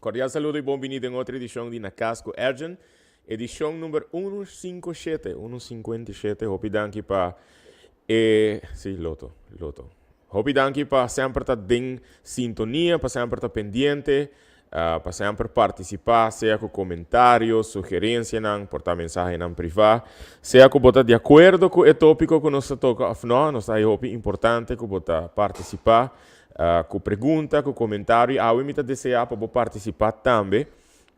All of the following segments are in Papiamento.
Cordial saludo y bon bini den otro edicion di Na Cas cu Ergen. Edicion number 157, 157. Hopi danki pa e, si, Loto, Loto. Hopi danki pa semper ta den sintonia, pa semper ta pendiente, pa semper participa, sea cu comentario, sugerencianan, por ta mensahenan priva, sea cu bo ta di acuerdo cu e topico cu nos ta toca of no, nos ta hay hopi importante cu bo ta participa cu pregunta, cu comentario, y awe mi ta desea pa bo participa tambe,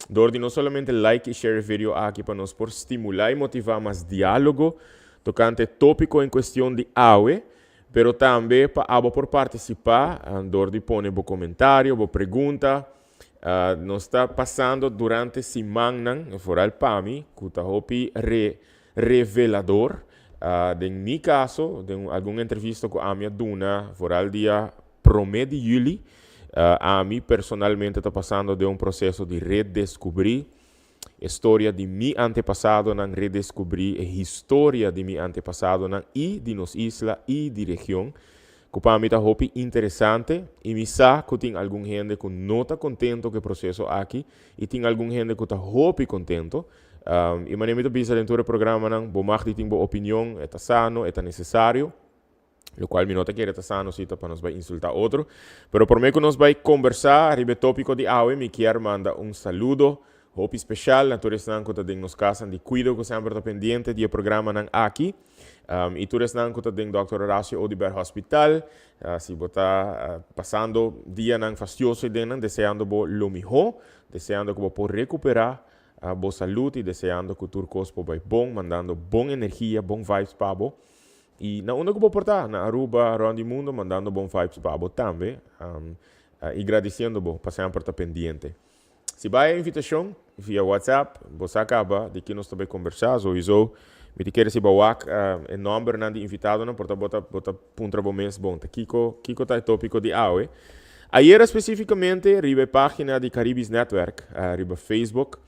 door di no solamente like y share e video aki pa nos por stimula y motiva mas dialogo tocante e topico en cuestion di awe, pero tambe pa abo por participa door di pone bo comentario, bo pregunta. Nos ta pasando durante simannan, vooral pa mi, cu ta hopi re revelador. Den mi caso, den algun entrevista cu ami a duna, vooral dia prome di juli, ami personalmente ta pasando den un proceso di redescubri e storia di mi antepasadonan, redescubri e historia di mi antepasadonan y di nos isla y di region, cu pa mi ta hopi interesante y mi sa cu tin algun hende cu no ta contento cu e proceso aki y tin algun hende cu ta hopi contento. Y manera mi ta bisa den tur e programanan, bo mag di tin bo opinion, e ta sano, e ta necesario. Locual mi no ta kere ta sano si ta pa nos bai insulta otro. Pero prome cu nos bai combersa riba e topico di awe, mi kier manda un saludo hopi special na tur esnan cu ta den nos casanan di cuido cu semper ta pendiente di e programanan aki. Y tur esnan cu ta den Dòkter Horacio Oduber Hospital. Si bo ta pasando dianan fastioso den nan, deseando bo lo miho, deseando cu bo por recupera bo salud y deseando cu tur cos por bai bon, mandando bon energia, bon vibes pa bo. Y na unda cu bo por ta, na Aruba, rond di mundo, mandando bon vibes pa bo tambe y gradiciendo bo pa semper ta pendiente. Si bay e invitacion via WhatsApp, bo sa caba di ki nos ta bay conversa, sowiso mi ta kere si bo wak e nombernan di invitadonan, por ta bo ta bo ta puntra bo mes, bon, ta kico kico ta e topico di awe? Ayera specificamente riba e pagina di Caribisch Netwerk riba Facebook,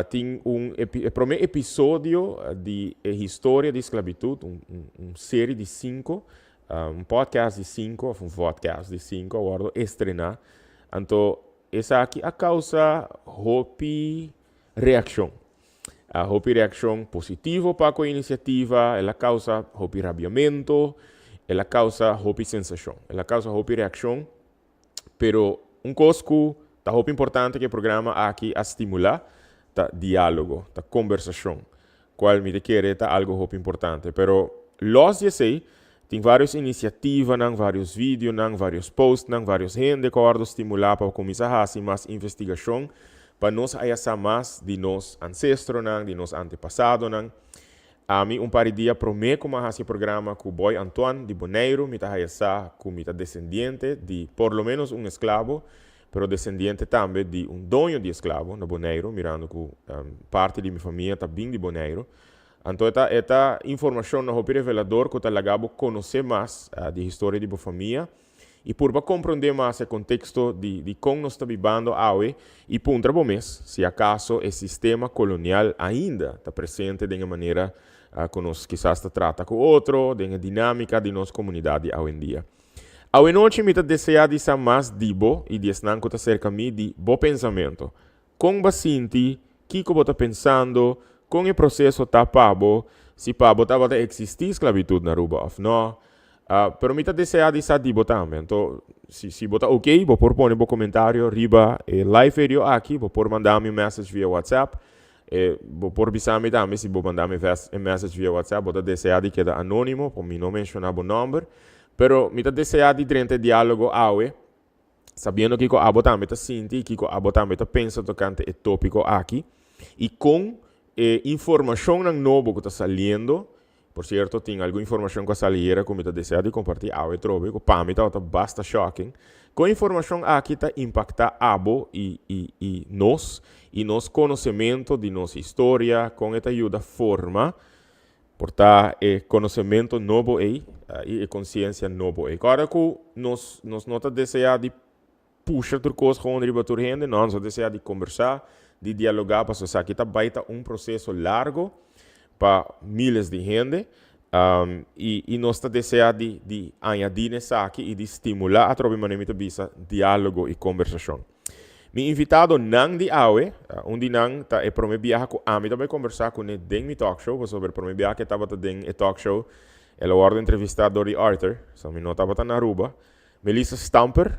Tin un e prome episodio di e historia di sklabitut, un un serie di sinku, un podcast di sinku of un vodcast di sinku a wòrdu estrená. Anto esaki a kousa hopi reakshon. Hopi reakshon positivo pa ku e inisiativa, el a kousa hopi rabiamentu, el a kousa hopi sensashon, el a kousa hopi reakshon. Pero un kos ku ta hopi importante ku e programa aki a stimulá ta diálogo, ta kombersashon, kual mi ta kere ta algu hopi importante. Pero lòs di esei, tin vários inisiativanan, vários videonan, vários postnan, vários hende ku a wòrdu stimulá pa kuminsá hasi mas investigashon pa nos haya sa mas di nos ansestronan, di nos antepasadonan. Ami un par di dia promé ku mi a hasi e programa ku Boy Antoine di Boneiru mi ta haya sa ku mi ta desendiente di por lo menos un esklabo, pero desendiente tambe di un doño di esklabo na Boneiru, mirando ku parti di mi famia ta bin di Boneiru. Anto e ta e ta informashonnan hopi revelador ku ta laga bo konosé mas di historia di bo famia. I purba komprondé mas e konteksto di di kon nos ta bibando awe i puntra bo mes si akaso e sistema kolonial ainda ta presente den e manera ku nos kisas ta trata ku otro, den e dinámika di nos komunidat di awendia. Awenochi mi ta deseá di sa mas di bo i di esnan ku ta serka mi di bo pensamentu. Kon bo a sinti? Kiko bo ta pensando? Kon e proseso ta pa bo? Si pa bo tabata eksistí sklabitut na Aruba òf nò? Pero mi ta deseá di sa di bo tambe. Anto, si si bo ta ok, bo por pone bo komentario riba e live video aki, bo por manda mi un message via WhatsApp. E bo por bisa mi tambe si bo manda mi e message via WhatsApp, bo ta deseá di keda anónimo, pa mi no menshoná bo nòmber. Pero mi ta deseá di drenta e diálogo awe, sabiendo kiko abo tambe ta sinti i kiko abo tambe ta pensa tokante e tópiko aki i kon e informashonnan nobo ku ta saliendo. Por cierto, tin algun informacion cu a sali ayera cu mi ta desea di comparti awe trobe, cu pa mi tabata basta shocking. Con informacion aki ta impacta abo y, y, y nos, y nos conocemento di nos historia, con e ta yuda forma, por ta e conocemento nobo ey, y e conciencia nobo ey. Corda cu nos, nos no ta desea di pusha tur kos gewoon riba tur hende, no, nos a desea di kombersá, di dialogá, pasobra esaki ta bai ta un proseso largo pa miles di hende, i i nos ta desea di di añadí na esaki i di stimulá atrobe manera mi ta bisa diálogo i kombersashon. Mi invitadonan di awe, un di nan ta e prome biaha ku ami ta bai kombersá kuné den mi talk show, pasobra e prome biaha ku e tabata den e talk show el a wòrdu entrevistá dor di Arthur, so mi no tabata na Aruba. Melissa Stamper,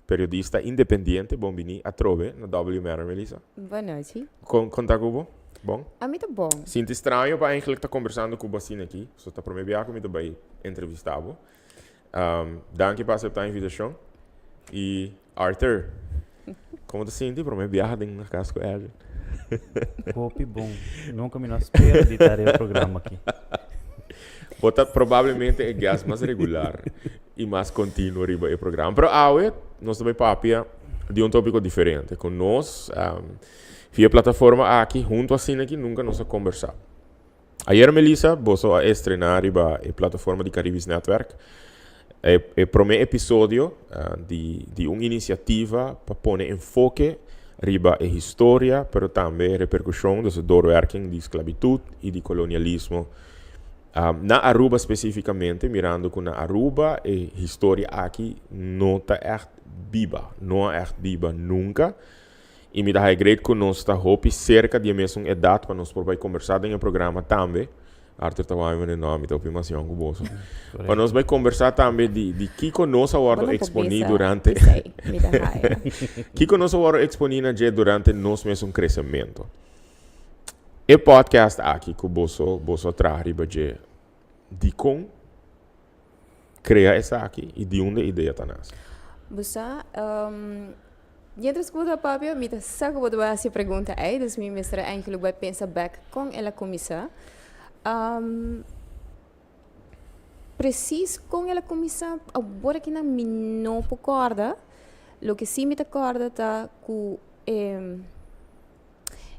periodista independiente, bon bini atrobe na W Manor, Melissa. Bon nochi. Kon kon ta ku bo? Bon? Ami ta bon. Sinti straño pa eigenlijk ta kombersando ku bo asina aki, so ta prome biaha ku mi ta bai entrevistá bo. Danki pa aseptá invitashon. I Arthur, komo ta sinti promé biaha den Na Kas ku Erwin? Hopi bon. Nunka mi no a spera di ta den e programa aki. Bo ta probablemente e guest mas regular i mas kontinuo riba e programa. Pero awe nos ta bai papia di un tópiko diferente ku nos via e plataforma aki huntu asina aki nunka nos a kombersá. Ayer Melissa, boso a estrená riba e plataforma di Caribisch Netwerk e e promé episodio di di un inisiativa pa pone enfoke riba e historia pero tambe reperkushon, dus e doorwerking di sklabitut i di kolonialismo na Aruba spesífikamente, mirando ku na Aruba e historia aki no ta ègt biba, no a ègt biba nunka. I mi ta haya great ku nos ta hopi serka di e mesun edat pa nos por bai kombersá den e programa tambe. Arthur ta wak mi manera, no, mi ta hopi mas yòn ku boso. Pa nos bai kombersá tambe di di kiko nos a wòrdu eksponí durante kiko nos a wòrdu eksponí na dje durante nos mesun kresementu. E podcast aki ku boso boso a traha riba dje, dikon krea esaki i di unda e idea ta nase? Bo sa, mientras ku bo ta papia, mi ta sa ku bo ta bai hasi e pregunta ei, dus mi mester eigenlijk bai pensa bek kon el a kuminsá. Presis kon el a kuminsá, awor aki nan mi no por kòrda. Loke sí mi ta kòrda ta ku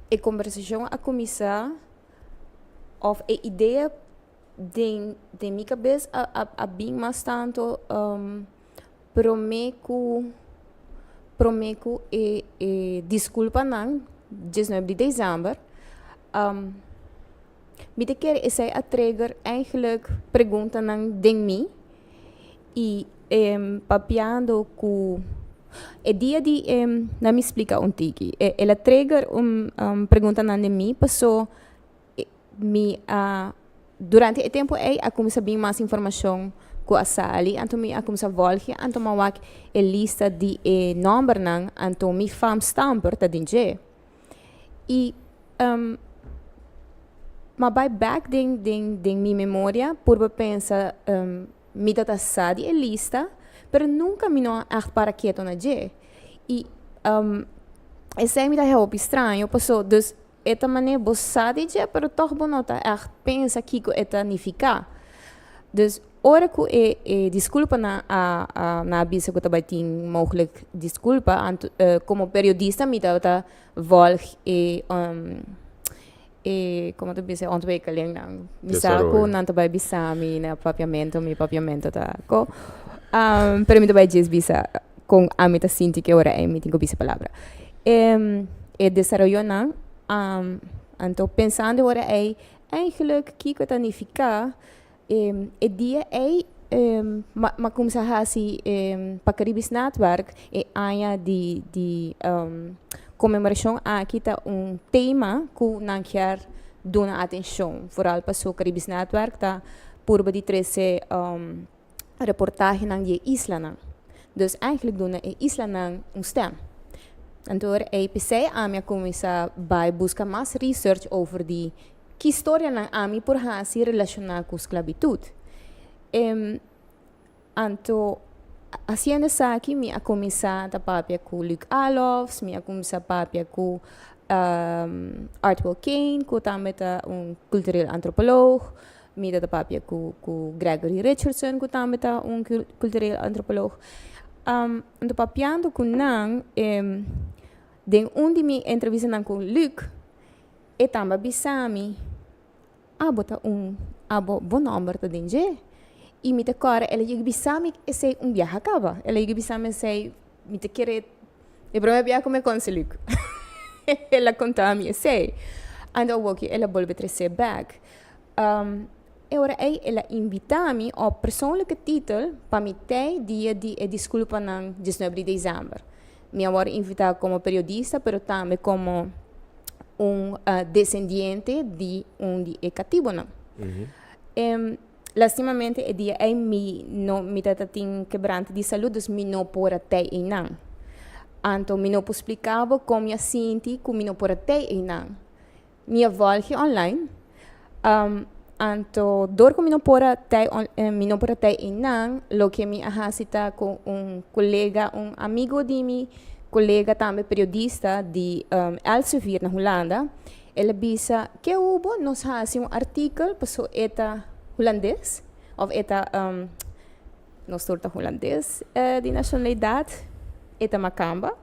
e kombersashon a kuminsá òf e idea den den mi kabes a a a bin mas tanto prome ku prome ku e e diskulpanan diesnuebe di desèmber mi ta kere esei a trigger eigenlijk preguntanan den mi i papiando ku e dia di nan mi splika un tiki el a trigger un preguntanan den mi paso Mi a durante e tempu ei a kuminsá bin mas informashon ku a sali, anto mi a kuminsá vòlge, anto mi a wak e lista di e nòmbernan, anto mi fam Stamper ta den dje. I mi a bai bèk den den den mi memoria purba pensa mi ta ta sa di e lista, pero nunka mi no a ègt para ketu na dje. I esei mi ta haña hopi straño paso dus E ta manera bo sa di dje, pero tòg bo no ta ègt pensa kiko e ta nifiká. Dus, ora ku e e diskulpanan a a nan a bisa ku ta bai tin mooglik diskulpa, anto komo periodista mi tabata vòlg e e komo ta bisa e ontwikkelingnan. Mi sa ku nan ta bai bisa mi na papiamentu, mi papiamentu ta ko. Pero mi ta bai djis bisa kon ami ta sinti ku e ora ei mi tin ku bisa palabra. E desaroyonan, anto pensando e ora ei, eigenlijk kiko ta nifiká e dia ei m'a kuminsá hasi pa Caribisch Netwerk e aña di di konmemorashon aki ta un tema ku nan kier duna atenshon, foral pasobra Caribisch Netwerk ta purba di trese reportahenan di e islanan. Dus eigenlijk duna e islanan un stem. Anto ora ei p'esei ami a kuminsá bai buska mas research over di ki storianan ami por hasi relashoná ku sklabitut. Anto hasiendo esaki mi a kuminsá ta papia ku Luc Alofs, mi a kuminsá papia ku Artwell Kane ku tambe ta un kultureel antropoloog, Mi ta ta papia ku ku Gregory Richardson ku tambe ta un kultureel antropoloog. Anto papiando ku nan den un di mi entrevistanan ku Luc e tambe a bisa mi abo ta un abo bo nòmber ta den dje i mi ta kòrda el a yega bisa mi esei un biaha kaba el a yega bisa mi esei mi ta kere e prome biaha ku mi a konse Luc el a konta mi esei anto awoki el a bolbe trese bèk. E ora ei el a invitá mi op persoonlijke titel pa mi tei dia di e diskulpanan diesnuebe di desèmber. Mi a wòrdu invitá komo periodista, pero tambe komo un desendiente di un di e katibunan. Lastimamente e dia ei mi no mi tata tin kebrante di salud, dus mi no por a tei einan. Anto mi no por splika bo kon mi a sinti ku mi no por a tei einan. Mi a volge online, anto dor ku mi no por a tei mi no por a tei einan, loke mi a hasi ta ku un kolega, un amigo di mi kolega tambe periodista di Elsevier na Hulanda, el a bisa ke hubo nos hasi un artikel paso e ta hulandes òf e ta nos tur ta hulandes di nashonalidat, e ta makamba.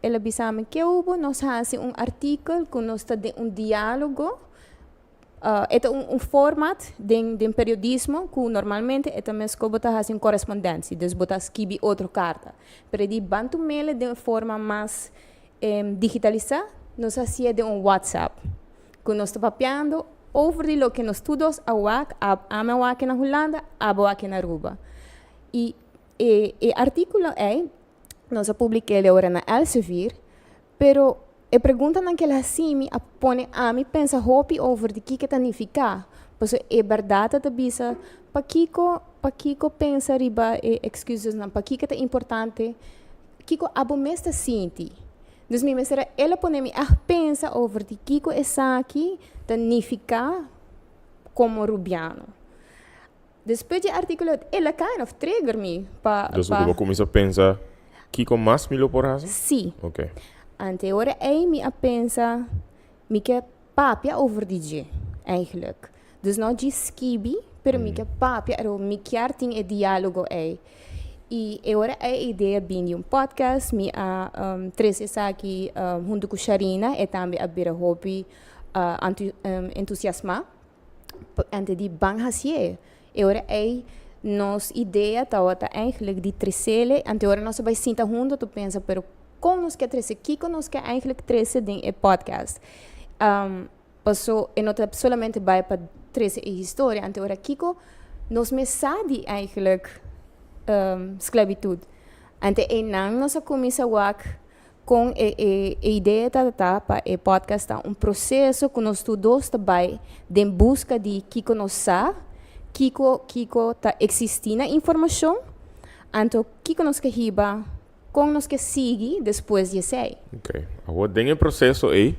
El a bisa mi, Ke hubo nos hasi un artikel ku nos ta den un diálogo? E ta un format den den periodismo ku normalmente e ta meskos bo ta hasi un korespondensia, dus bo ta skibi otro karta. Pero e di ban tum'el den un forma mas digitalisá, nos hasié den un WhatsApp ku nos ta papiando over di loke nos tur dos a wak, ami a wak na Hulanda, abo a wak na Aruba. I e e artíkulo ei Nos a publik'é el ora na Elsevier, pero e preguntanan ku el hasi mi a pone ami pensa hopi over di kiko ta nifiká. Pasobra e bèrdat ta bisa pakiko pakiko pensa riba e excuses-nan, pakiko ta importante, kiko abo mes ta sinti. Dus mi mester a el a pone mi ègt pensa over di kiko esaki ta nifiká komo rubiano. Despues di e artíkulo el a kind of trigger mi pa Dus pa. bo kuminsá pensa kiko mas mi lo por hasi? Sí. Oké. Ante e ora ei mi a pensa mi ke papia over di dje eigenlijk. Dus no djis skibi pero mi ke papia ero mi kier tin e diálogo ei. I e ora ei e idea bin di un podcast mi a trese esaki huntu ku Sharina e tambe a bira hopi entusiasmá. Ante di ban hacié. E ora ei nos idea tabata eigenlijk di trecele, ante ora nos a bai sinta hunto ta pensa pero con nos ke trece, kico nos ke eigenlijk trece den e podcast. Paso e no ta solamente bai pa trece e historia, ante ora kico nos mes sa di eigenlijk sclavitud. Ante einan nos a cuminsa wak Kon e e idea ta ta pa e podcast ta un proseso ku nos tur dos ta bai den buska di kiko nos sa, kiko kiko ta eksistí na informashon, anto kiko nos ke hiba, kon nos ke sigui despues di esei. Ok. Awor den e proseso ei,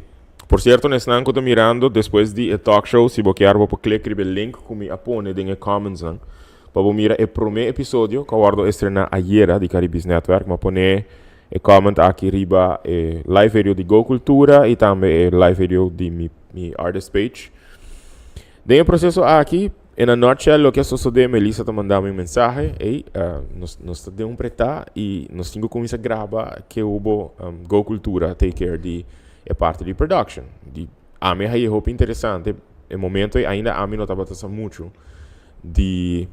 por sierto nesnan ku ta mirando despues di e talk show si bo kier bo por klik riba e link ku mi a pone den e comments nan pa bo mira e promé episodio ku a wòrdu estrená ayera di Caribisch Netwerk. Mi a pone E comment aki riba e live video di Go Cultura y tambe e live video di mi, mi artist page. Den e proceso aki, in a nutshell, loke a sosode, Melissa ta manda mi un mensahe, hey, nos, nos ta den un pretá y nos tin cu cuminsa graba ke hubo um, Go Cultura take care di e parti di production. Di, ami a haye hopi interesante, e momento ei ainda ami no tabata sa mucho di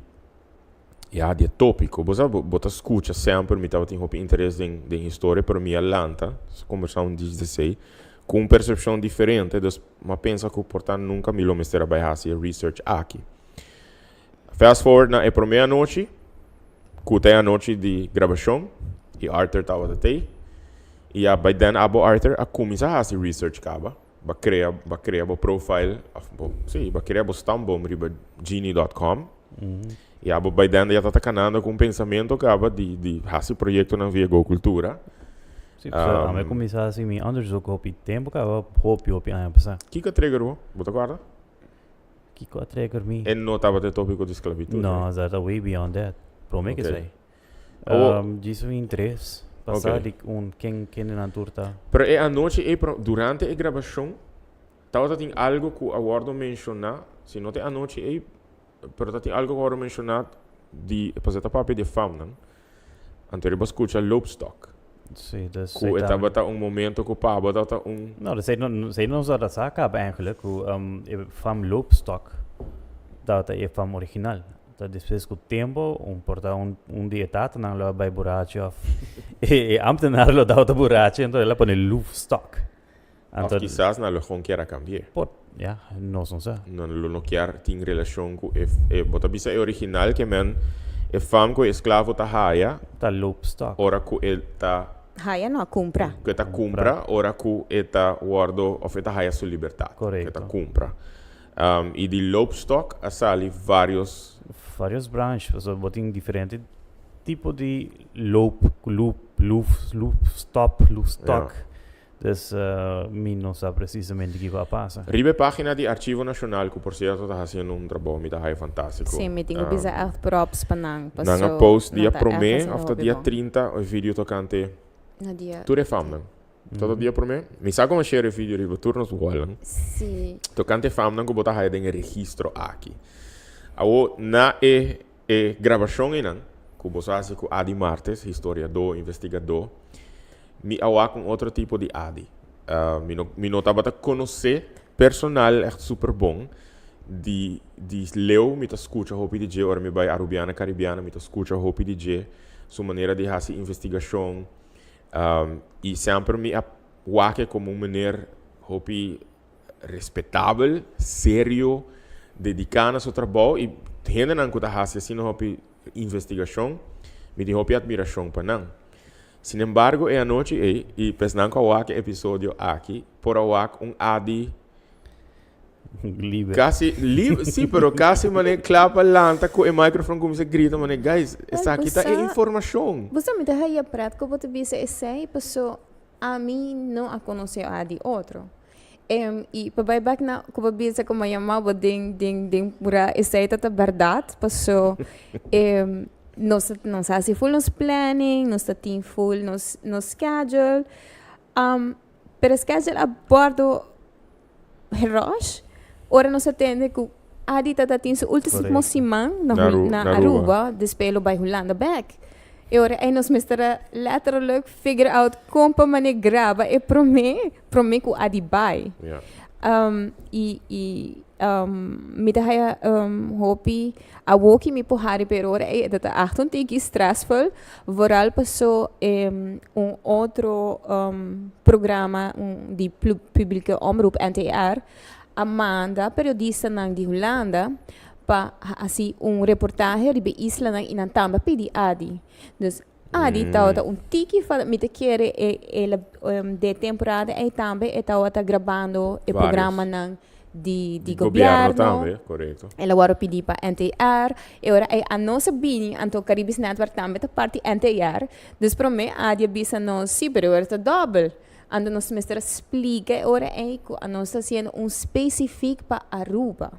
Ya, di e tópiko. Bo sa, bo ta skucha semper, mi tabatin hopi interes den, den historia, pero mi a lanta, kombersá un djis desei, ku un persepshon diferente, dus m'a pensa ku por ta nunka mi lo mester a bai hasi e research aki. Fast forward na e promé anochi, ku ta e anochi di grabashon, i Arthur tabata tei, i ya by then abo Arthur a kuminsá hasi research kaba. Bo a krea, bo a krea bo profile, of bo, sí, bo a krea bo stamboom riba geni dot com. I abo by then ya ta kanando ku un pensamentu kaba di, di hasi proyektonan via Go Cultura. Sí, pasobra ami a kuminsá hasi mi onderzoek hopi tempu kaba, hopi, hopi aña pasá. Kiko a trigger bo? Bo ta kòrda? Kiko a trigger mi? E no tabata e tópiko di sklabitut, No, that a way beyond that. Promé ke esei. Djis un interes pa sa di un ken kendenan tur ta. Pero e anochi ei durante e grabashon tabata tin algo ku a wòrdu menshoná, si no ta e anochi ei, pero ta tin algo ku a wòrdu menshoná di, pasobra ta papia di e famnan, anto riba skucha loopstok. Sí, dus Ku e tabata un momento ku pa bo tabata un. No, dus ei no, ei nos a sa kaba eigenlijk ku e fam loopstok tabata e fam original. Ta despues ku tempo un por ta un un di e tatanan lo a bai burachi of e ambtenaar lo tabata burachi enton el a pone loofstok. Of kisas nan lo gewoon kier a cambi'é. Por, ya, nos no sa. Nan lo no kier tin relacion ku e, e bo ta bisa e original ke men E fam ku e esklavo ta haya. Ta loopstok. Ora ku e ta. Haya no, kumpra. Ku e ta kumpra ora ku e ta wòrdu òf e ta haya su libertat. Korekto. Ku e ta kumpra. I di loopstok a sali vários. Vários branch, pasobra bo tin diferente tipo di loop, loop, loof, loopstop, loopstok. Dus mi no sa precisamente kiko a pasa. Riba e pagina di Archivo Nacional, cu por cierto ta haciendo un trabou mi ta haya fantastico. Sí, mi tin cu bisa echt props pa nan, paso Nan a post dia prome of ta dia 30 e video tocante tur e famnan. Ta ta dia prome? Mi sa como share e video riba tur nos wallnan. Sí. Tocante e famnan cu bo ta haya den e registro aki. Awo na e e grabacion eynan cu bo sa haci cu Adi Martes, historiador, investigador, Mi a wak un otro tipo di Adi. Mi no, mi no tabata konosé personal ègt super bon. Di, di leu mi ta skucha hopi di dje ora mi bai Arubiana Caribiana mi ta skucha hopi di dje, su manera di hasi investigashon. I semper mi a wak e komo un meneer hopi respetabel, serio, dediká na su trabou i hendenan ku ta hasi asina hopi investigashon, mi tin hopi admirashon pa nan. Sin embargo, e anochi ei, i pesnan ku a wak e episodio aki por a wak un Adi Liber. Kasi liber, sí, pero kasi manera kla pa lanta ku e microfoon kuminsá grita manera, guys, esaki ta e informashon. Bo sa mi ta haya pret ku bo ta bisa esei, paso ami no a konosé Adi otro. I pa bai bek na ku bo bisa ku mi a yama bo den den den pura esei ta ta bèrdat paso nos nos hasi ful nos planning nos ta tin ful nos nos schedule pero schedule a wòrdu gerush ora nos a tende ku Adi ta ta tin su ultimo siman na na Aruba despues lo bai Hulanda bek. E ora ei nos mester a letterlijk figure out kon pa mane graba e prome, prome ku a di bai. Ja. I i mi ta haya hopi awoki mi por hari pero ora ei e ta echt un tiki stressful, vooral paso un otro programa di publieke omroep NTR a manda periodistanan di Hulanda pa hasi un reportahe riba e islanan i nan tambe a pidi Adi. Dus Adi tabata un tiki fa mi ta kere e el a de temporada ei tambe e tabata grabando e programanan di di gobièrnu. El a wòrdu pidi pa NTR. E ora ei a nos a bini anto Caribisch Netwerk tambe ta parti NTR. Dus promé Adi a bisa nos si pero e ora ta dòbel. Anto nos mester a splika e ora ei ku anos ta hasiendo un spesifik pa Aruba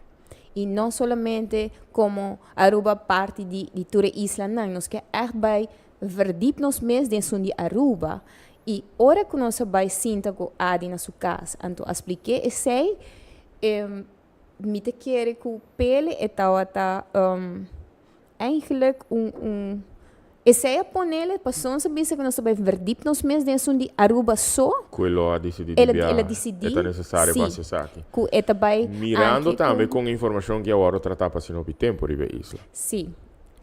i no solamente komo Aruba parti di di tur e islanan. Nos ke ègt bai verdiep nos mes den esun di Aruba i ora ku nos a bai sinta ku Adi na su kas anto a splik'é esei mi ta kere ku Pele e tabata Eigenlijk un un esei a ponele pasobra nos a bisa ku nos ta bai verdiep nos mes den esun di Aruba so. Ku e lo a disidí di El bia el a disidí e ta nesesario pa si hasi esaki. ku e ta bai Mirando anke tambe ku kon e informashon ki a wòrdu tratá pa asina hopi tempu riba e isla. Si.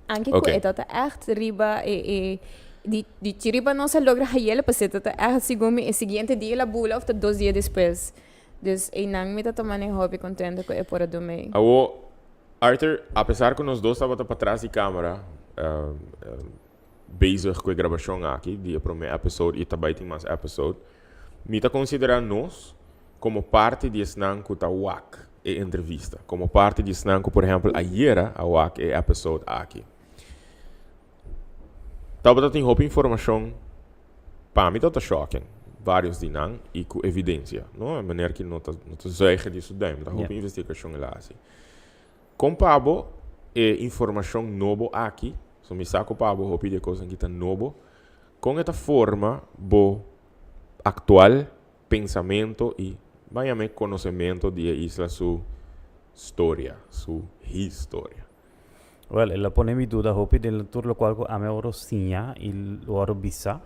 Anke ku Oké. e tabata ègt riba e e di di chi riba nos a logra hayele pasobra e tabata ègt segun mi e siguiente dia el a bula òf ta dos dia despues. Dus einan mi ta tuma ne hopi kontento ku e por a duna mi. Awo Arthur, apesar ku nos dos tabata patras di kamera bezig ku e grabashon aki di e promé episode i ta bai tin mas episode, mi ta konsiderá nos komo parti di esnan ku ta wak e entrevista, komo parti di esnan ku por ehèmpel ayera a wak e episode aki. Tabata tin hopi informashon pa mi tabata shocking, varios di nan i ku evidensia, no? E meneer ki no ta no ta zuigen di su duim, ta hopi investigashon el a hasi. Kon pa bo e informashon nobo aki, so mi sa ku pa bo hopi di e kosnan ki ta nobo, kon e ta forma bo aktual pensamento i ban yam'é konosemento di e isla su storia, su historia? Wel, el a pone mi duda hopi den tur lokual ku ami a wòrdu siña i wòrdu bisa,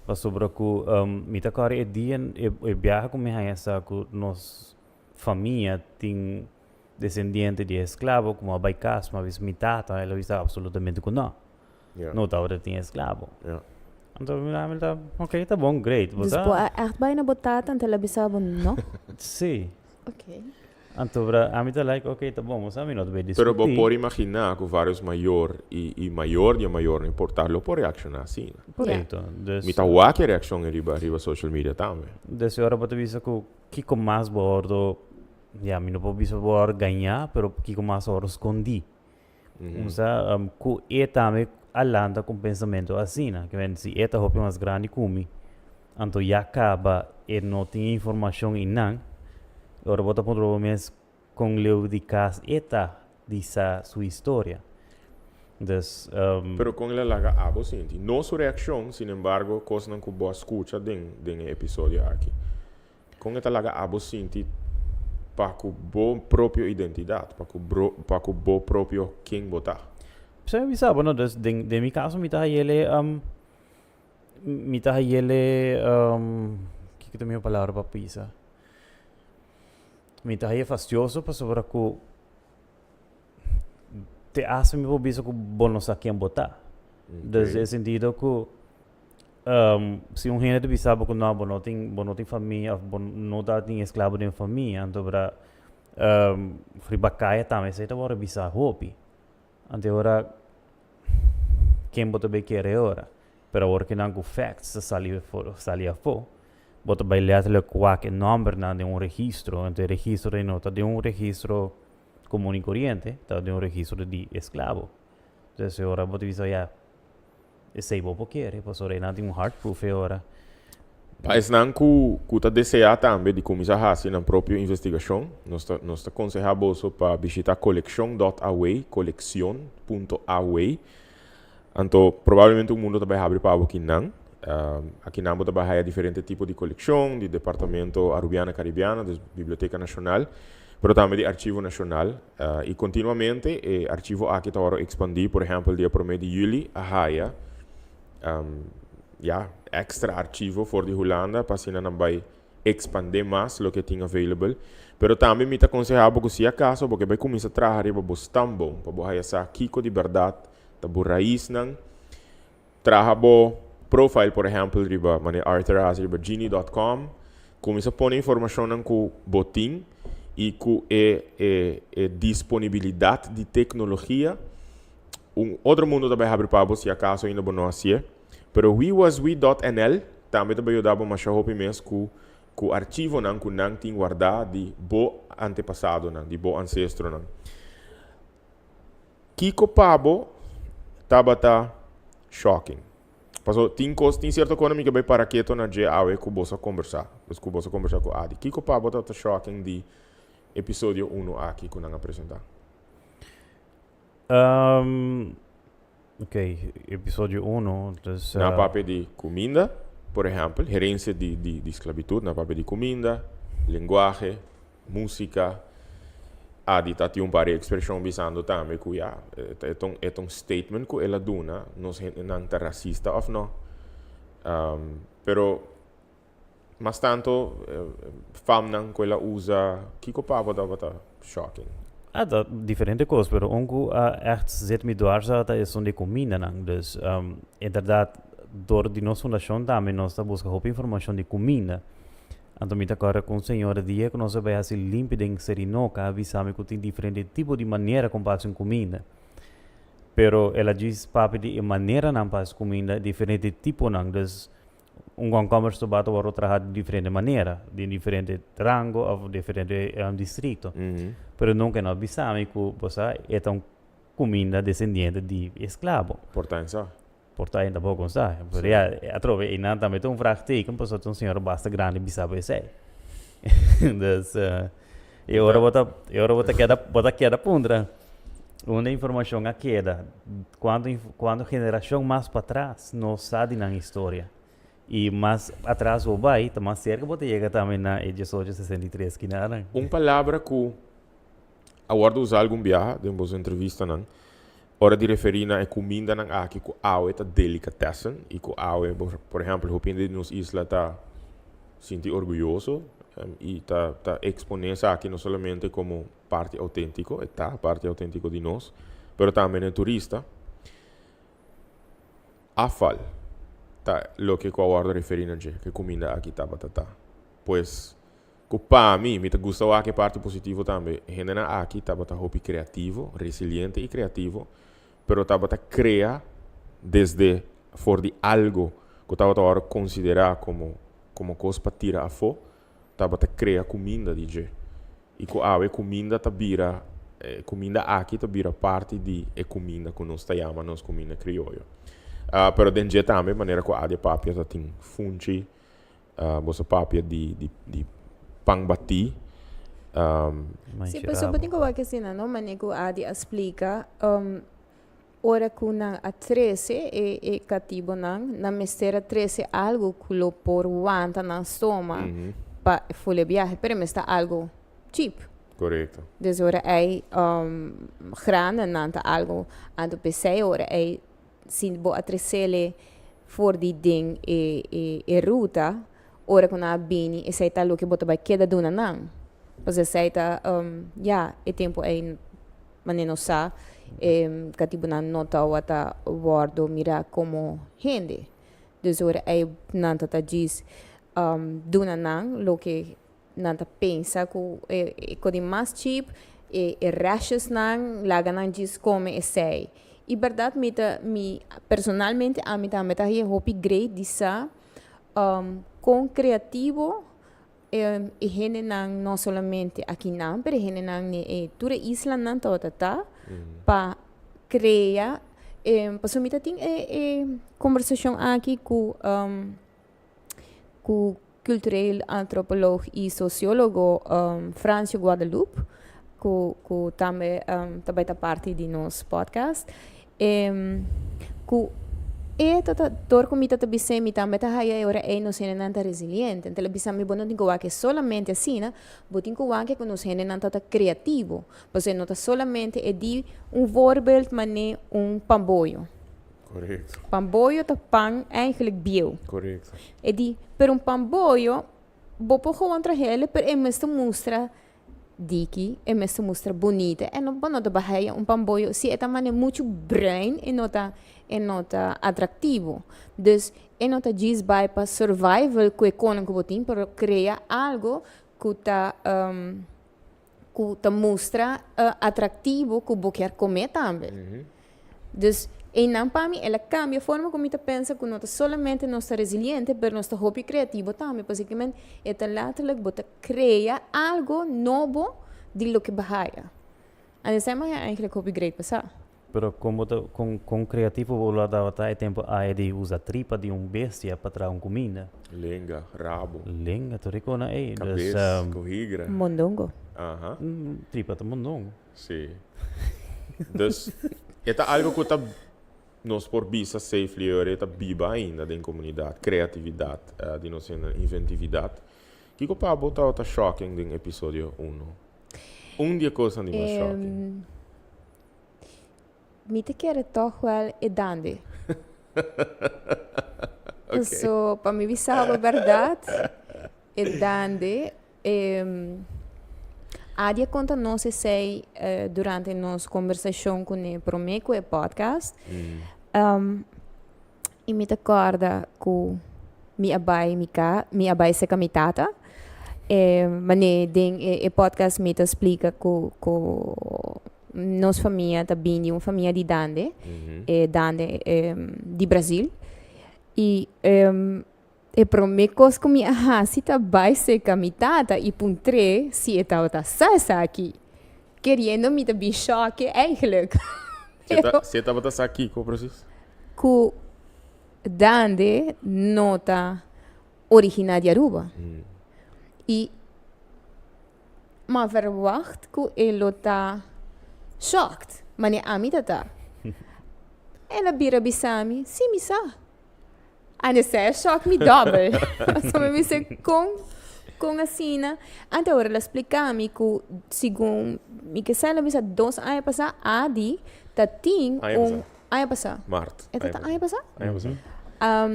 pasobra ku mi ta kòrda e dia, e biaha ku mi haña sa ku nos famia tin desendiente di esklabo ku a bai kas, mi a bisa mi tata, el a bisa absolutamente ku no, no tabata tin esklabo. Anto mi mami ta, ok, ta bon, great. Dus bo a ègt bai na bo tata anto el a bisa bo no? Sí. Ok. Anto bra, ami ta like, ok, ta bon, mi no ta bay Pero bo discuti. por imagina cu varios mayor y mayor di mayor no importa lo por reacciona asina. Correcto. Dus, Mi ta wak e reaccion riba social media tambe. Dus ora bo ta bisa cu kiko mas bo wordo, ja, mi no por bisa bo wordo gaña, pero kiko mas bo wordo scondi. Usa cu e tambe a lanta cu un pensamento asina. Ke men si e ta hopi mas grandi cu mi, anto ya caba e no tin informacion y nan, ora bo ta puntra bo mes con leu di cas e ta di sa su historia. Dus, Pero con el a laga abo sinti? No su reaccion, sin embargo, cosnan cu bo a scucha den e episodio aki. Con e ta laga abo sinti pa cu bo propio identidad, pa cu bo propio ken bo ta? P'esei mi bisa bo, no, dus den mi caso mi ta hayele, mi ta hayele, kiko ta miho palabra pa bisa? Mi ta haye fastioso pasobra cu te hasta mi por bisa cu bo no sa ken bo ta. Dus den sentido cu si un hende ta bisa bo cu no, bo no tin, bo no tin famia of bo no ta tin esclavo den famia, anto bra riba caya tambe esey ta worde bisa hopi. Anto e ora ken bo ta bay kere e ora? Pero awor cu nan cu facts ta sali sali afo, bo ta bay letterlijk wak e nombernan den un registro, anto e registro ey no ta den un registro comun y coriente, ta den un registro di esclavo. Entonces e ora bo ta bisa ya, esey bo por kere, pasobra eynan tin un hard proof e ora. Pa esnan cu ta desea tambe di cuminsa haci nan propio investigacion, nos ta conseha boso pa bishita coleccion dot aw, coleccion punto aw. Anto probablemente un mundo ta bay habri pa abo kinan. Akinan bo ta bay haya diferente tipo di coleccion di Departamento Arubiano Caribiano, dus Biblioteca Nacional, pero tambe di Archivo Nacional. Y continuamente e archivo aki ta worde expandi, por ehempel dia prome di juli a haya ya extra archivo for di Hulanda pa asina nan bay expande mas loke tin available. Pero tambe mi ta conseha bo cu si acaso bo ke bay cuminsa traha riba bo stamboom pa bo haya sa kico di berdad ta bo raisnan, traha bo profile por ehempel riba manera Arthur a haci riba geni dot com, cuminsa pone informacionnan cu bo tin y cu e disponibilidad di tecnologia un otro mundo ta bay habri pa bo si acaso ainda bo no hacié. Pero wewaswe dot nl tambe ta bay yuda bo masha hopi mes cu archivonan cu nan tin warda di bo antepasadonan, di bo ancestronan. Kico pa bo tabata shocking? Paso tin cos, tin cierto cosnan mi ke bay para keto na dje awe cu boso a combersa, pues cu boso a combersa cu Adi. Kico pa bo tabata shocking di episodio uno aki cu nan a presenta? Ok, episodio uno, dus. Nan a papia di cuminda, por ehempel, herencia di sclavitud, nan a papia di cuminda, lenguahe, musica. Adi ta tin un par di expresion bisando tambe cu ya, e ta un, e ta un statement cu el a duna, nos hendenan ta racista of no. Pero mas tanto famnan cu el a usa, kico pa bo tabata shocking? Ah, ta diferente cos, pero un cu a echt zit mi dwars ta esun di cumindanan. Dus, inderdaad, door di nos fundacion tambe nos ta busca hopi informacion di cuminda. Anto mi ta corda cu un señora dia cu nos a bay haci limpi den Serinoca a bisa mi cu tin diferente tipo di manera con pa haci un cuminda. Pero el a djis papia di e maneranan pa haci cuminda, diferente tiponan. Dus, Un komkomber stobá ta wòrdu trahá di diferente manera, den diferente rango òf diferente distrito. Pero nunka e no a bisa mi ku bo sa e ta un kuminda desendiente di esklabo. Por ta en sa. Por ta en tampoko sa. Pero ya, atrobe einan tambe ta un vraagteken pasobra ta un señora basta grandi bisa bo esei. Dus e ora bo ta, e ora bo ta keda, bo ta keda puntra unda e informashon a keda, kuantu kuantu generashon mas patras nos sa di nan historia. I mas atras bo bai, ta mas serka bo ta yega tambe na e diesocho sesenta i tres kinanan. Un palabra ku a wòrdu usá algun biaha den boso entrevistanan ora di referí na e kumindanan aki ku awe ta delikatessen i ku awe, por ehèmpel, hopi hende di nos isla ta sinti orguyoso i ta eksponé esaki no solamente komo parti outéntiko, e ta parti outéntiko di nos, pero tambe na e turista. Afval ta loke ku a wòrdu referí na dje, ku e kuminda aki tabata ta. Pues. Ku pa mi, mi ta gusta wak e parti positivo tambe. Hendenan aki tabata hopi kreativo, resiliente i kreativo, pero tabata krea desde for di algo ku tabata wòrdu konsiderá komo komo kos pa tira afó, tabata krea kuminda di dje. I ku awe kuminda ta bira, e kuminda aki ta bira parti di e kuminda ku nos ta yama nos kuminda krioyo. Pero den dje tambe manera ku Adi a papia ta tin funchi. Boso papia di di di pan batí. Sí, pasobra bo tin ku wak asina, no? Manera ku Adi a splika, ora ku nan a trese e e katibonan, nan mester a trese algu ku lo por wanta nan stoma pa e ful e biahe, pero e mester ta algu cheap. Korekto. Dus ora ei grandenan ta algu, anto p'esei ora ei Si bo a tresele for di den e e e ruta, ora ku nan a bini, esei ta loke bo ta bai keda duna nan. Pasobra esei ta, ya, e tempu ei manera nos sa, e katibunan no tabata wòrdu mirá komo hende. Dus ora ei nan ta ta djis duna nan loke Nan ta pensa ku e ko di mas cheap, e e rashesnan laga nan djis kome esei. I bèrdat mi ta mi personalmente ami tambe ta haña hopi great di sa kon kreativo e e hendenan no solamente akinan pero e hendenan den e tur e islanan tabata ta pa krea pasobra mi ta tin e e kombersashon aki ku ku kultureel antropoloog i sosiólogo Francio Guadeloupe, ku ku tambe ta bai ta parti di nos podcast, ku e ta ta dor ku mi ta ta bis'é mi tambe ta haya e ora ei nos hendenan ta resiliente. Anto el a bisa mi bo no tin ku wak solamente asina, bo tin ku wak ku nos hendenan ta ta kreativo, pasobra no ta solamente e di un voorbeeld manera un pamboyo. Correcto. Pamboyo ta pan eigenlijk bieu. Correcto. E di, pero un pamboyo, bo por gewoon trahele, pero e mester mustra diki, e mester mustra bunita. En no, bo no ta bahaya un pamboyo, si e ta mane muchu bruin, e no ta, e no ta atractivo. Dus, e no ta djis bai pa survival ku e konan ku bo tin, pero krea algo ku ta, ku ta mustra atractivo ku bo kier come tambe. Dus einan pa mi el a cambia forma ku mi ta pensa ku no ta solamente nos ta resiliente pero nos ta hopi creativo tambe pasobra e ta letterlijk bo ta crea algo nobo di loke bo haya. En esei mi a eigenlijk hopi great pa sa. Pero kon bo ta kon kon kreativo bo lo a tabata e tempu ae di usa tripa di un bestia pa traha un kuminda? Lenga, rabo. Lenga tur e kona ei. Kabes, kohigra. Mondongo. Aha. Tripa ta mondongo. Si. Dus e ta algo ku ta nos por bisa safely ora e ta biba ainda den komunidat, kreatividat di nos hende, inventividat. Kiko pa bo tabata shocking den episodio uno? Un di e kosnan di mas shocking. Mi ta kere tòg wèl e dande. Ok. So, pa mi bisa bo bèrdat, e dande, Adi a konta nos esei durante nos kombersashon kuné promé ku e podcast. I mi ta kòrda ku mi a bai mi ka, mi a bai serka mi tata. E manera den e podcast mi ta splika ku ku nos famia ta bini di un famia di dande, e dande di Brazil. I e promé kos ku mi a hasi ta bai serka mi tata i puntr'é si e tabata sa esaki, keriendo mi ta bin shòk'é eigenlijk. Si e tabata sa kiko presis? Ku dande no ta originá di Aruba. I m'a verwagt ku e lo ta shocked, manera ami ta ta. El a bira bisa mi, si mi sa. En esei a shock mi dòbel. Pasobra mi bisa kon kon asina. Anto awor el a splika mi ku segun mi ke sa el a bisa dos aña pasá Adi ta tin un aña pasá. Mart. E ta ta aña pasá? Aña pasá.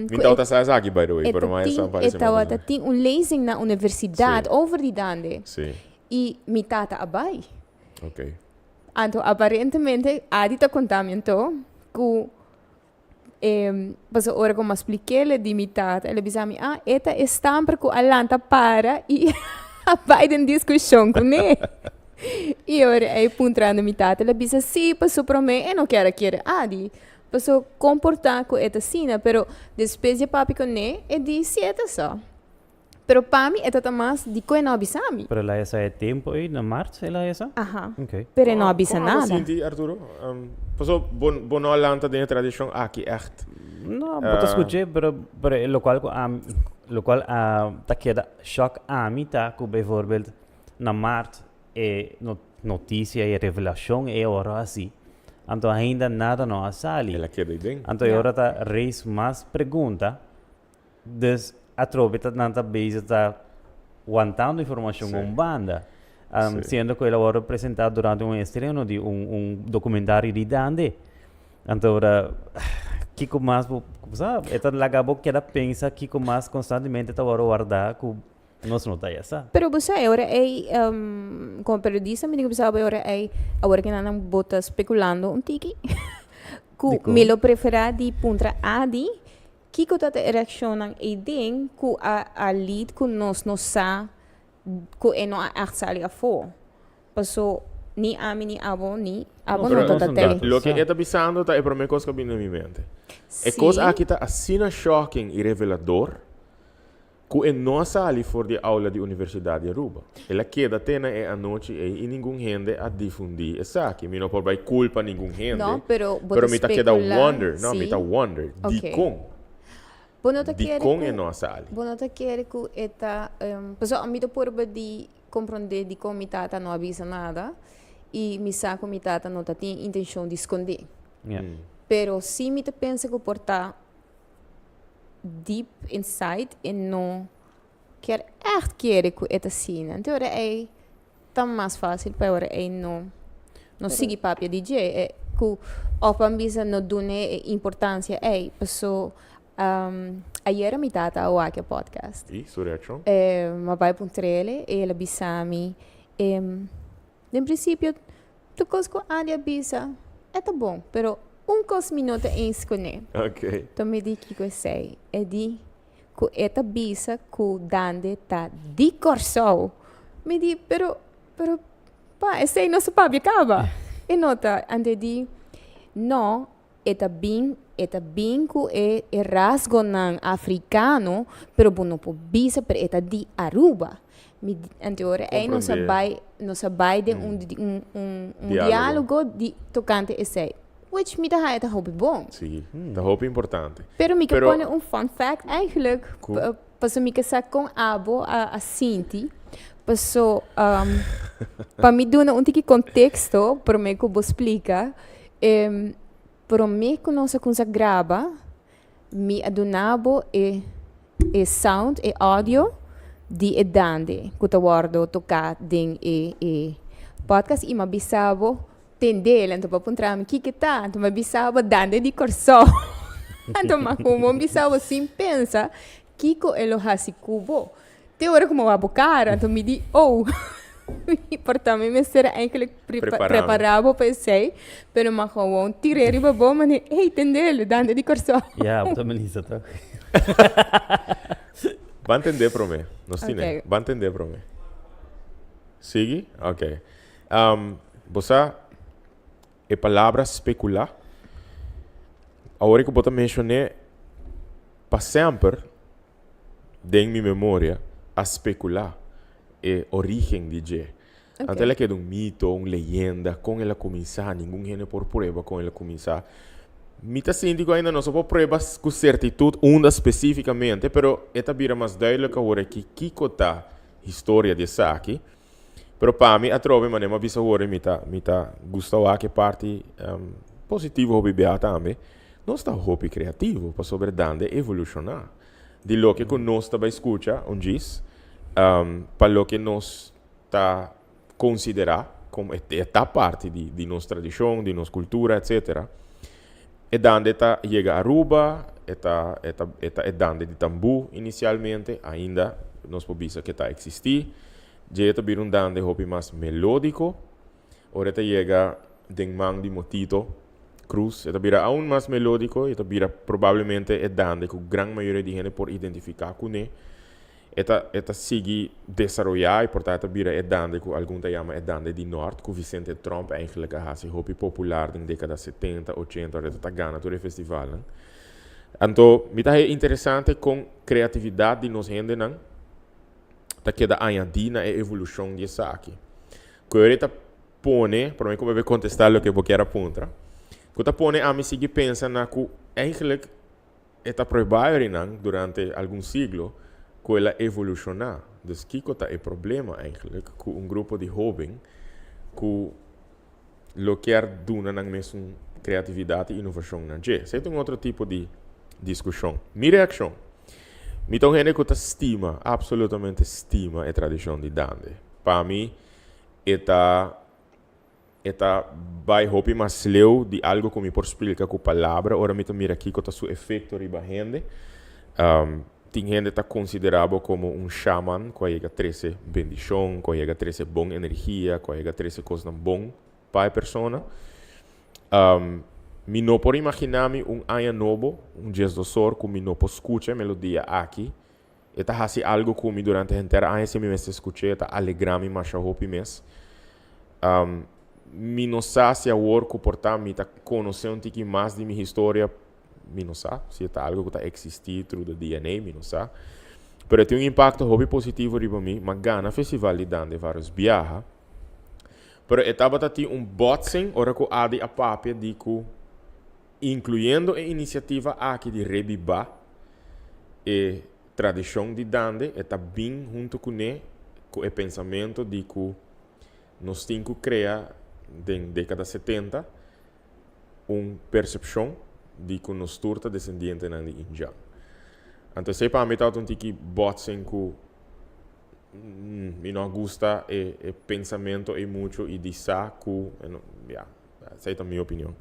Mi tabata sa esaki by the way, pero mi a sa un par di E tabata tin un lezing na universidat over di dande. Si. I mi tata a bai. Ok. Anto aparentemente Adi ta konta mi anto ku Pasobra ora ku mi a splik'é el di mi tata, el a bisa mi, ah, e ta e stamper ku a lanta para i A bai den diskushon kuné. I ora ei puntrando mi tata, el a bisa, Sí, paso promé e no kier a kere Adi. Paso komportá ku e ta asina, pero despues di a papia kuné, e di, Sí, e ta so. Pero pa mi e ta ta mas dikon e no a bisa mi. Pero el a hesa e tempo ei na mart el a hesa? Aha. Ok. Pero e no a bisa Kon abo nada. sinti Arturo? Paso bo bo no a lanta den e tradishon aki ègt. No, bo ta skuch'é pero pero e lokual ku ami lokual a ta keda shòk ami ta ku bijvoorbeeld na mart e notisia e revelashon e ora hasi anto ainda nada no a sali. El a keda ei den. Anto e ora ta raise mas pregunta. Dus atrobe ta nan ta bezig ta wantando informacion un banda. Siendo cu el a wordo presenta durante un estreno di un un documentario di Dande. Anto ora kico mas bo sa e ta laga bo keda pensa kico mas constantemente ta wordo warda cu nos no ta ya sa. Pero bo sa e ora ey como periodista mi tin cu bisa bo e ora ey awor cu nan bo ta speculando un tiki cu mi lo prefera di puntra Adi Kiko ta e reakshonnan eiden ku a a lead ku nos no sa ku e no a ègt sali afó? Paso ni ami ni abo ni abo no ta ta tei. Loke e ta bisando ta e promé kos ku a bini na mi mente. E kos aki ta asina shocking i revelador ku e no a sali for di e aula di Universidat di Aruba. El a keda te na e anochi ei i ningun hende a difundí esaki. Mi no por bai kulpa ningun hende, No, pero bo pero ta mi ta keda speculá, wonder, no, mi sí. ta wonder, Ok. dikon? Bo no ta kere Dikon e ku, no a sali? bo no ta kere ku e ta, pasobra mi ta purba di komprondé dikon mi tata no a bisa nada i mi sa ku mi tata no ta tin intenshon di skondé. Ja. Pero sí mi ta pensa ku por ta deep inside e no kier echt kere ku e ta asina. Anto ora ei ta mas fácil pa e ora ei no no sigui papia di dje e ku òf ban bisa no dun'é e importansia ei. Paso ayera mi tata a wak e podcast. I su reakshon? Mi a bai puntr'el i el a bisa mi Den principio tur cos cu Andy a bisa e ta bon, pero un cos mi no ta eens cune. Ok. To mi di kico esey? E di cu e ta bisa cu Dande ta di Corsou. Mi di, pero, pero pa, esey no sa papia caba. E no ta. Anto e di, no, E ta bin, e ta bin ku e e rasgonan afrikano, pero bo no por bisa, pero e ta di Aruba. Mi di, anto e ora ei nos a Comprende. bai, nos a bai den un di un un un Diálogo. diálogo di tokante esei, which mi ta haña ta hopi bon. Sí, ta hopi importante. Pero mi ke Pero pone un fun fact eigenlijk, Ku? paso mi ke sa kon abo a a sinti, paso pa mi duna un tiki konteksto promé ku bo splika, E promé ku nos a kumsa graba, mi a duna bo e e sound, e audio di e dande ku ta wòrdu toká den e e podcast i mi a bisa bo tende el. Anto bo a puntra mi kiko ta, anto mi a bisa bo dande di Kòrsou. Anto mi a komo bisa bo sin pensa kiko e lo hasi ku bo. Te ora ku mi wak bo kara, anto mi di, oh, por ta mi mester eigenlijk Prepará mi. prepará bo pa esei, pero mi a gewoon tir'é riba bo, mi di, hey, tend'é, dande di Kòrsou. Ja, bo ta Melissa toch? Ban tend'é promé. Nos tine. Ok. Ban tend'é promé. Sigui? Ok. Bo sa e palabra speculá? Awor ku bo ta menshoné pa semper, Den mi memoria a speculá e origen di dje. Anto el a keda un mito, un leyenda, kon el a kuminsá, ningun hende por prueba kon el a kuminsá. Mi ta sinti ku ainda nos no por prueba ku sertitut unda spesífikamente, pero e ta bira mas duidelijk awor aki kiko ta historia di esaki. Pero pa mi atrobe manera mi a bisa awor mi ta mi ta gusta wak e parti positivo hopi bia tambe. Nos ta hopi creativo pasobra dande evoluciona. Di loke cu nos ta bay scucha un djis pa loke nos ta considera como e ta parti di di nos tradicion, di nos cultura etcetera. E dande ta yega Aruba, e ta e ta e ta e dande di tambu inicialmente, ainda nos por bisa ke ta existi. Dje e ta bira un dande hopi mas melodico. Ora e ta yega den man di Motito Cruz, e ta bira aun mas melodico y e ta bira probablemente e dande cu gran mayoria di hende por identifica cune. E ta e ta sigui desaroyá i por ta e ta bira e dande ku algun ta yama e dande di nort ku Vicente Tromp eigenlijk a hasi hopi popular den dekada setenta, ochenta ora e ta ta gana tur e festivalnan. Anto mi ta haña interesante kon kreatividat di nos hendenan ta keda añadí na e evolushon di esaki. Ku e ta pone, promé ku bo kontestá loke bo kier a puntra, ku ta pone ami sigui pensa na ku eigenlijk E ta prohibá nan durante algun siglo ku el a evolushoná. Dus kiko ta e problema eigenlijk ku un grupo di hóben ku lo kier duna nan mesun kreatividat i inovashon na dje? Esei ta un otro tipo di diskushon. Mi reakshon, Mi ta un hende ku ta stima, absolutamente stima e tradishon di dande. Pa mi e ta. E ta bai hopi mas leu di algo ku mi por splika ku palabra ora mi ta mira kiko ta su efekto riba hende. Tin hende ta konsiderá bo komo un shaman ku a yega trese bendishon, ku a yega trese bon energia, ku a yega trese kosnan bon pa e persona. Mi no por imaginá mi un aña nobo, un diesdosor, ku mi no por skucha e melodia aki. E ta hasi algo ku mi durante henter aña si mi mester skuch'é, e ta alegrá mi masha hopi mes. Mi no sa si awor ku por ta mi ta konosé un tiki mas di mi historia, mi no sa si e ta algo ku ta eksistí through the DNA, mi no sa. Pero e tin un impakto hopi positivo riba mi, m'a gana festival di Dande vários biaha. Pero e tabata tin un botsing ora ku Ady a papia di ku inkluyendo e inisiativa aki di rebibá e tradishon di Dande, e ta bin huntu kuné ku e pensamento di ku nos tin ku krea den dékada setenta un persepshon di ku nos tur ta desendientenan di Indjan. Anto esei pa mi tabata un tiki botsing ku mi no a gusta e e pensamento ei muchu i di sa ku, ya, esei ta mi opinion,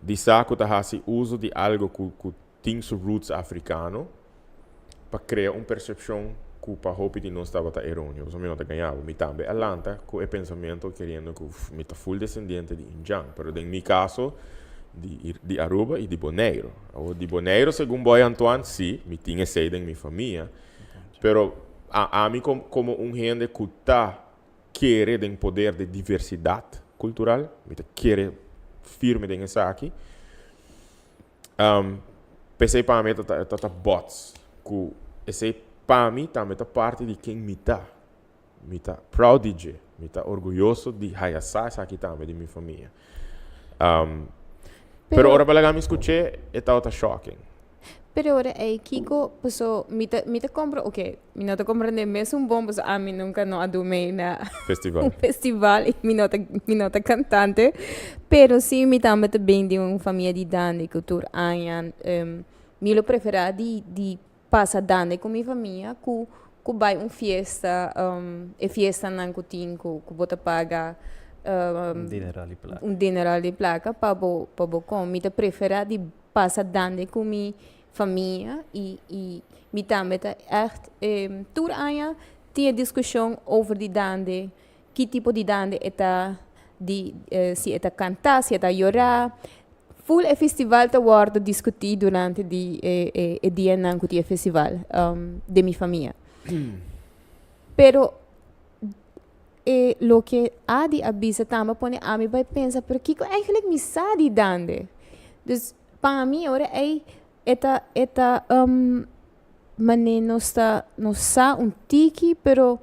di sa ku ta hasi uso di algo ku ku tin su roots africano pa crea un percepcion cu pa hopi di nos tabata eroneo. Pasobra mi no ta gaña bo. Mi tambe a lanta cu e pensamento keriendo cu mi ta full descendiente di Indjan. Pero den mi caso di di Aruba y di Boneiro. Awor di Boneiro segun Boy Antoine si, mi tin esey den mi famia. Pero a ami como un hende cu ta kere den poder di diversidad cultural, mi ta kere firme den esaki. P'esei pa mi ta ta bots ku esei pa mi tambe ta parti di ken mi ta. Mi ta proud di dje. Mi ta orguyoso di haya sa esaki tambe di mi famia. Pero ora bo laga mi skuch'é e tabata shocking. Pero ora ei kiko paso mi ta mi ta compra oke mi no ta comprende mesun bon paso ami nunca no a do mee na Festival. un festival y mi no ta mi no ta cantante pero si mi tambe ta bin di un famia di dande cu tur aña mi lo prefera di di pasa dande cu mi famia cu cu bay un fiesta e fiestanan cu tin cu cu bo ta paga Un dineral di placa. un dineral di placa pa bo pa bo come mi ta prefera di pasa dande cu mi famia y y mi tambe ta echt tur aña tin e discusion over di dande ki tipo di dande e ta di si e ta canta si e ta yora full e festival ta wordo discuti durante di e e e dianan cu tin e festival den mi famia pero E loke Adi a bisa tambe a pone ami bai pensa, pero kiko eigenlijk mi sa di dande? Dus pa mi ora ei e ta e ta mane nos ta nos sa un tiki pero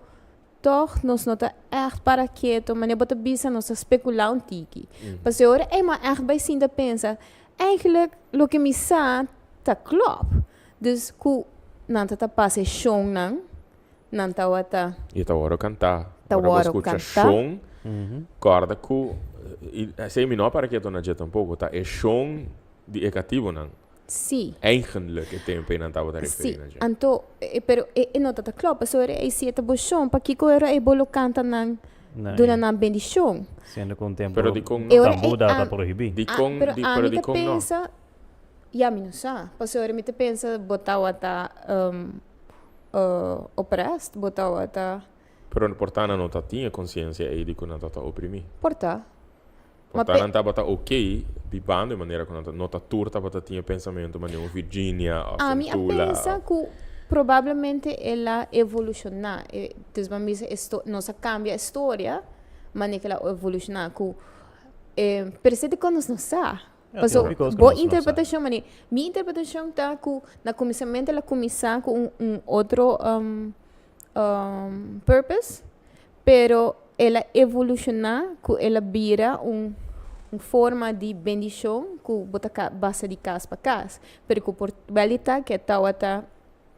tog nos no ta ègt para keto mane bo ta bisa nos ta spekulá un tiki. Pasobra ora ei mi a ègt bai sinta pensa eigenlijk loke mi sa ta klòp. Dus ku nan ta ta pasa e shownan Nan tawata. I ta wòrdu kantá. Ta Ora bo wòrdu skucha kantá. shon, kòrda ku, i esei mi no a para ketu na dje tampoko, ta e shon di e katibunan. Sí. Eigenlijk e tempu ei nan tabata referí Sí, na dje. anto, pero e e no ta ta klòp, pasobra ei si e ta bo shon, pakiko ora ei bo lo kanta nan, Na duna e. nan bendishon? Siendo ku un tempu Pero dikon no? E ora ei tambú tabata a prohibí. a Dikon, pero di, pero ami ta dikon no? pensa, ya mi no sa, pasobra mi ta pensa bo tawata Oppressed bo tawata. Pero por ta nan no ta tin e conciencia ey di cu nan ta oprimi. Por ta. Por ta nan tabata ok bibando e manera cu nan ta, no ta tur tabata tin e pensamento manera un Virginia of un Ami a Tula pensa of. cu Probablemente el a evolushoná. E, dus ban bisa e sto, nos a kambia e storia, manera ku el a evolushoná ku e, pero esei ta kon nos no sa. Ja, Paso tin hopi kos ku bo nos no sa. interpretashon, mane, mi interpretashon ta ku na kuminsamentu el a kuminsá ku un, un otro purpose, pero el a evolushoná ku el a bira un, un forma di bendishon ku bo ta ka basa di kas pa kas, pero ku por bel di ta ke tabata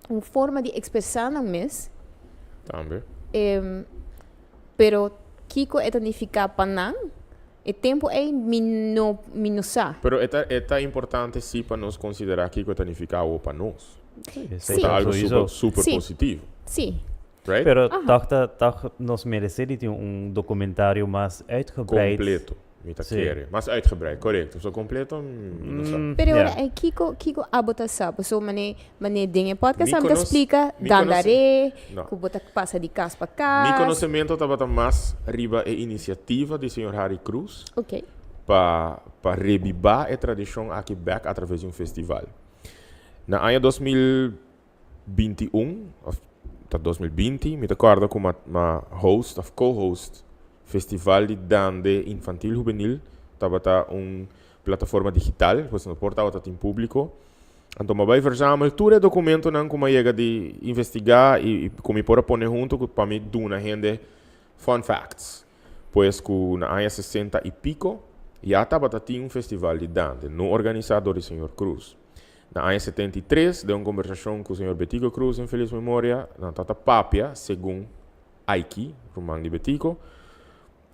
un forma di ekspresá nan mes. Tambe. Pero kiko e ta nifiká pa nan, e tempu ei mi no mi no sa. Pero e ta e ta importante sí pa nos konsiderá kiko e ta nifiká awor pa nos. Sí. Ta algu Sowieso. super super Sí. positivo. Sí. Right? Pero toch ta toch nos merece di tin un documentario mas uitgebreid. Completo, mi ta Sí. kere. Mas uitgebreid, correcto. So completo, mi no sa. Pero ora Ja. ei kiko kiko abo ta sa? Paso mane mane den e podcast Mi abo ta konos- splika mi dandaré, No. ku bo ta pasa di kas pa kas. Mi konosemento tabata mas riba e inisiativa di señor Harry Croes Oké. pa pa rebibá e tradishon aki bèk atraves di un festival. Na aña 2021 of ta 2020 mi ta kòrda ku ma ma host of co-host festival di dande infantil hubenil tabata un plataforma digital pues no por tabata tin públiko. Anto mi a bai verzamel tur e dokumentonan ku mi a yega di investigá i ku mi por a pone huntu ku pa mi duna hende fun facts. Pues ku na aña sesenta i piko ya tabata tin un festival di dande no organisá dor di señor Cruz. Na aña 73, den un kombersashon ku señor Betico Cruz en felis memoria, nan ta ta papia, segun Aiki, ruman di Betico,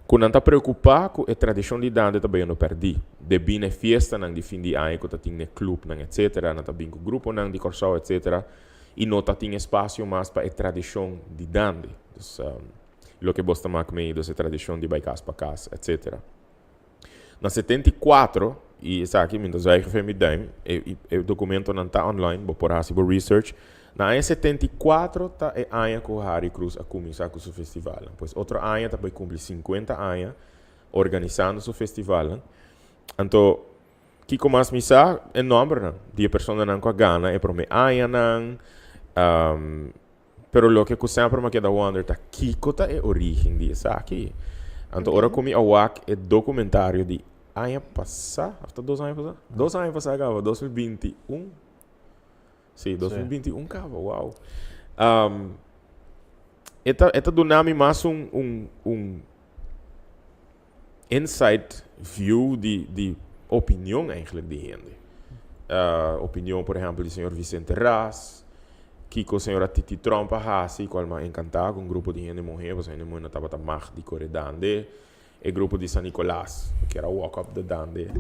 ku nan ta preokupá ku e tradishon di dande ta bayendo pèrdí. Debí na e fiestanan di fin di aña ku ta tin na e klupnan etsetera, nan ta bin ku gruponan di Kòrsou etsetera, i no ta tin espasio mas pa e tradishon di dande. Dus, loke bos ta mak mei, dus e tradishon di bai kas pa kas etsetera. Na 74, i esaki mi ta zuiger fen mi duim, e e dokumentonan ta online, bo por hasi bo research. Na aña 74 ta e aña ku Harry Croes a kuminsá ku su festivalnan. Pues otro aña ta bai kumpli 50 aña organisando su festivalnan. Anto, kiko mas mi sa? E nòmbernan di e personanan ku a gana e promé añanan. Pero loke ku semper mi a keda wonder ta kiko ta e origen di esaki. Anto ora ku mi a wak e documentario di aña pasá, of ta dos aña pasá? Dos aña pasá kaba, 2021. Sí, 2021 kaba, wow. Um, e ta, e ta duna mi mas un, un, un insight view di, di opinion eigenlijk di hende. Uh, opinion, por ehempel, di señor Vicente Ras, kiko señora Titi Tromp a hasi, cual m'a encanta cu un grupo di hende muhe, pasobra hende muhe no tabata mag di core dande. E grupo di San Nicolas, cu era walk up the dande.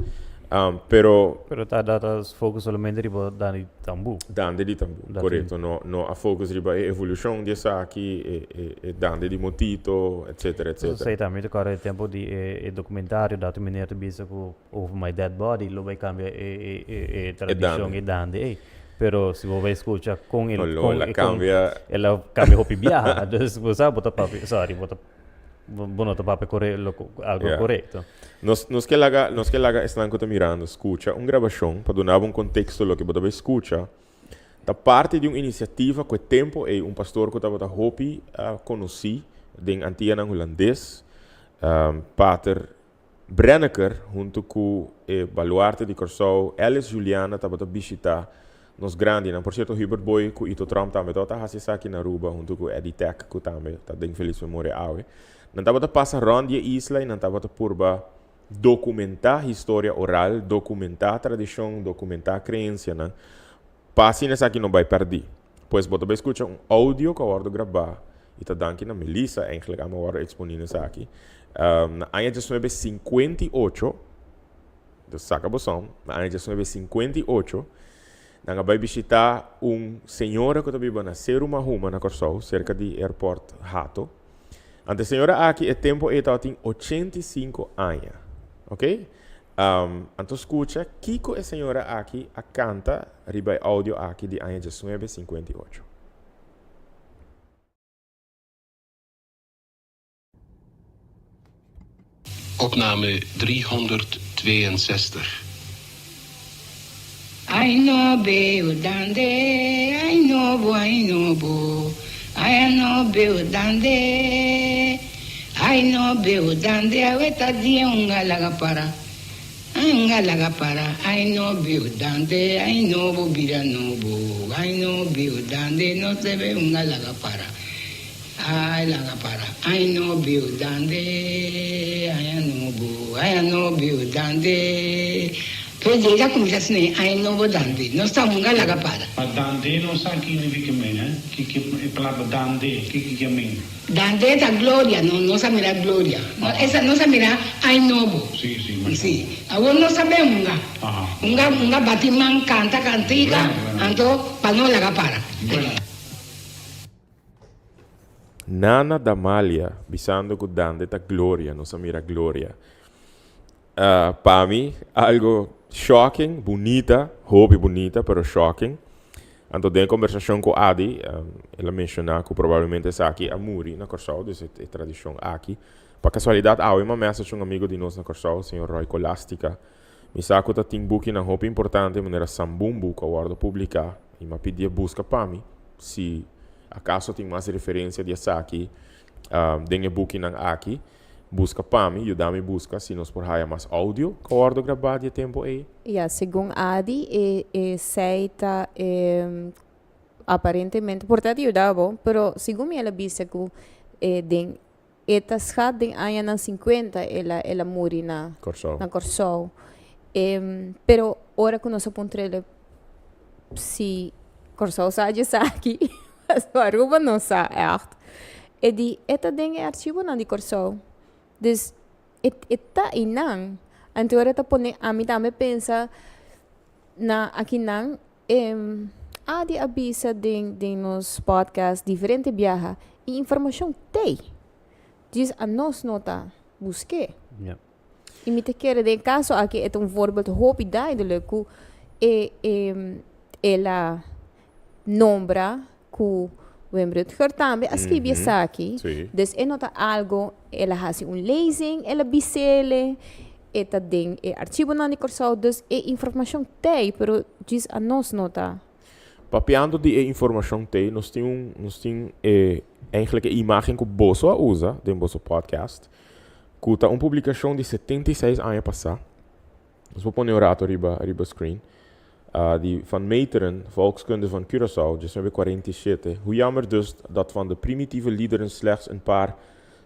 Um, pero... Pero ta dat a focus solamente riba dande di tambú. Dande di tambú, correcto. No, no a focus riba e evolucion di esaki, e, e, e dande di motito, etcetera, etcetera. Esei tambe ta corda e tempo di e, e documentario dat e meneer ta bisa cu over my dead body lo bay cambia e, e, e, e tradicion, e dande ey. Pero si bo bay scucha con el, No, con, el a con, cambia. el a cambia hopi biaha. Dus bo sa bo ta papia, sorry, bo ta Bo no ta papia kore lo algo Yeah. korekto. Nos, nos ke laga, nos ke laga esnan ku ta mirando skucha un grabashon pa duna bo un konteksto loke bo ta bai skucha. Ta parti di un inisiativa ku e tempu ei un pastor ku tabata hopi konosí den Antianan Hulandes, Pater Brenneker huntu ku e baluarte di Kòrsou Ellis Juliana tabata bishitá nos grandinan. Por sierto Hubert Booi ku Ito Tromp tambe tabata hasi esaki na Aruba huntu ku Eddie Tech ku tambe ta den felis memoria awe. Nan tabata pasa rònt di e isla i nan tabata purba dokumentá historia oral, dokumentá tradishon, dokumentá kreensianan pa asina esaki no bai pèrdí. Pues bo ta bai skucha un audio ku a wòrdu grabá i ta danki na Melissa eigenlijk amo a wòrdu eksponí na esaki. Na aña 1958, dus saka bo som, na aña 1958 nan a bai bishitá un señora ku ta biba na Seru Mahuma na Kòrsou, serka di airport Hato. Anto e señora aki e tempu ei tabatin 85 aña, oké? Anto skucha kiko e señora aki a kanta riba e audio aki di aña 1958. Opname 362. Ai no beu dande, ai no. nobo, ai nobo, ai nobo dande. Ai nobo dande, awe ta dia un laga para. Ai un laga para, ai nobo dande, ai nobo bira nobo, ai nobo dande, no se ve un laga para. Ai laga para, ai nobo dande, ai nobo, ai nobo dande. Pues llega como ya se ai nobo dande, no está un laga para. Ma dande no sa kiko significa men, eh? Kiko e palabra dande, kiko ke men? Dande ta gloria, no, nos a mira gloria. No, esa nos a mira ai nobo. Si, si. Si. Awor nos sabe hunga. Hunga, hunga bati man, canta cantica, Bueno, bueno. anto pa no laga para. Bueno. Nana Damalia bisando cu Dande ta gloria, nos a mira gloria. Pa mi algo shocking, bunita, hopi bunita, pero shocking. Anto den conversacion cu Adi, el a menciona cu probablemente esaki a muri na Corsou, dus e tradicion aki. Pa casualidad awe m'a message un amigo di nos na Corsou, señor Roy Colastica. Mi sa cu ta tin bukinan hopi importante manera Sambumbu cu a wordo publica y m'a pidi'e busca pa mi si acaso tin mas referencia di esaki den e bukinan aki. Busca pa mi, yuda mi busca si nos por haya mas audio cu a wordo graba di e tempo ey. Ya, segun Adi e esey ta e aparentemente por ta di yuda bo, pero segun mi el a bisa cu e den e ta schat den añanan cincuenta el a el a muri na Corsou. na Corsou. Pero ora cu nos a puntr'el si Corsou sa dje esaki, pasobra Aruba no sa ègt. E di e ta den e archivonan di Corsou. Dus e e ta einan. Anto ora ta pone ami tambe pensa na akinan e Adi a bisa den den nos podcast diferente biaha e informashon t'ei. Djis anos no ta busk'é. I mi ta kere den e kaso aki e ta un voorbeeld hopi duidelijk ku e e el a nombra ku Wim Rutger tambe a skibi esaki. Dus e no ta algo el a hasi un lezing, el a bis'ele, e ta den e archivonan di Kòrsou, dus e informashon t'ei, pero djis anos no ta. Papiando di e informashon t'ei, nos tin un nos tin e eigenlijk e imagen ku boso a usa den boso podcast. Ku ta un publikashon di 76 aña pasá. Nos por pone un rato riba riba screen. Di Van Meteren, Volkskunde van Curaçao, 1947. Hoe jammer dus dat van de primitieve liederen slechts een paar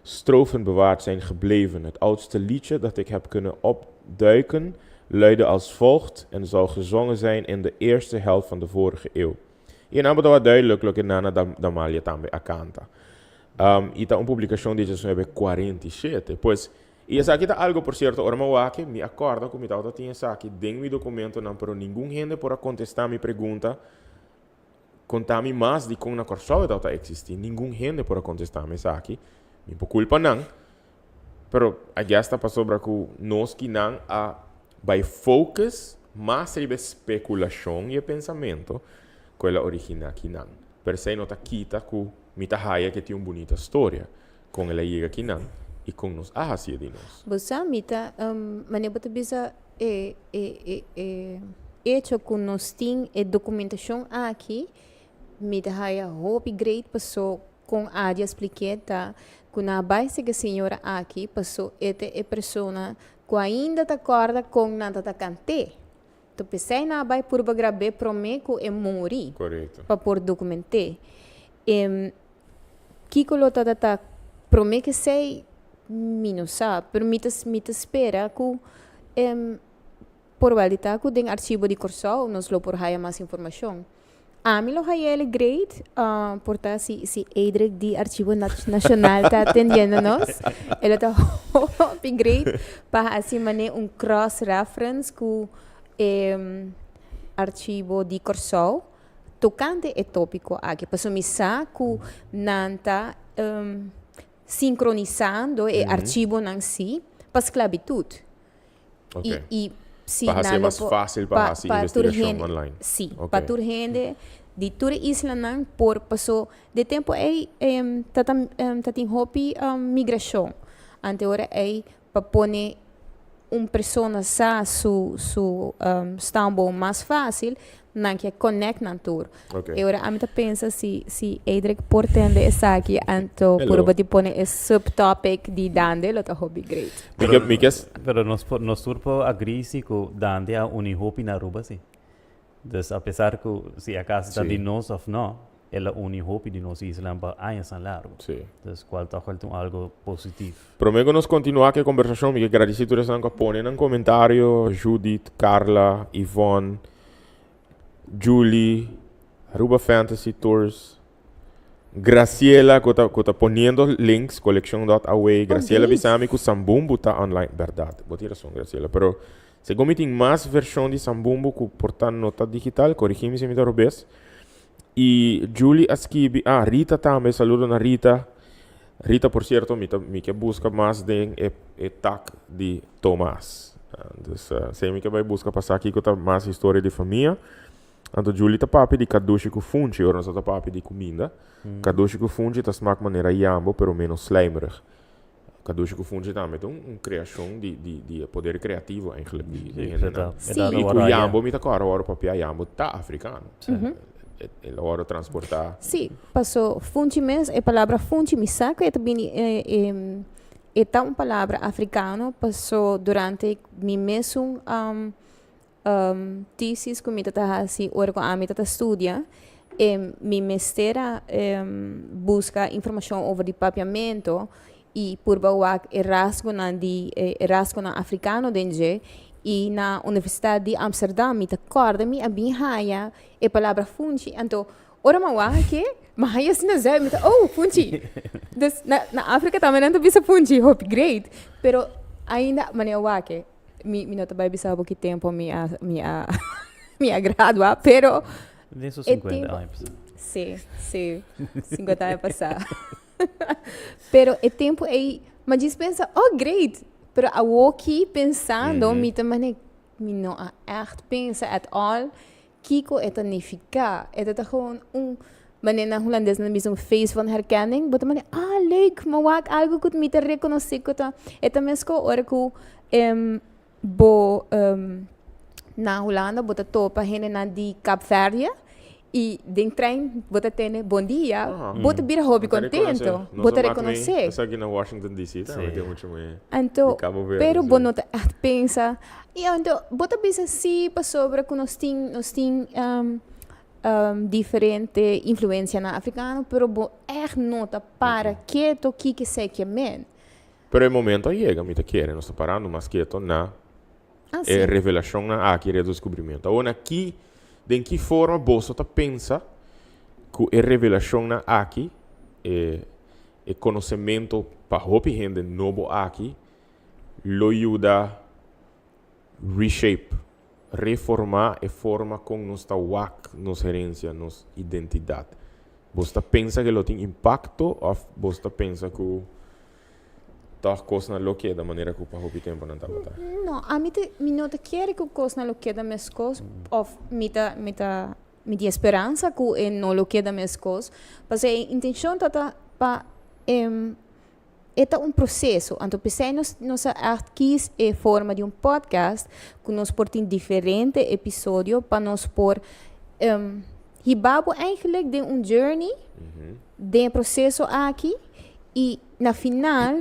strofen bewaard zijn gebleven. Het oudste liedje dat ik heb kunnen opduiken luidde als volgt en zou gezongen zijn in de eerste helft van de vorige eeuw. I e nan bo tabata duidelijk loke Nana Damalia tambe a kanta. I ta un publikashon di 1947. Pues, i esaki ta algo, por sierto, ora mi a wak, mi a kòrda ku mi tabata tin esaki den mi dokumentonan, pero ningun hende por a kontestá mi pregunta, konta mi mas di kon na Kòrsou e tabata eksistí. Ningun hende por a kontestá mi esaki. Mi por kulpa nan, pero I guess ta pasobra ku nos kinan a bai focus mas riba e spekulashon i e pensamentu ku el a originá kinan. Pero esei no ta kita ku Mi ta haya ke tin un bunita storia kon el a yega kinan i kon nos a hasié di nos. Bo sa, mi ta, manera bo ta bisa e, e, e, e echo ku nos tin e dokumentashon aki, mi ta haya hopi great paso kon Adi a splik'é ta ku nan a bai sega señora aki paso e ta e persona ku ainda ta kòrda kon nan ta ta kant'é. To p'esei nan a bai purba grab'é promé ku e muri pa por dokument'é. E kiko lo tabata ta promé ku esei mi no sa, pero mi ta mi ta spera ku por wèl di ta ku den archivo di Kòrsou nos lo por haya mas informashon. Ami lo haya el great, por ta si si Edric di Archivo Nacional ta atendiendo nos, e lo ta hopi great pa haci mane un cross reference cu e archivo di Corsou tocante e topico aki. Pasobra mi sa cu nan ta sincronisando e archivonan si pa sclavitud. Ok. I, i si Pa hasi nan lo mas por fácil pa pa hasi pa tur investigashon hende online. sí, Ok. pa tur hende di tur e islanan por pasó de tempo ei em ta ta em ta tin hopi migrashon. Ante ora ei pa pone. un persona sa su su stamboom mas fácil, nan ke connect nan tur. E ora ami ta pensa si si Edric por tende esaki anto purba di pone e subtopic di Dande lo ta hopi great. Pero nos por nos tur por agree si cu Dande a uni hopi na Aruba si. Dus a pesar cu si acaso ta di nos of no, el a uni hopi di nos isla pa añasnan largo. Dus cual toch wel ta un algo positief. Prome cu nos continua cu e conversacion mi ke gradici tur esnan cu a pone nan comentario, Judith, Carla, Yvonne, Julie, Aruba Fantasy Tours, Graciela cu ta cu ta poniendo links, coleccion dot away, Graciela bisa mi cu Sambumbu ta online, berdad, bo tin razon Graciela, pero segun mi tin mas version di Sambumbu cu por ta no ta digital, corigi mi si mi ta robes, y Julie a skibi, ah Rita tambe, saludo na Rita, Rita por cierto mi ta mi ke busca mas den e e tak di Tomas, dus esey mi ke bay busca pa sa kico ta mas historia di famia. Anto Julie ta papia di kadushi ku funchi, ora nos ta papia di kuminda. Kadushi ku funchi ta smak manera yambo, pero menos slijmerig. Kadushi ku funchi tambe ta un kreashon di di di e poder kreativo eigenlijk di di hendenan. I ku yambo mi ta kòrda ora papia yambo ta afrikano. El a wòrdu transportá. Sí, paso funchi mes, e palabra funchi mi sa ku e ta bini e ta un palabra afrikano, paso durante mi mesun Thesis ku mi ta ta hasi ora ku ami ta ta studia, e mi mester a buska informashon over di papiamentu i purba wak e rasgonan di e rasgonan afrikano den dje i na Universitat di Amsterdam mi ta kòrda mi a bin haña e palabra funchi anto ora mi a wak aki mi a haña asina zui mi ta oh funchi dus na na Afrika tambe nan ta bisa funchi hopi great pero ainda manera wak e. Mi mi no ta bai bisa bo ki tempo mi a mi a mi a gradua, pero Den su e 50 tempo aña pasá. Sí, sí, 50 aña pasá. Pero e tempo ei, mi a djis pensa, oh great! Pero awoki pensando, mi ta mane, mi no a ègt pensa at all Kiko e ta nifiká? E ta ta gewoon un, manera na hulandes nan ta bisa un feest van herkenning. Bo ta manda, ah leuk, mi wak algu ku mi ta rekonosé ku ta. E ta mesko ora ku bo na Hulanda bo ta topa hendenan di Kaapverdië i den trein bo ta tende bon dia, bo ta bira hopi kontento, bo ta rekonosé. Esaki na Washington DC tambe tin muchu muhé Anto, di Cabo Verde, pero sí. bo no ta ègt pensa I anto bo ta bisa si pasobra ku nos tin nos tin diferente influencianan africano pero bo ègt no ta para keto kiko esei ke men. Pero e momento a yega, mi ta kere, nos ta parando mas keto na e revelashonnan aki, e redeskubrimentu. Awor na ki, den ki forma boso ta pensa ku e revelashonnan aki, e e konosementu pa hopi hende nobo aki, lo yuda reshape, reformá e forma kon nos ta wak nos herensia, nos identidat. Bos ta pensa ku lo tin impakto òf bos ta pensa ku tòg kosnan lo keda manera ku pa hopi tempu nan tabata? No, ami ta, mi no ta kere ku kosnan lo keda meskos òf mi ta, mi ta, mi tin e speransa ku e no lo keda meskos, pasobra e intenshon ta ta pa e E ta un proseso, anto p'esei nos nos a ègt kis e forma di un podcast ku nos por tin diferente episodio pa nos por hiba bo eigenlijk den un journey den e proseso aki i na final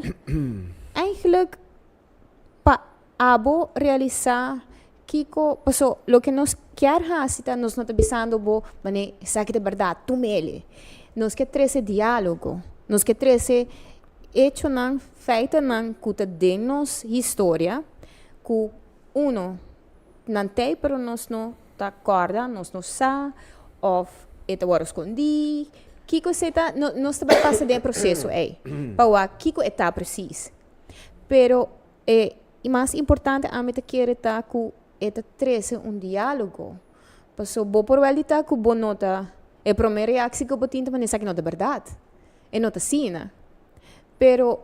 eigenlijk pa abo realisá kiko paso loke nos kier hasi ta nos no ta bisando bo manera esaki ta bèrdat tum'el nos ke trese diálogo nos ke trese echonan feitonan ku ta den nos historia ku uno nan t'ei pero nos no ta kòrda nos no sa òf e ta wòrdu skondí kiko esei ta nos ta bai pasa den e proseso ei pa wak kiko e ta presis. Pero e mas importante ami ta kere ta ku e ta trese un diálogo. Paso bo por wèl di ta ku bo no ta, e promé reaksi ku bo tin ta manera esaki no ta bèrdat, e no ta asina. Pero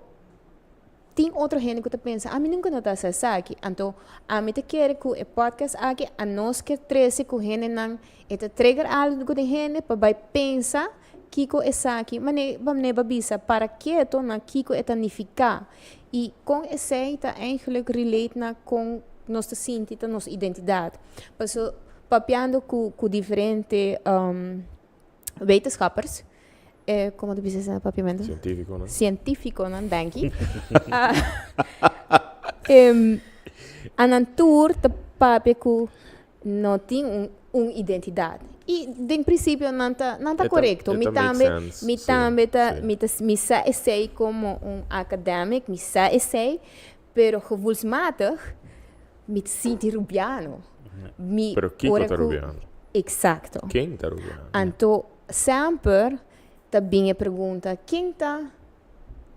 tin otro hende ku ta pensa ami nunka no ta hasi esaki. Anto ami ta kere ku e podcast aki anos ke trese ku hendenan, e ta trigger algu den hende pa bai pensa Kiko esaki? Mane ba mne ba bisa para keto na kiko e ta nifiká. I kon esei ta eigenlijk relate na kon nos ta sinti ta nos identidat. Paso papiando ku ku diferente wetenschappers, komo ta bisa esei na papiamentu? Sientífikonan. Sientífikonan, danki. Anan tur ta papia ku no tin un un identidad. Y den principio nan ta nan ta corecto. Mi tambe mi tambe ta mi ta mi sa esey como un academic, mi sa esey, pero gevoelsmatig mi ta sinti Rubiano. Mi Pero kiko ora ta ku Rubiano? Exacto. Ken ta Rubiano? Anto semper ta bin e pregunta ken ta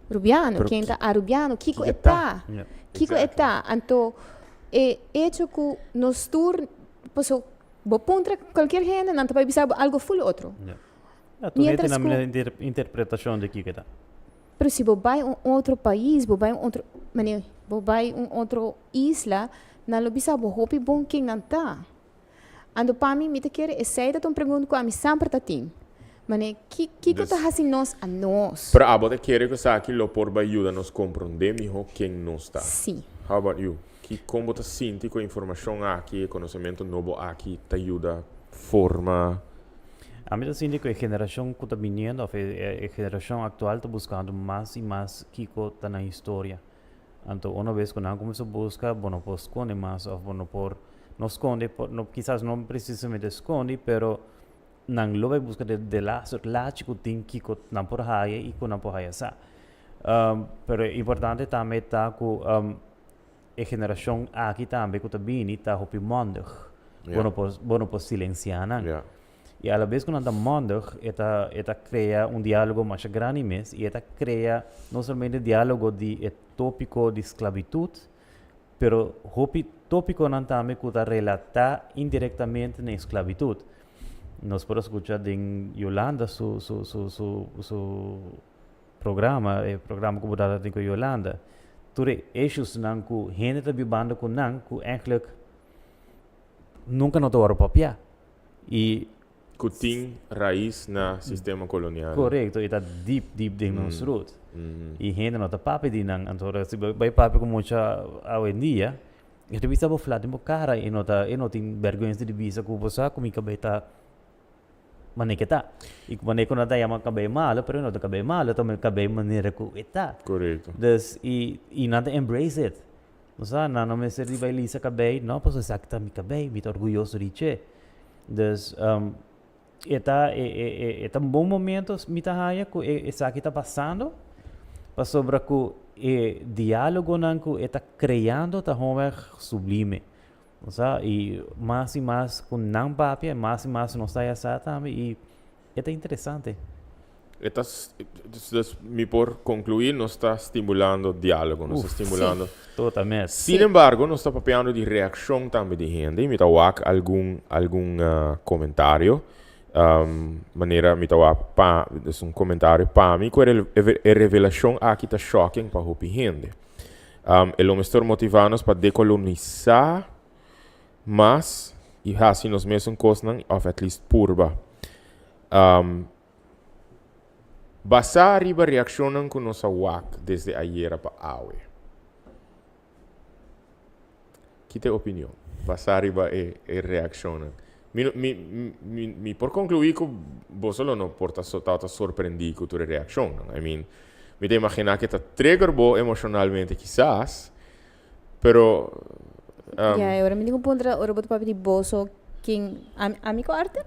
Rubiano, Pero ken ki ta Arubiano, kiko kiko e e ta? ta? Ja. Kiko e Exactly. ta? Anto e hecho ku nos tur, paso bo puntra cualkier hende, nan ta bai bisa bo algo full otro. Ja. Ja, tur hende Mientras na ku, manera inter interpretacion di kiko e ta. pero si bo bai un otro pais, bo bai un otro, mane, bo bai un otro isla, nan lo bisa bo hopi bon ken nan ta. Anto pa mi, mi ta kere esei ta un pregunta ku ami semper ta tin. Mane, ki, kiko ta Dus, hasi nos a nos? pero abo ta kere ku esaki lo por bai yuda nos komprondé mihó ken nos ta? Sí. How about you? Ki, kon bo ta sinti ku e informashon aki, e konosementu nobo aki ta yuda forma? Ami ta sinti ku e generashon ku ta biniendo òf e, e, e generashon aktual ta buskando mas i mas kiko ta nan historia. Anto una bes ku nan kuminsá buska, bo no por skonde mas òf bo no por no skonde, por no kisas no presisamente skonde, pero nan lo bai buska de de laatste lachi ku tin kiko nan por haya i ku nan por haya sa. Pero importante tambe ta ku e generashon aki tambe ku ta bini ta hopi mondig. Bo no por bo no por silensiá nan. I alabes ku nan ta mondig, e ta e ta krea un diálogo masha grandi mes i e ta krea no solamente diálogo di e tópiko di sklabitut, pero hopi tópikonan tambe ku ta relatá indirektamente na e sklabitut. Nos por a skucha den Yolanda su su su su su programa, e programa ku bo tabata tin ku Yolanda, tur e issuesnan ku hende ta bibando ku nan ku ègentlik nunka no ta wòrdu papiá. I. Ku tin rais na sistema kolonial. Korekto, e ta dip dip den nos rut. I hende no ta papia di nan. Anto ora si bo bai papia ku mucha awendia, e ta bisa bo flat den bo kara, e no ta e no tin bèrgwensa di bisa ku bo sa ku mi kabei ta manera ke ta. I ku manera ku nan ta yama kabei malo, pero e no ta kabei malo, e ta kabei manera ku e ta. Korekto. Dus i i nan ta embrace it. Bo sa, nan no mester di bai lisa kabei, no, pasobra esaki ta mi kabei, mi ta orguyoso di dje. Dus, e ta, e, e, e, e ta un bon momento, mi ta haña, ku e esaki ta pasando, pasobra ku e diálogonan ku e ta kreando ta homer sublime. Bo sa, i mas i mas ku nan papia, mas i mas nos ta haya sa tambe, i E ta interesante. E ta, dus mi por conclui, nos ta stimulando dialogo, nos ta stimulando. Totalmente. Sin embargo, nos ta papiando di reaccion tambe di hende y mi ta wak algun, algun comentario. Manera mi ta wak pa, dus un comentario pa mi cu e revelacion aki ta shocking pa hopi hende. E lo mester motiva nos pa decolonisa mas y haci nos mesun cosnan of at least purba. Um, basá riba reaccionnan cu nos a wak desde ayera pa awe. Ki ta e opinion? Basá riba e, e reaccionnan. Mi, mi, mi, mi por conclui cu boso lo no por ta, tabata sorprendí cu tur e reaccionnan. I mean, mi ta imagina cu ta trigger bo emocionalmente kisas, Pero, um, Ja, e ora mi tin ku puntra, ora bo ta papia di boso, ken, ami, ami ku Arthur?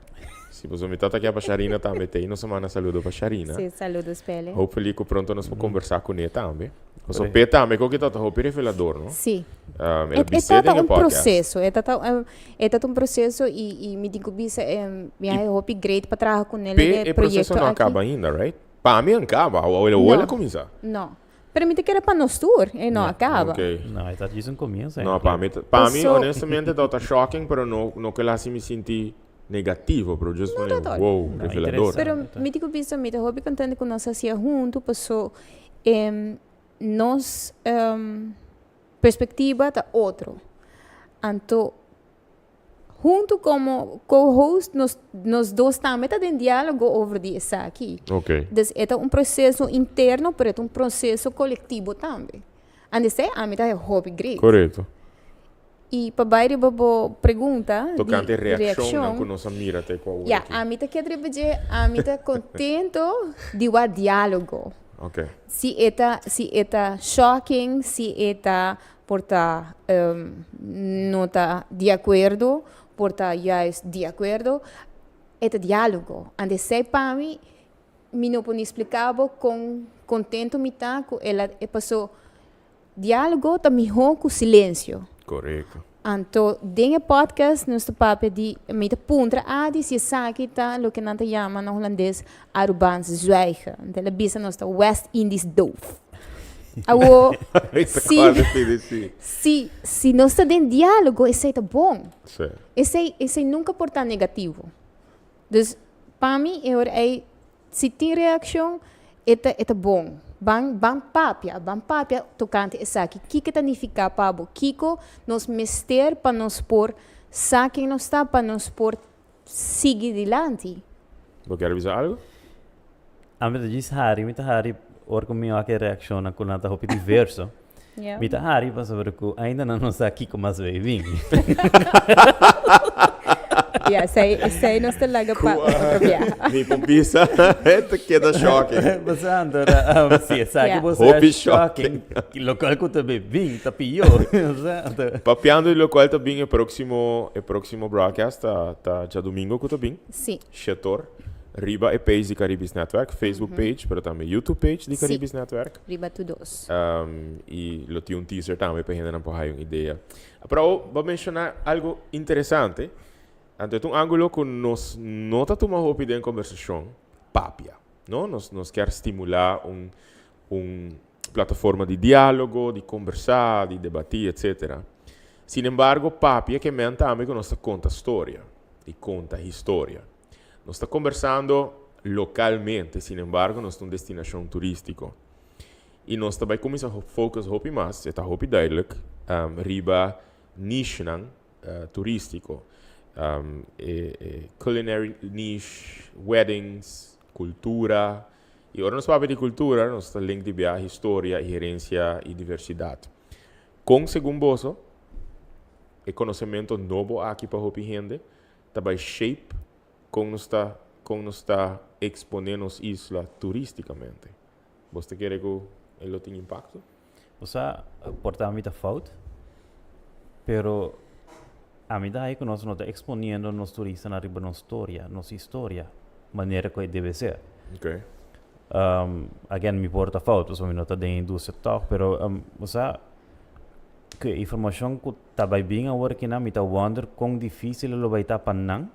Si, pasobra mi tata kia pa Sharina tambe te i nos a manda saludo pa Sharina. Sí, saludos p'ele. Hopefully ku pronto nos por kombersá kuné tambe. Pasobra p'e tambe koke ta ta hopi revelador, no? Sí. Um, el a E, e bis'é ta den e un podcast. proseso, e ta ta, e ta ta un proseso i, i mi tin ku bisa, mi a I hopi great pa traha kuné p'e den e e proseso proyekto no a aki. kaba ainda, right? Pa mi a kaba, awor el a No, kuminsá. no. Pero mi ta kere pa nos tur, e no a kaba. Ok. No, e ta djis un comienzo No, pa mi, pa mi honestamente ta shocking, pero no, no ke la hasi mi sinti negativo, pero just No, pone, total. wow, No, revelador. interesante. Pero mi tin ku bisa mi ta hopi contento ku nos hasié huntu, paso em, nos em, perspectiva ta otro. Anto Huntu komo co-host nos nos dos tambe ta den diálogo over di esaki. Ok. Dus e ta un proseso interno, pero e ta un proseso kolektibo tambe. Andesei ami ta hopi great. Korekto. I pa bai riba bo pregunta di Tokante reakshonnan ku nos a mira te ku awor Ya, aki. ami ta keda riba dje, ami ta kontento di wak diálogo. Ok. Si e ta, si e ta shocking, si e ta por ta no ta di akuerdo, por ta juist di akuerdo, e ta diálogo. Ante esei pa mi, mi no por ni splika bo kon kontento mi ta ku el a e pasó. Diálogo ta mihó ku silensio. Korekto. Anto den e podcast nos ta papia di, mi ta puntra Adi si esaki ta loke nan ta yama na hulandes Arubaans zwijgen. Anto el a bisa nos ta West Indies doof. Awo, si, si, si nos ta den diálogo esei ta bon. Esei, esei nunka por ta negativo. Dus pa mi e ora ei Si tin reakshon, e ta e ta bon. Ban ban papia, ban papia tokante esaki. Kiko ta nifiká pa bo? Kiko nos mester pa nos por sa ken nos ta, pa nos por sigui dilanti? Bo kier bisa algo? Ami ta djis hari, mi ta hari ora ku mi wak e reakshonnan ku nan ta hopi diverso. Mi ta hari pasobra ku ainda nan no sa kiko mas bay bin. Ya, esei, esei nos ta laga pa otro biaha. Mi por bisa, e ta keda shocking. Pasando, si esaki bo sa Hopi shocking, lokual ku ta bay bin ta pió. Papiando di lokual ta bin e próksimo, e próksimo broadcast ta, ta djadumingo ku ta bin. Si. Shetor, riba e page di Caribisch Netwerk, Facebook page, pero tambe YouTube page di Caribisch Netwerk. Riba tur dos. Y lo tin un teaser tambe pa hendenan por haya un idea. Pero bo a menciona algo interesante. Anto e ta un angulo cu nos no ta tuma hopi den conversacion, papia. No? Nos, nos kier stimula un, un plataforma di dialogo, di conversa, di debati, etcetera. Sin embargo, papia ke men tambe cu nos ta conta storia y conta historia. Nos ta kombersando lokalmente, sin embargo nos ta un destinashon turístiko. I nos ta bai kuminsá focus hopi mas, e ta hopi duidelijk, riba nichenan turístiko. E culinary niche, weddings, kultura. I ora nos papia di kultura nos ta link di bia historia i herensia i diversidat. Kon segun boso e konosementu nobo aki pa hopi hende ta bai shape kon nos ta kon nos ta expone nos isla turisticamente. Bos ta kere ku e lo tin impacto? Bo sa, por ta mi ta fout, pero ami ta haña ku nos no ta exponiendo nos turistanan riba nos storia, nos historia, manera ku e debe ser. Okay. Again, mi por ta fout, pasobra mi no ta den e industria tòg, pero bo sa ku e informashon ku Ta bai bin awor kinan mi ta wonder kon dificil lo bai ta pa nan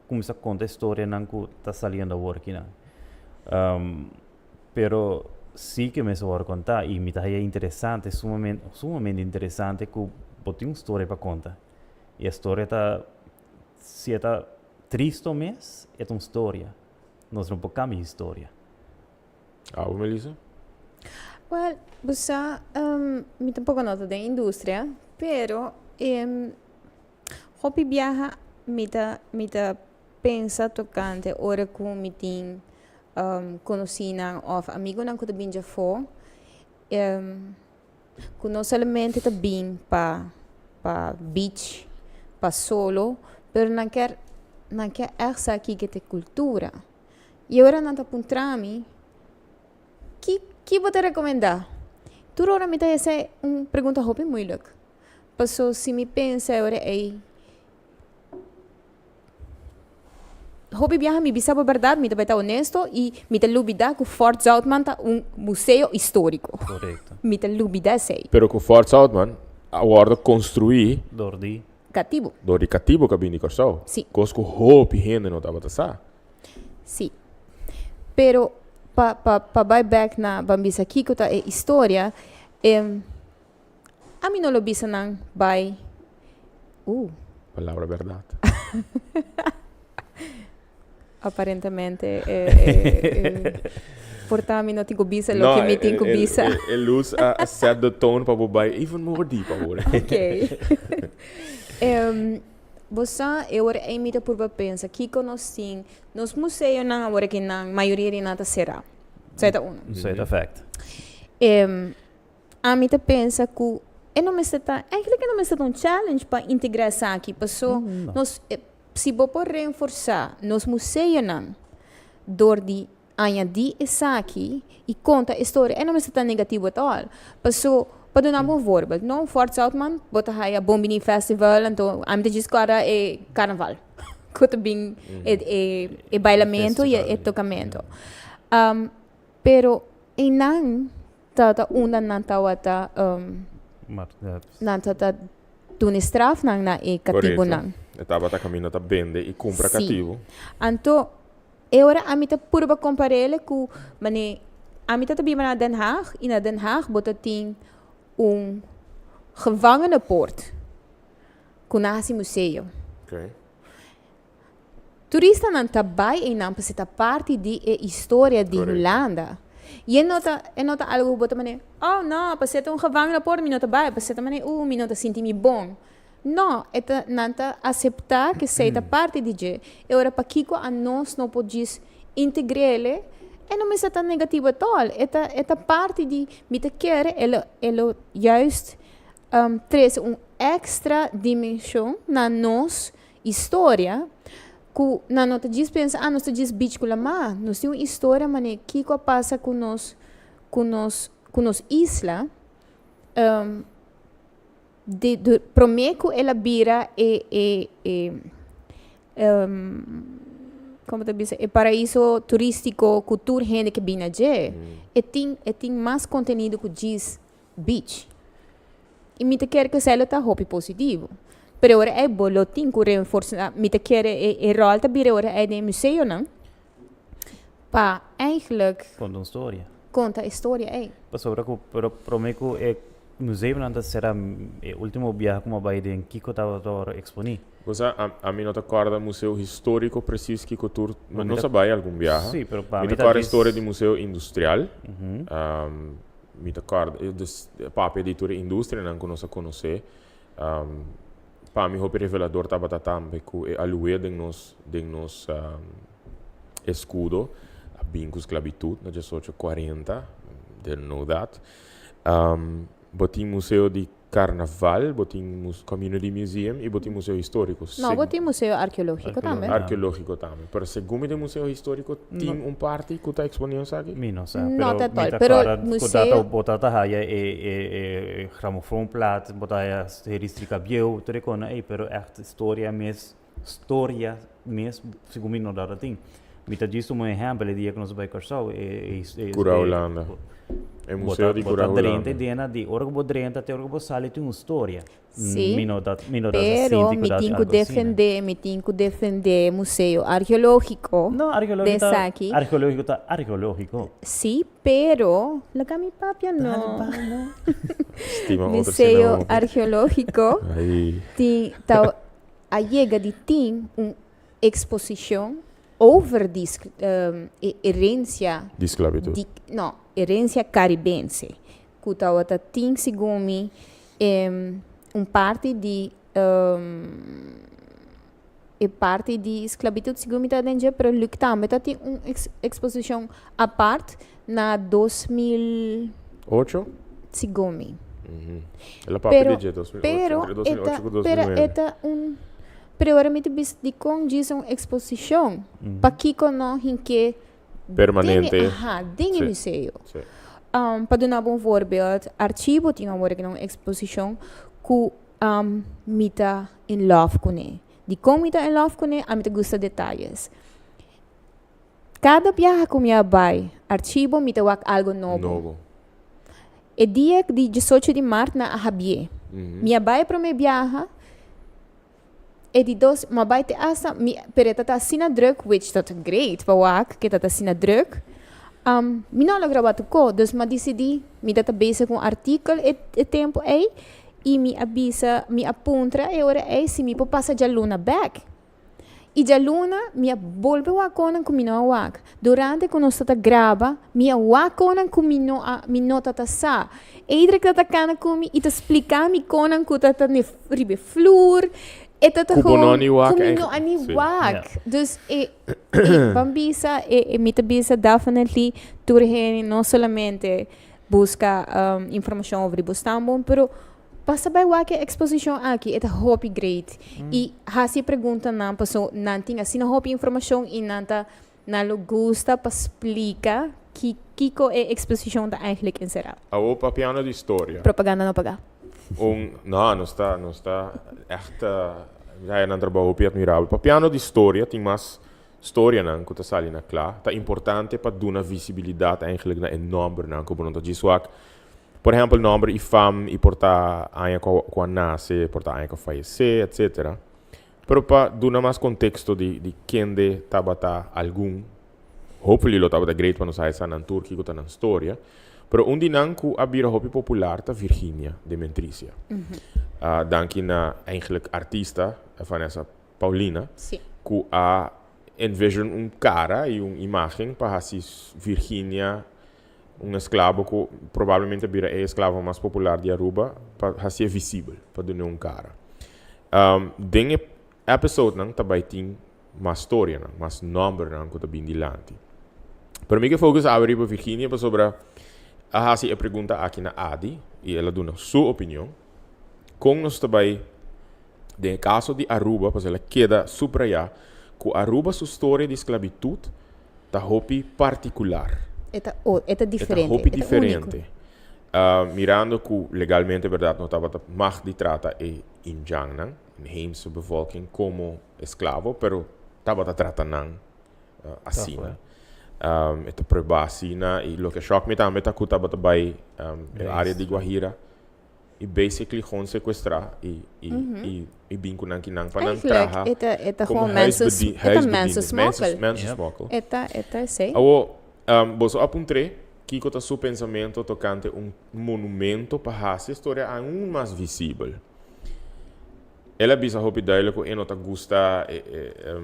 cuminsa conta e storianan cu ta saliendo awor kinan. Pero si ke mester worde conta y mi ta haya interesante, sumamente, sumamente interesante cu bo tin un storia pa conta. Y e storia ta, si e ta tristo mes, e ta un storia. Nos no por cambia historia. Abo, Melissa? Well, bo sa, mi tampoco no ta den industria, pero hopi biaha mi ta mi ta pensa tocante ora cu mi tin conocinan of amigonan cu ta bin djafo, cu no solamente ta bin pa pa beach, pa solo, pero nan kier nan kier echt sa kico ta e cultura. I ora nan ta puntra mi, Ki, ki bo ta rekomendá? Tur ora mi ta hesei un pregunta hopi moeilijk. Paso si mi pensa e ora ei, hopi biaha mi bisa bo bèrdat, mi ta bai ta honesto i mi ta lubidá ku Fort Zoutman ta un museo históriko. Korekto. Mi ta lubidá esei. Pero ku Fort Zoutman a wòrdu konstruí. Dor di. Katibu. Dor di katibu ku a bini di Kòrsou. Si. Kos ku hopi hende no tabata sa. Sí. Pero pa pa pa bai bek na ban bisa kiko ta e historia, em, ami no lo bisa nan bai, uh. Palabra berdad. Aparentemente e e e por ta mi no tin ku bisa loke mi tin ku bisa. No, e luz a set the tone pa bo bai even more deep awor. Okay. Em. Bo sa, e ora ei mi ta purba pensa, kiko nos tin? Nos museonan awor aki nan, mayoria di nan ta será. Esei ta uno. Esei ta fact. Ami ta pensa ku e no mester ta, eigenlijk e no mester ta un challenge pa integrá esaki, paso nos, si bo por renforsá nos museonan dor di añadí esaki i konta e storia, e no mester ta negativo at all. Paso, pa duna bo un voorbeeld, no, Fort Zoutman, bo ta haya Bon Bini Festival, anto ami ta djis kòrda e karnaval ku ta bin e e e bailamentu i e tokamentu. Pero einan Tata unda nan tawata nan tata duna e strafnan na e katibunan. Korekto. E tabata kaminda ta bende i kumpra katibu. Si. Anto e ora ami ta purba kompar'el ku mane ami ta ta biba na Den Haag i na Den Haag bo ta tin un gevangenenpoort ku nan hasi museo. Oké. Turistanan ta bai einan pasobra ta parti di e historia di Hulanda. I e no ta e no ta algu ku bo ta manera, oh no, pasobra ta un gevangenenpoort mi no ta bai, pasobra ta manera, uh, mi no ta sinti mi bon. No, e ta nan ta aseptá ku esei ta parti di dje. E ora pakiko anos no por djis integr'el? E no mester ta negativo atòl. E ta e ta parti di mi ta kere e lo e lo juist trese un èkstra dimenshon na nos Historia ku nan no ta djis pensa, ah, nos ta djis beach ku lamá. Nos tin un historia manera kiko a pasa ku nos, ku nos, ku nos isla, di di promé ku el a bira e e e komo ta bisa, e paraiso turístiko ku tur hende ke bini na dje. E tin e tin mas kontenido ku djis beach. I mi ta kere ku esei lo ta hopi positivo. Pero ora ei bo lo tin ku renforsá, mi ta kere e e ròl ta bira ora ei den e museonan pa eigenlijk Konta un storia. konta e storia ei. Pasobra ku pero promé ku e museonan ta será e último biaha ku mi a bai den kiko tabata ora eksponí. Bo sa, ami no ta kòrda museo históriko presis kiko tur, ma nos a bai algun biaha. Sí, pero pa Mi mi ta ta kòrda djis. historia di museo industrial. Mi ta kòrda, dus papia di tur e industrianan ku nos a konosé. Pa mi hopi revelador tabata tambe ku e alué den nos den nos eskudo a bin ku sklabitut na diesocho kuarenta, didn't know that. Bo tin museo di Carnaval, bo tin Community Museum y bo tin Museo Historico. No, bo tin Museo Arkeologico tambe. Arkeologico tambe. Pero segun mi den Museo Historico tin un parti cu ta expone esaki? Mi no sa, No pero ta mi tol, ta pero kòrda ku museo. ta bo ta ta haya e e e gramofoonplaat, bo ta haya serie bieu, tur e kosnan ei, pero ègt historia mes, storia mes segun mi no tabata tin. Mi ta djis tuma un ehèmpel e dia ku nos a bai Kòrsou e e Kura Hulanda. E museo di Kura Bo ta drenta Hulanda. e dena di ora ku bo drenta te ora ku bo sali tin un storia. Sí, Mi no ta mi no ta pero sinti ku mi ta tin ku algu asina. defendé, mi tin ku defendé Museo Arkeológiko No, den arkeológiko ta esaki. arkeológiko ta arkeológiko. Sí, pero laga mi papia no. Dale pa no. Stima otro Museo sina hopi. Arkeológiko Ai. tin ta a yega di tin un eksposishon over di e herensia Di sklabitut. di no, herensia karibense ku tabata tin segun mi un parti di e parti di sklabitut segun mi ta den dje pero Luc tambe ta tin un eksposishon apart na 2000 Ocho? Segun mi. El a papia Pero di dje 2008, pero entre e 2008 ta ku pero 2009. e ta un pero ora mi ta bisa dikon djis un eksposishon? Pakiko no hink'é den e Permanente. aha den e Sí, museo? sí. Pa duna bo un voorbeeld, Archivo tin awor aki un eksposishon ku mi ta in love kuné. Dikon mi ta in love kuné? Ami ta gusta detayes. Kada biaha ku mi a bai archivo mi ta wak algo nobo. Nobo. E dia di diesocho di mart nan a habié. Mi a bai e promé biaha, e di dos, mi a bai te asta, mi, pero e tabata asina druk, which ta great pa wak ku e tabata asina druk, mi no a logra wak tokó. Dus mi a disidí, mi tabata bezig ku un artíkel e e tempu ei, i mi a bisa, mi a puntra e ora ei si mi por pasa djaluna bèk. I djaluna mi a bolbe wak konan ku mi no a wak. Durante ku nos ta ta graba, mi a wak konan ku mi no a mi no ta ta sa. Eidrik ta ta kana ku mi i ta splika mi konan ku ta ta ne riba e flur. E ta ta Ku bo no gewoon a ni wak ku mi eigen no a ni sí. wak. Dus e e ban bisa e e mi ta bisa definitely tur hende no solamente. buska informashon over di bo stamboom, pero pasa bai wak e eksposishon aki, e ta hopi great. I hasi e preguntanan paso nan tin asina hopi informashon i nan ta nan lo gusta pa splika ki kiko e eksposishon ta eigenlijk enserá. Awor papiando di storia. Propaganda no pagá. Un, no, nos ta, nos ta echt, mi ta haya nan trabou hopi admirabel. Papiando di storia, tin mas storianan ku ta sali na kla. Ta importante pa duna visibilidat eigenlijk na e nòmbernan ku bo no ta djis wak. Por ehèmpel, nòmber i fam i por ta aña ku ku a nase, por ta aña ku a fayesé, etsetera. Pero pa duna mas konteksto di di kende tabata algun, hopefully lo tabata great pa nos haya sa nan tur kiko ta nan storia. Pero un di nan ku a bira hopi popular ta Virginia de Mentricia. Danki na eigenlijk artista Vanessa Paulina ku a envision un kara i un imagen pa hasi Virginia un esklabo ku probablemente a bira e esklavo mas popular di Aruba pa hasié visibel, pa dun'é un kara. Den e episodenan ta bai tin mas storianan, mas nòmbernan ku ta bin dilanti. Pero mi ke focus awe riba Virginia pasobra a hasi e pregunta aki na Adi i el a duna su opinion. Kon nos ta bai den e kaso di Aruba, pasobra el a keda subrayá ku Aruba su storia di sklabitut ta hopi partikular. E ta e ta diferente. E ta hopi diferente. Mirando ku legalmente bèrdat no tabata mag di trata e indjannan, inheemse bevolking, komo esklavo, pero tabata trata nan asina. E ta prueba asina i loke a shòk mi tambe ta ku tabata bai e área di Guajira i basically gewoon secuestra i i i i bin ku nan kinan pa nan traha Eigenlijk e ta e ta komo gewoon mensen huisbedi e ta mensen huisbedienden, smokkel. mensen mensen smokkel. E ta e ta esei. Awor boso a puntr'é kiko ta su pensamentu tokante un monumento pa hasi e storia aun mas visibel. El a bisa hopi duidelijk ku e no ta gusta e e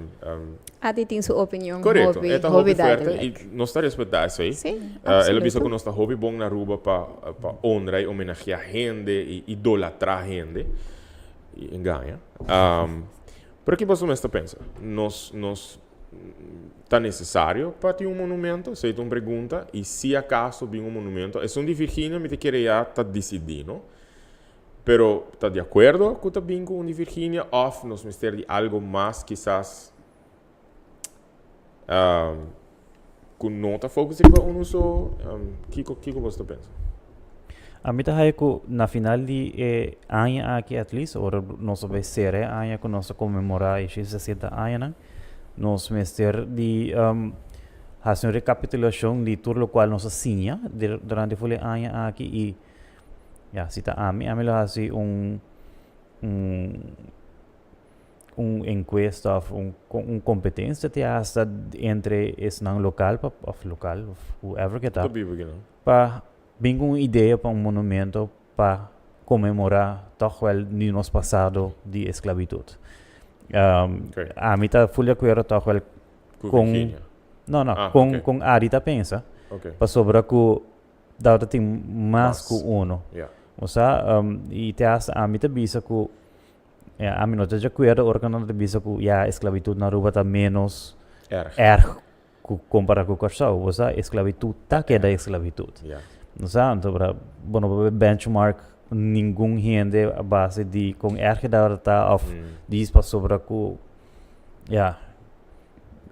Adi tin su opinion Korekto, hopi e ta hopi hopi fuerte duidelijk. i nos ta respetá esei. Sí, El a bisa absoluto. ku nos ta hopi bon na Aruba pa pa honra i homenageá hende i idolatrá hende i engaña. Pero ki boso mes ta pensa? Nos nos ta nesesario pa tin un monumento? Esei ta un pregunta. I si akaso bin un monumento, esun di Virginia mi ta kere ya ta disidí, no? Pero ta di acuerdo cu ta bin cu un di Virginia of nos mester di algo mas kisas cu no ta focus riba uno so? Kico kico boso ta pensa? Ami ta haya cu na final di e aña aki at least, ora nos a bay cera e aña cu nos ta conmemora e 60 añanan, nos mester di haci un recapitulacion di tur locual nos a siña durante ful e aña aki y Ya, si ta ami, ami lo hasi un un un encuesta of un un competencia te hasta entre esnan local pa of local of whoever que ta. Ta biba kinan. Pa bin cu un idea pa un monumento pa conmemora toch wel di nos pasado di esclavitud. Okay. Ami ta full di acuerdo toch wel Cu con Virginia. No, no, Ah, con okay. con Adi ta pensa. Okay. Pasobra cu Dao ta tin mas Mas. ku uno. Ja. Osea, i te hasta ami ta bisa ku, ja, ami no ta di akuerdo ora ku nan ta bisa ku ya esklabitut na Aruba ta ménos Erg. erg ku kompará ku Kòrsou. Osea, esklabitut ta keda esklabitut. Ja. Osea, anto bra bo no por benchmark ningun hende a base di kon erg e tabata ta òf djis pasobra ku, ja,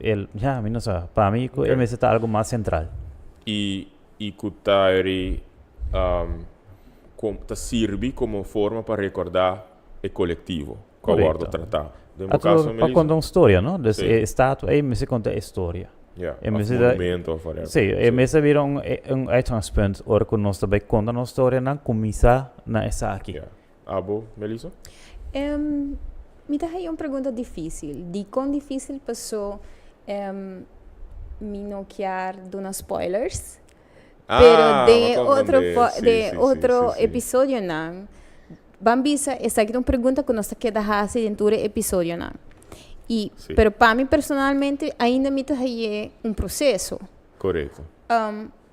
el, ja, mi no sa. Pa mi ku e mester ta algu mas sentral. I i ku ta eri ta sirbi komo forma pa rekordá e kolektivo ku a wòrdu tratá. Den bo kaso, Pa Melissa? konta un storia, no? Dus Sí. e estatua ei mester konta e storia. Ja, E òf mester ta- monumento òf whatever. Sí, e mester bira un un uitgangspunt ora ku nos ta bai konta nos storianan, kuminsá na esaki. Ja. Abo, Melissa? Mi ta haña un pregunta difísil. Dikon difísil? Paso mi no kier duna spoilers. Ah, Pero den e m'a otro comprende. po Sí, den sí, sí, otro sí, sí. episodionan ban bisa esaki ta un pregunta ku nos ta keda hasi den tur e episodionan. I Sí. pero pa mi personalmente ainda mi ta hañ'é un proseso. Korekto.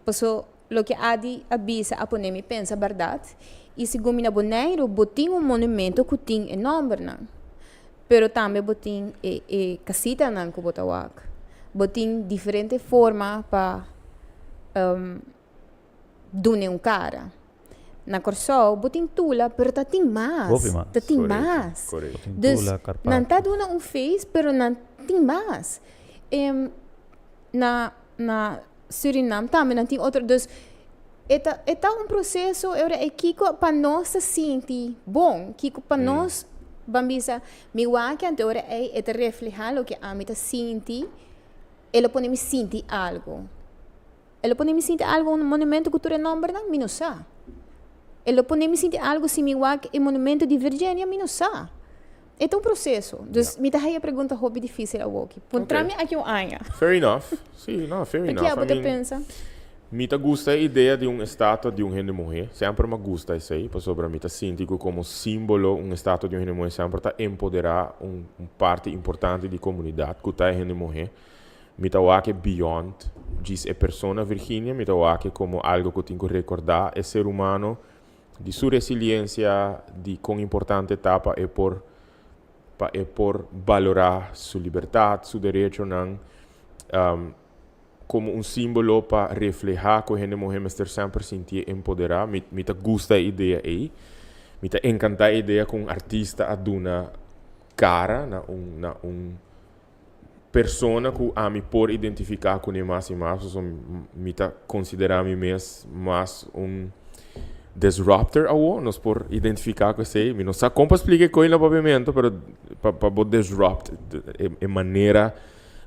Paso loke Adi a bisa a pone mi pensa bèrdat. I segun mi na Boneiru bo tin un monumento ku tin e nòmbernan, pero tambe bo tin e e kasitanan ku bo ta wak. Bo tin diferente forma pa. dun'e un kara. Na Kòrsou bo tin Tula pero ta tin mas. Hopi mas. Ta tin Korekto, mas. korekto. Tin Dus Tula, nan Karpati. ta duna un face pero nan tin mas. Em, na na Surinam tambe nan tin otro. Dus e ta e ta un proseso e ora ei kiko pa nos ta sinti bon, kiko pa nos ban bisa mi wak anto e ora ei e ta reflehá loke ami ta sinti, e lo pone mi sinti algu. E lo pone mi sinti algu un monumento ku tur e nòmbernan? Mi no sa. E lo pone mi sinti algu si mi wak e monumento di Virginia? Mi no sa. E ta un proseso. Dus mi ta haya pregunta hopi difísil awoki. Puntra mi aki un aña. Fair enough. Sí, no, fair enough. Ke abo I ta mean, pensa? Mi ta gusta e idea di un estatua di un hende muhé. Semper mi a gusta esei, pasobra mi ta sinti ku komo símbolo un estatua di un hende muhé semper ta empoderá un un parti importante di komunidat ku ta e hende muhé. Mi ta wak e beyond djis e persona Virginia, mi ta wak e komo algo ku tin ku rekordá e ser humano di su resiliencia, di con importante ta pa e por pa e por balora su libertad, su derechonan, como un simbolo pa refleha cu hende muhe mester semper sintié empodera. Mi mi ta gusta e idea ey. Mi ta encanta e idea cu un artista a duna cara na un na un persona cu ami por identifica cune mas y mas, pasobra mi ta considera mi mes mas un disruptor awo, nos por identifica cu esey, mi no sa con pa splica e coy na papiamento, pero pa pa bo disrupt e manera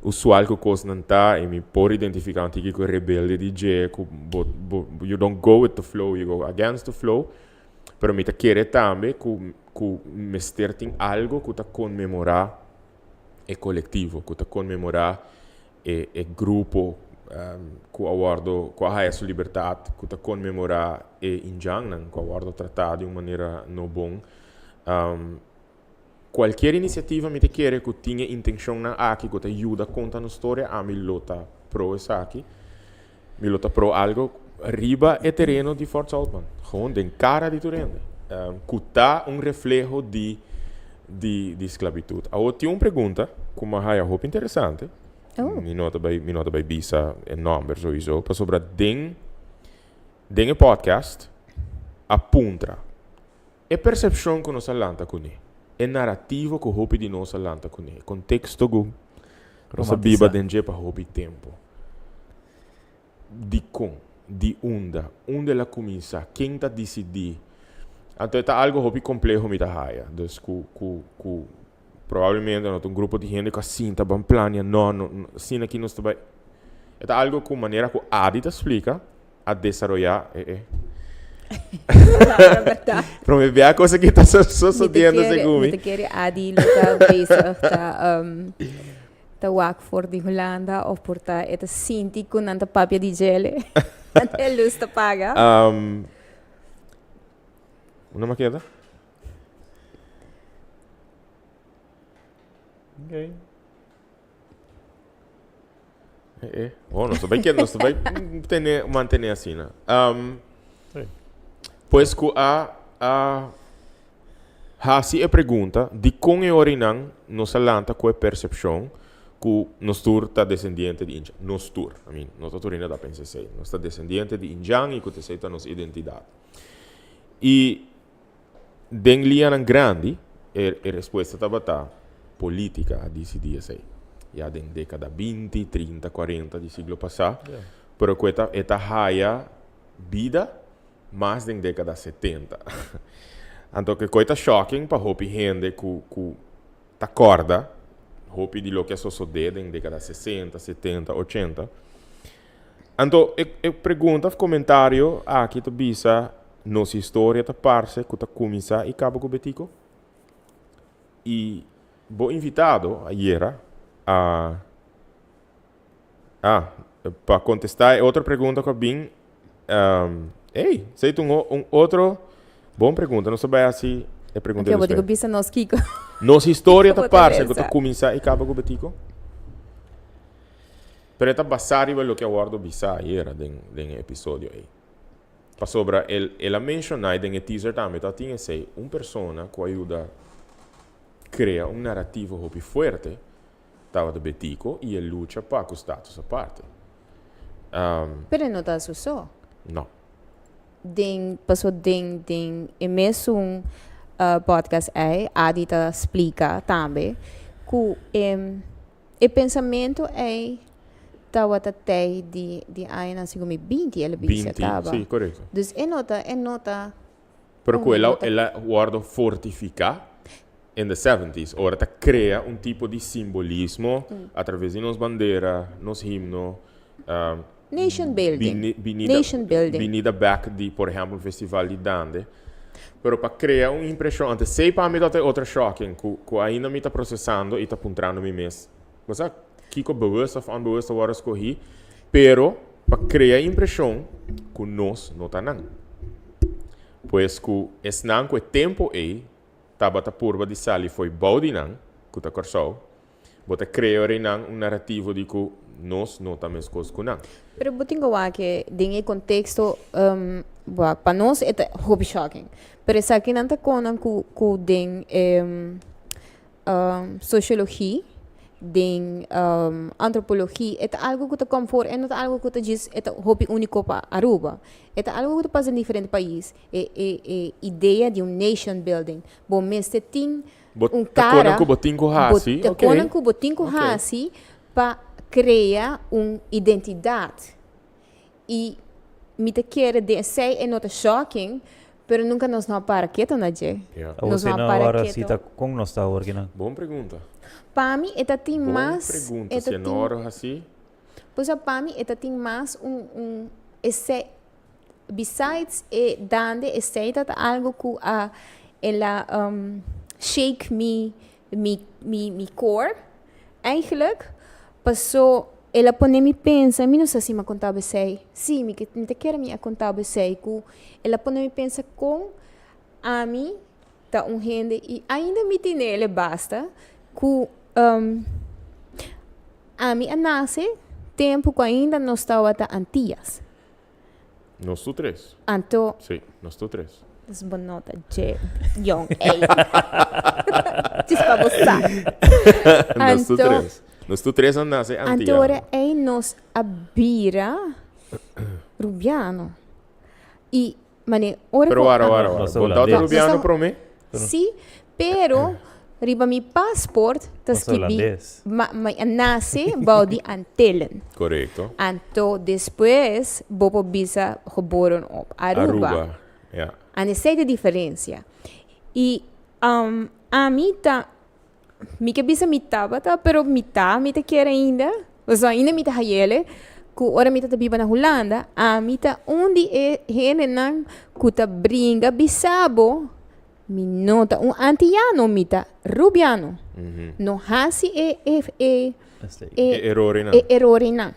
usual cu cosnan ta y mi por identifica un tiki cu e rebelde di dje cu bo bo you don't go with the flow, you go against the flow, pero mi ta kere tambe cu cu mester tin algo cu ta conmemora e kolektivo ku ta konmemorá e e grupo ku a wòrdu ku a haya su libertat, ku ta konmemorá e indjannan ku a wòrdu tratá di un manera no bon. Kualkier inisiativa mi ta kere ku tin e intenshonnan aki ku ta yuda konta nos storia, ami lo ta pro esaki. Mi lo ta pro algo riba e tereno di Fort Zoutman. Gewoon den cara di tur hende. Cu ta un refleho di di di sclavitud. Awor tin un pregunta cu mi a haya hopi interesante. Oh. Mi no ta bay mi no ta bay bisa e nomber sowiso pasobra den den e podcast a puntra e percepcion cu nos a lanta cune, e narativo cu hopi di nos a lanta cune, e contexto cu nos a biba Romantisa. den dje pa hopi tempo. Dikon? Di unda? Unda el a kuminsá? Ken ta disidí? Anto e ta algu hopi kompleho mi ta haya. Dus ku ku ku probablemente no ta un grupo di hende ku a sinta ban plania, no, no, no, asina aki nos ta bai. E ta algu ku manera ku Adi ta splika a desaroyá e e. Prome bia cosa ki ta sosodiendo segun mi. Mi ta kere Adi lo ta bezig ta Ta wak for di Hulanda of por ta e ta sinti ku nan ta papia di djele. E lus ta paga. Um, una makeda? Okay. Eh, eh. Oh, nos ta bai keda, nos ta bai tene, mantene asina. Um, Sí. Pues ku a, a Hasi e pregunta, Dikon e orinan nos a lanta ku e persepshon ku nos tur ta desendiente di indjan? Nos tur, I mean, no ta tur hende ta pensa esei. Nos ta desendiente di indjan i ku ta esei ta nos identidat. I den lianan grandi e e respuesta tabata polítika a disidí esei. Ya den dékada binti, trinta, kuarenta di siglo pasá, pero ku e ta e ta haya bida Mas den dékada setenta. Anto ke koi ta shocking pa hopi hende ku ku ta kòrda hopi di loke a sosodé den dékada sesenta, setenta, ochenta. Anto e e pregunta òf komentario aki ta bisa nos historia ta parse ku ta kuminsá i kaba ku Betico? I bo invitado ayera a Ah, pa contesta e otro pregunta cu a bin, um, ey, esey ta un, un otro bon pregunta. Nos ta bay haci e pregunta Oké, bo tin despues. cu bisa nos kico. Nos historia ta Bo ta parce cu ta pensa. cuminsa y caba cu Betico? Pero e ta basa riba loke a wordo bisa ayera den, den e episodio ey. Pasobra el, el a menciona y den e teaser tambe ta tin esey, un persona cu a yuda crea un narativo hopi fuerte Tabata Betico y e lucha pa cu status aparte. Pero e no ta su so. No. Den paso den den e mesun podcast ei Adi ta splika tambe ku e e pensamentu ei tabata tei di di añanan segun mi binti el a bisa Binti, kaba. sí, korekto. Dus e no ta e no ta Pero ku un el a no ta el a wòrdu fortifiká in the seventies ora ta krea un tipo di simbolismo a traves di nos bandera, nos himno, Nation building. Bini, binida, Nation building. binida bek di, por ehempel, festival di Dande. Pero pa crea un impresion, antes sei pa mi dat e otro shocking, cu, cu ainda mi ta procesando y ta puntrando mi mes, bo sa kico bewust of onbewust a worde scogi, pero pa crea impresion cu nos no ta nan. Pues cu esnan cu e tempo ey tabata purba di sali fo'i bou di nan, cu ta Corsou, Bo ta crea ora nan un narativo di cu nos no ta mescos cu nan. Pero bo tin cu wak den e contexto, wak, pa nos e ta hopi shocking. Pero esaki nan ta conan cu cu den e sociologie, den antropologie, e ta algo cu ta come for, e no ta algo cu ta djis, e ta hopi unico pa Aruba. E ta algo cu ta pasa den diferente pais, e e e idea di un nation building. Bo mester tin Bo un ta konan cara ku bo tin ku hasi, bo ta ok. konan ku bo tin ku Ok. hasi pa krea un identidat. I mi ta kere den esei e no ta shocking, pero nunka nos no a para keto na dje. Ja. Awor Nos si no a no para awor si keto. ta kon nos ta awor kinan? Bon pregunta. Pa mi e ta tin Bon mas, pregunta. e ta Si e no tin, ora hasi. pues pa mi e ta tin mas un un esei Besides e dande esey ta ta algo cu a el a shake mi mi mi mi core eigenlijk paso el a pone mi pensa mi no sa si mi a conta bo esey si mi ke mi ta kere mi a conta bo esey cu el a pone mi pensa con ami ta un hende y ainda mi tinele basta cu ami a nace tempo cu ainda nos tawata Antillas. Nos tur tres. Anto. Sí, nos tur tres. Dus bo no ta dje yong ey. Djis pa bo sa. Nos tur Anto. tres. Nos tur tres a nace Anto antiano. ora ey nos a bira rubiano. Y mane ora Pero ku wara, a. wara, wara. Nos ta Bo ta holandes. Nos rubiano ta prome? Sí, pero riba mi paspoort ta Nos ta skibi holandes. ma mi a nace bou di Antillen. Correcto. Anto despues bo por bisa geboren op Aruba. Aruba, ja. An esei ta diferencia. Y ami ta, mi ke bisa mi tabata, pero mi ta, mi ta kier ainda, pasobra ainda mi ta hayele, ku ora mi ta biba na Hulanda, ami ta un di e hendenan ku ta bringa bisa bo, mi no ta un antiyano, mi ta rubiano. No hasi e e e E erornan. E erornan.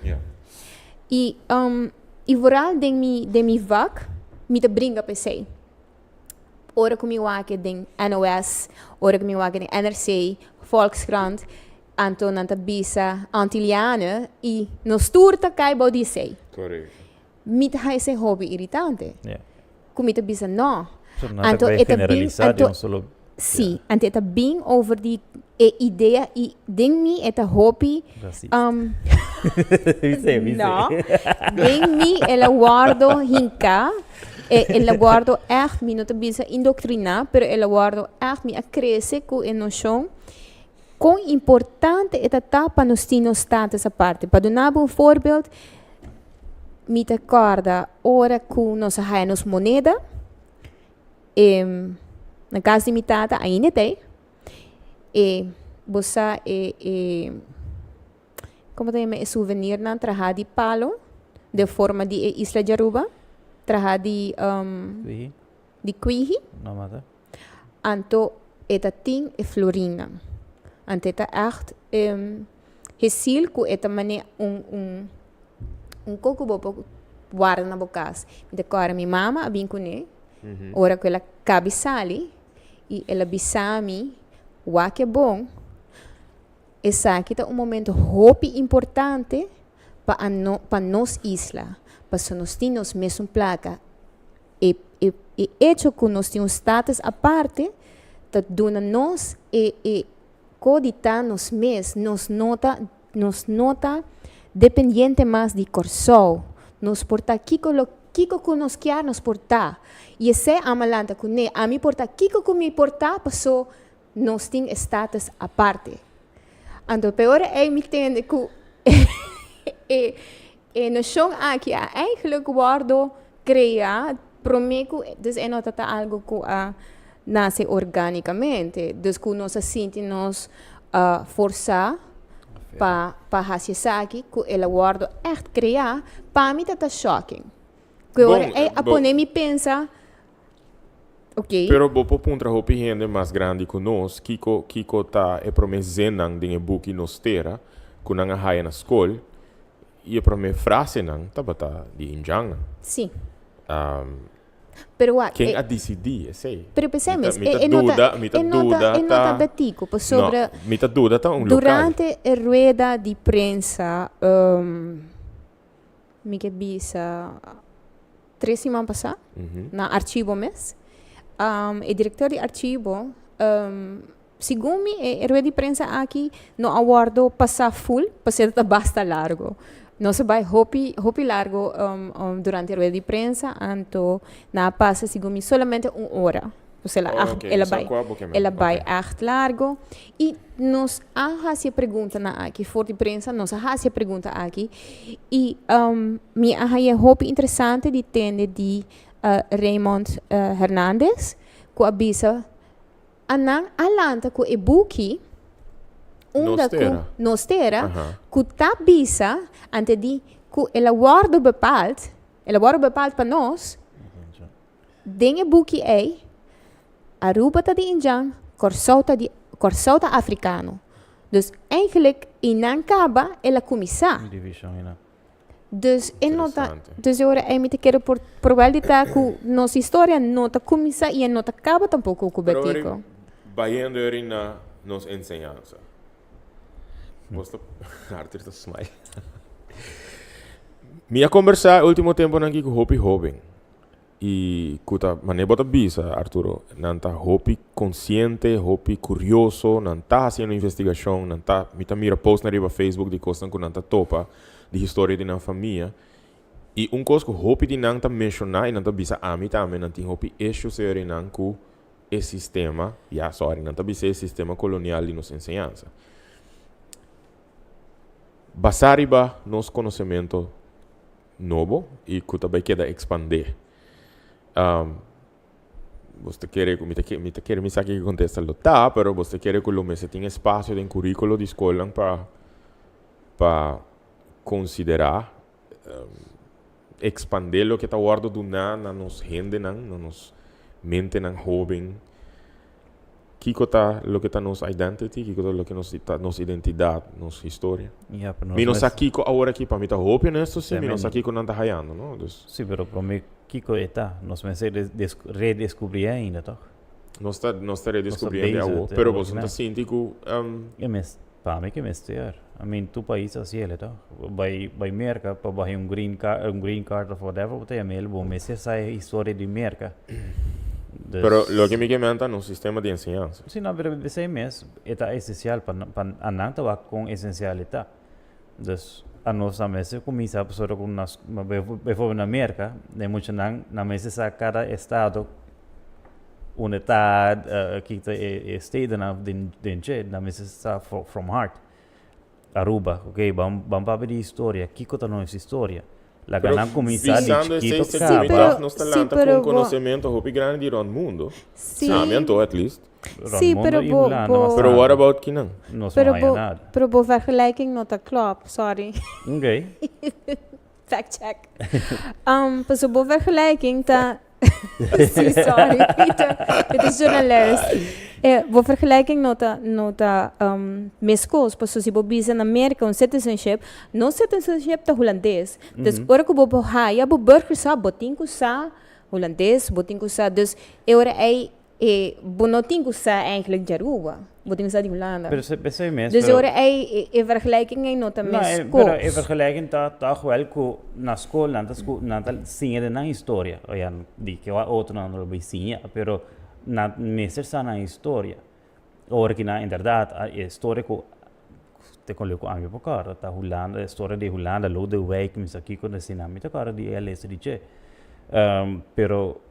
Y y vooral den mi den mi vak, mi ta bringa pa esei. Ora ku mi wak den NOS, ora ku mi wak den NRC, Volkskrant, anto nan ta bisa Antillianen i nos tur ta kai bou di esei. Korekto. Mi ta haña esei hopi iritante. Ja. Ku mi ta bisa no. So nan ta Anto bai e ta bin, generalisá di anto un solo. sí, anto e ta bin over di e idea i den mi e ta hopi Racista. Bisé, bisé. No. Den mi el a wordo hinká, e el a wordo ègt, mi no ta bisa indoktriná, pero el a wordo ègt, mi a krese ku e noshon kon importante e ta ta pa nos tin nos status aparte. Pa duna bo un voorbeeld, mi ta kòrda ora ku nos a haya nos moneda, e na kas di mi tata ainda ta ei, E bo sa e e como ta yama e souvenirnan traha di palo den forma di e isla di Aruba traha di Kwihi. di kwihi No mata. anto e ta tin e florinnan anto e ta echt hesil ku e ta mane un un un koko bo por warda na bo kas mi ta kòrda mi mama a bin kuné ora ku el a kabi sali I el a bisa mi, Wak e bon, esaki ta un momento hopi importante pa ano pa nos isla, pasobra nos tin nos mesun plaka. E e e echo ku nos tin un status aparte ta duna nos e e ko di ta nos mes, nos no ta nos no ta dependiente mas di Kòrsou, nos por ta kiko lo. Kiko ku nos kier nos por ta. I esei ami a lanta kuné. Ami por ta kiko ku mi por ta paso nos tin e status aparte. Anto p'e ora ei mi tende ku e e noshon aki a eigenlijk wòrdu kreá promé ku, dus e no ta ta algu ku a nase orgánikamente. Dus ku nos a sinti nos forsá pa pa hasi esaki ku el a wòrdu ègt kreá, pa mi ta ta shocking. Ku e ora ei a pone mi pensa, ok. Pero bo por puntra hopi hende mas grandi ku nos kiko kiko ta e promé zinnan den e buki Nos Tera ku nan a haya na skol i e promé frasenan tabata di indjannan. Sí. Pero wak, Ken a disidí esei? Pero p'esei Mi ta mes, mi ta e no ta duda, mi ta e no ta duda e no ta ta betico No, pasobra mi ta duda ta un lokal. durante e rueda di prensa mi ke bisa tres siman pasá na archivo mes, e direktor di archivo segun mi e rueda di prensa aki no a wòrdu pasá ful pasobra ta basta largo. Nos a bai hopi hopi largo durante e rueda di prensa anto nan a pasa segun mi solamente un ora. Pues el a el a bai el a bai ègt largo i nos a hasi e preguntanan aki for di prensa nos a hasi e pregunta aki i mi a haña hopi interesante di tende di Raymond Hernandez ku a bisa a nan a lanta ku e buki unda ku Nos Tera ku ta bisa ante di ku el a wòrdu bepaald el a wòrdu bepaald pa nos Den e buki ei, Aruba ta di Indjan, Kòrsou ta di Kòrsou ta afrikano. Dus eigenlijk einan kaba el a kuminsá. Divishon einan. Dus e no ta, Interesante. dus e ora ei mi ta kere por por wèl di ta ku nos historia no ta kuminsá i e no ta kaba tampoko ku Pero Betico. eri bayendo eri na nos enseñansa. Bos ta Arthur ta smile. Mi a kombersá e último temponan aki ku hopi hóben. I ku ta manera bo ta bisa, Arturo, nan ta hopi konsiente, hopi kurioso, nan ta hasiendo investigashon, nan ta, mi ta mira postnan riba Facebook di kosnan ku nan ta topa di historia di nan famia. I un kos ku hopi di nan ta menshoná i nan ta bisa ami tambe, nan tin hopi issues eri nan ku e sistema, ya sorry, nan ta bisa e sistema kolonial di nos enseñansa. Basá riba nos konosementu nobo i ku ta bai keda ekspandé. Bos ta kere ku, mi ta mi ta kere mi sa kiko kontesta lo ta, pero bos ta kere ku lo mester tin espasio den kuríkulo di skolnan pa pa konsiderá ekspandé loke ta wòrdu duná na nos hendenan, na nos mentenan hóben. Kiko ta loke ta nos identity? Kiko ta loke nos ta nos identidat, nos historia? Ja, pero nos Mi no mes sa kiko awor aki, pa mi ta hopi honesto si, mi no Tremendo. sa kiko nan ta hayando, no? Dus Sí, pero promé kiko e ta? Nos mester redescubrí ainda, toch? nos ta nos ta Nos ta redescubriendo bezig awor, te pero awor boso no ta kinan. sinti ku E mes, pa mi ke mester. I mean, tur pais a hasiel, toch? Bai bai Merka pa bai un green card, un green card of whatever bo ta yama el, bo mester sa e historia di Merka. Dus Pero loke mi ke menta nos sistema di enseñansa. Si no, pero esei mes e ta esencial pa pa a nan ta wak kon esencial e ta. Dus a nos a mester kuminsa pasobra ku na bijvoorbeeld na Merka e muchanan nan mester sa kada estado unda ta ki ta e stedennan den den dje nan mester sa from heart. Aruba, ok, ban ban papia di historia, kiko ta nos historia? Laga Pero nan kuminsá di bisando chikito esei Sí, kaba. seguridad pero nos ta sí, lanta ku pero un bo konosementu hopi grandi di rònt mundu. sí, Ami anto at least. Rònt sí, mundu pero i bo Hulanda mas bo Pero what tantu. about kinan? Nos no pero haya bo nada. pero bo vergelijking no ta klòp, sorry. Ok. Fact check. Pasobra bo vergelijking ta Sí, sorry. Mi ta journalist. Eh, bo vergelijking no ta, no ta um, meskos. Pasobra si bo bisa na Merka un citizenship, nos citizenship ta hulandes. Dus ora ku bo por haya bo burgerschap, bo tin ku sa hulandes, bo tin ku sa. Dus e ora ei E bo no tin cu sa eigenlijk di Aruba, bo tin cu sa di Hulanda. Pero esey mes, Dus pero ora ey e vergelijking ey no ta No, mes e, pero e cos. vergelijking ta toch wel cu na school nan ta scu nan ta siña den nan historia. O ya, di ke otronan no lo bay siña, pero nan mester sa nan historia. Ora ki nan inderdaad a e historia cu te con loke ami por corda ta Hulanda, e historia di Hulanda, Lodewijk, mi sa kico, asina mi ta corda di e a lesa di dje. Pero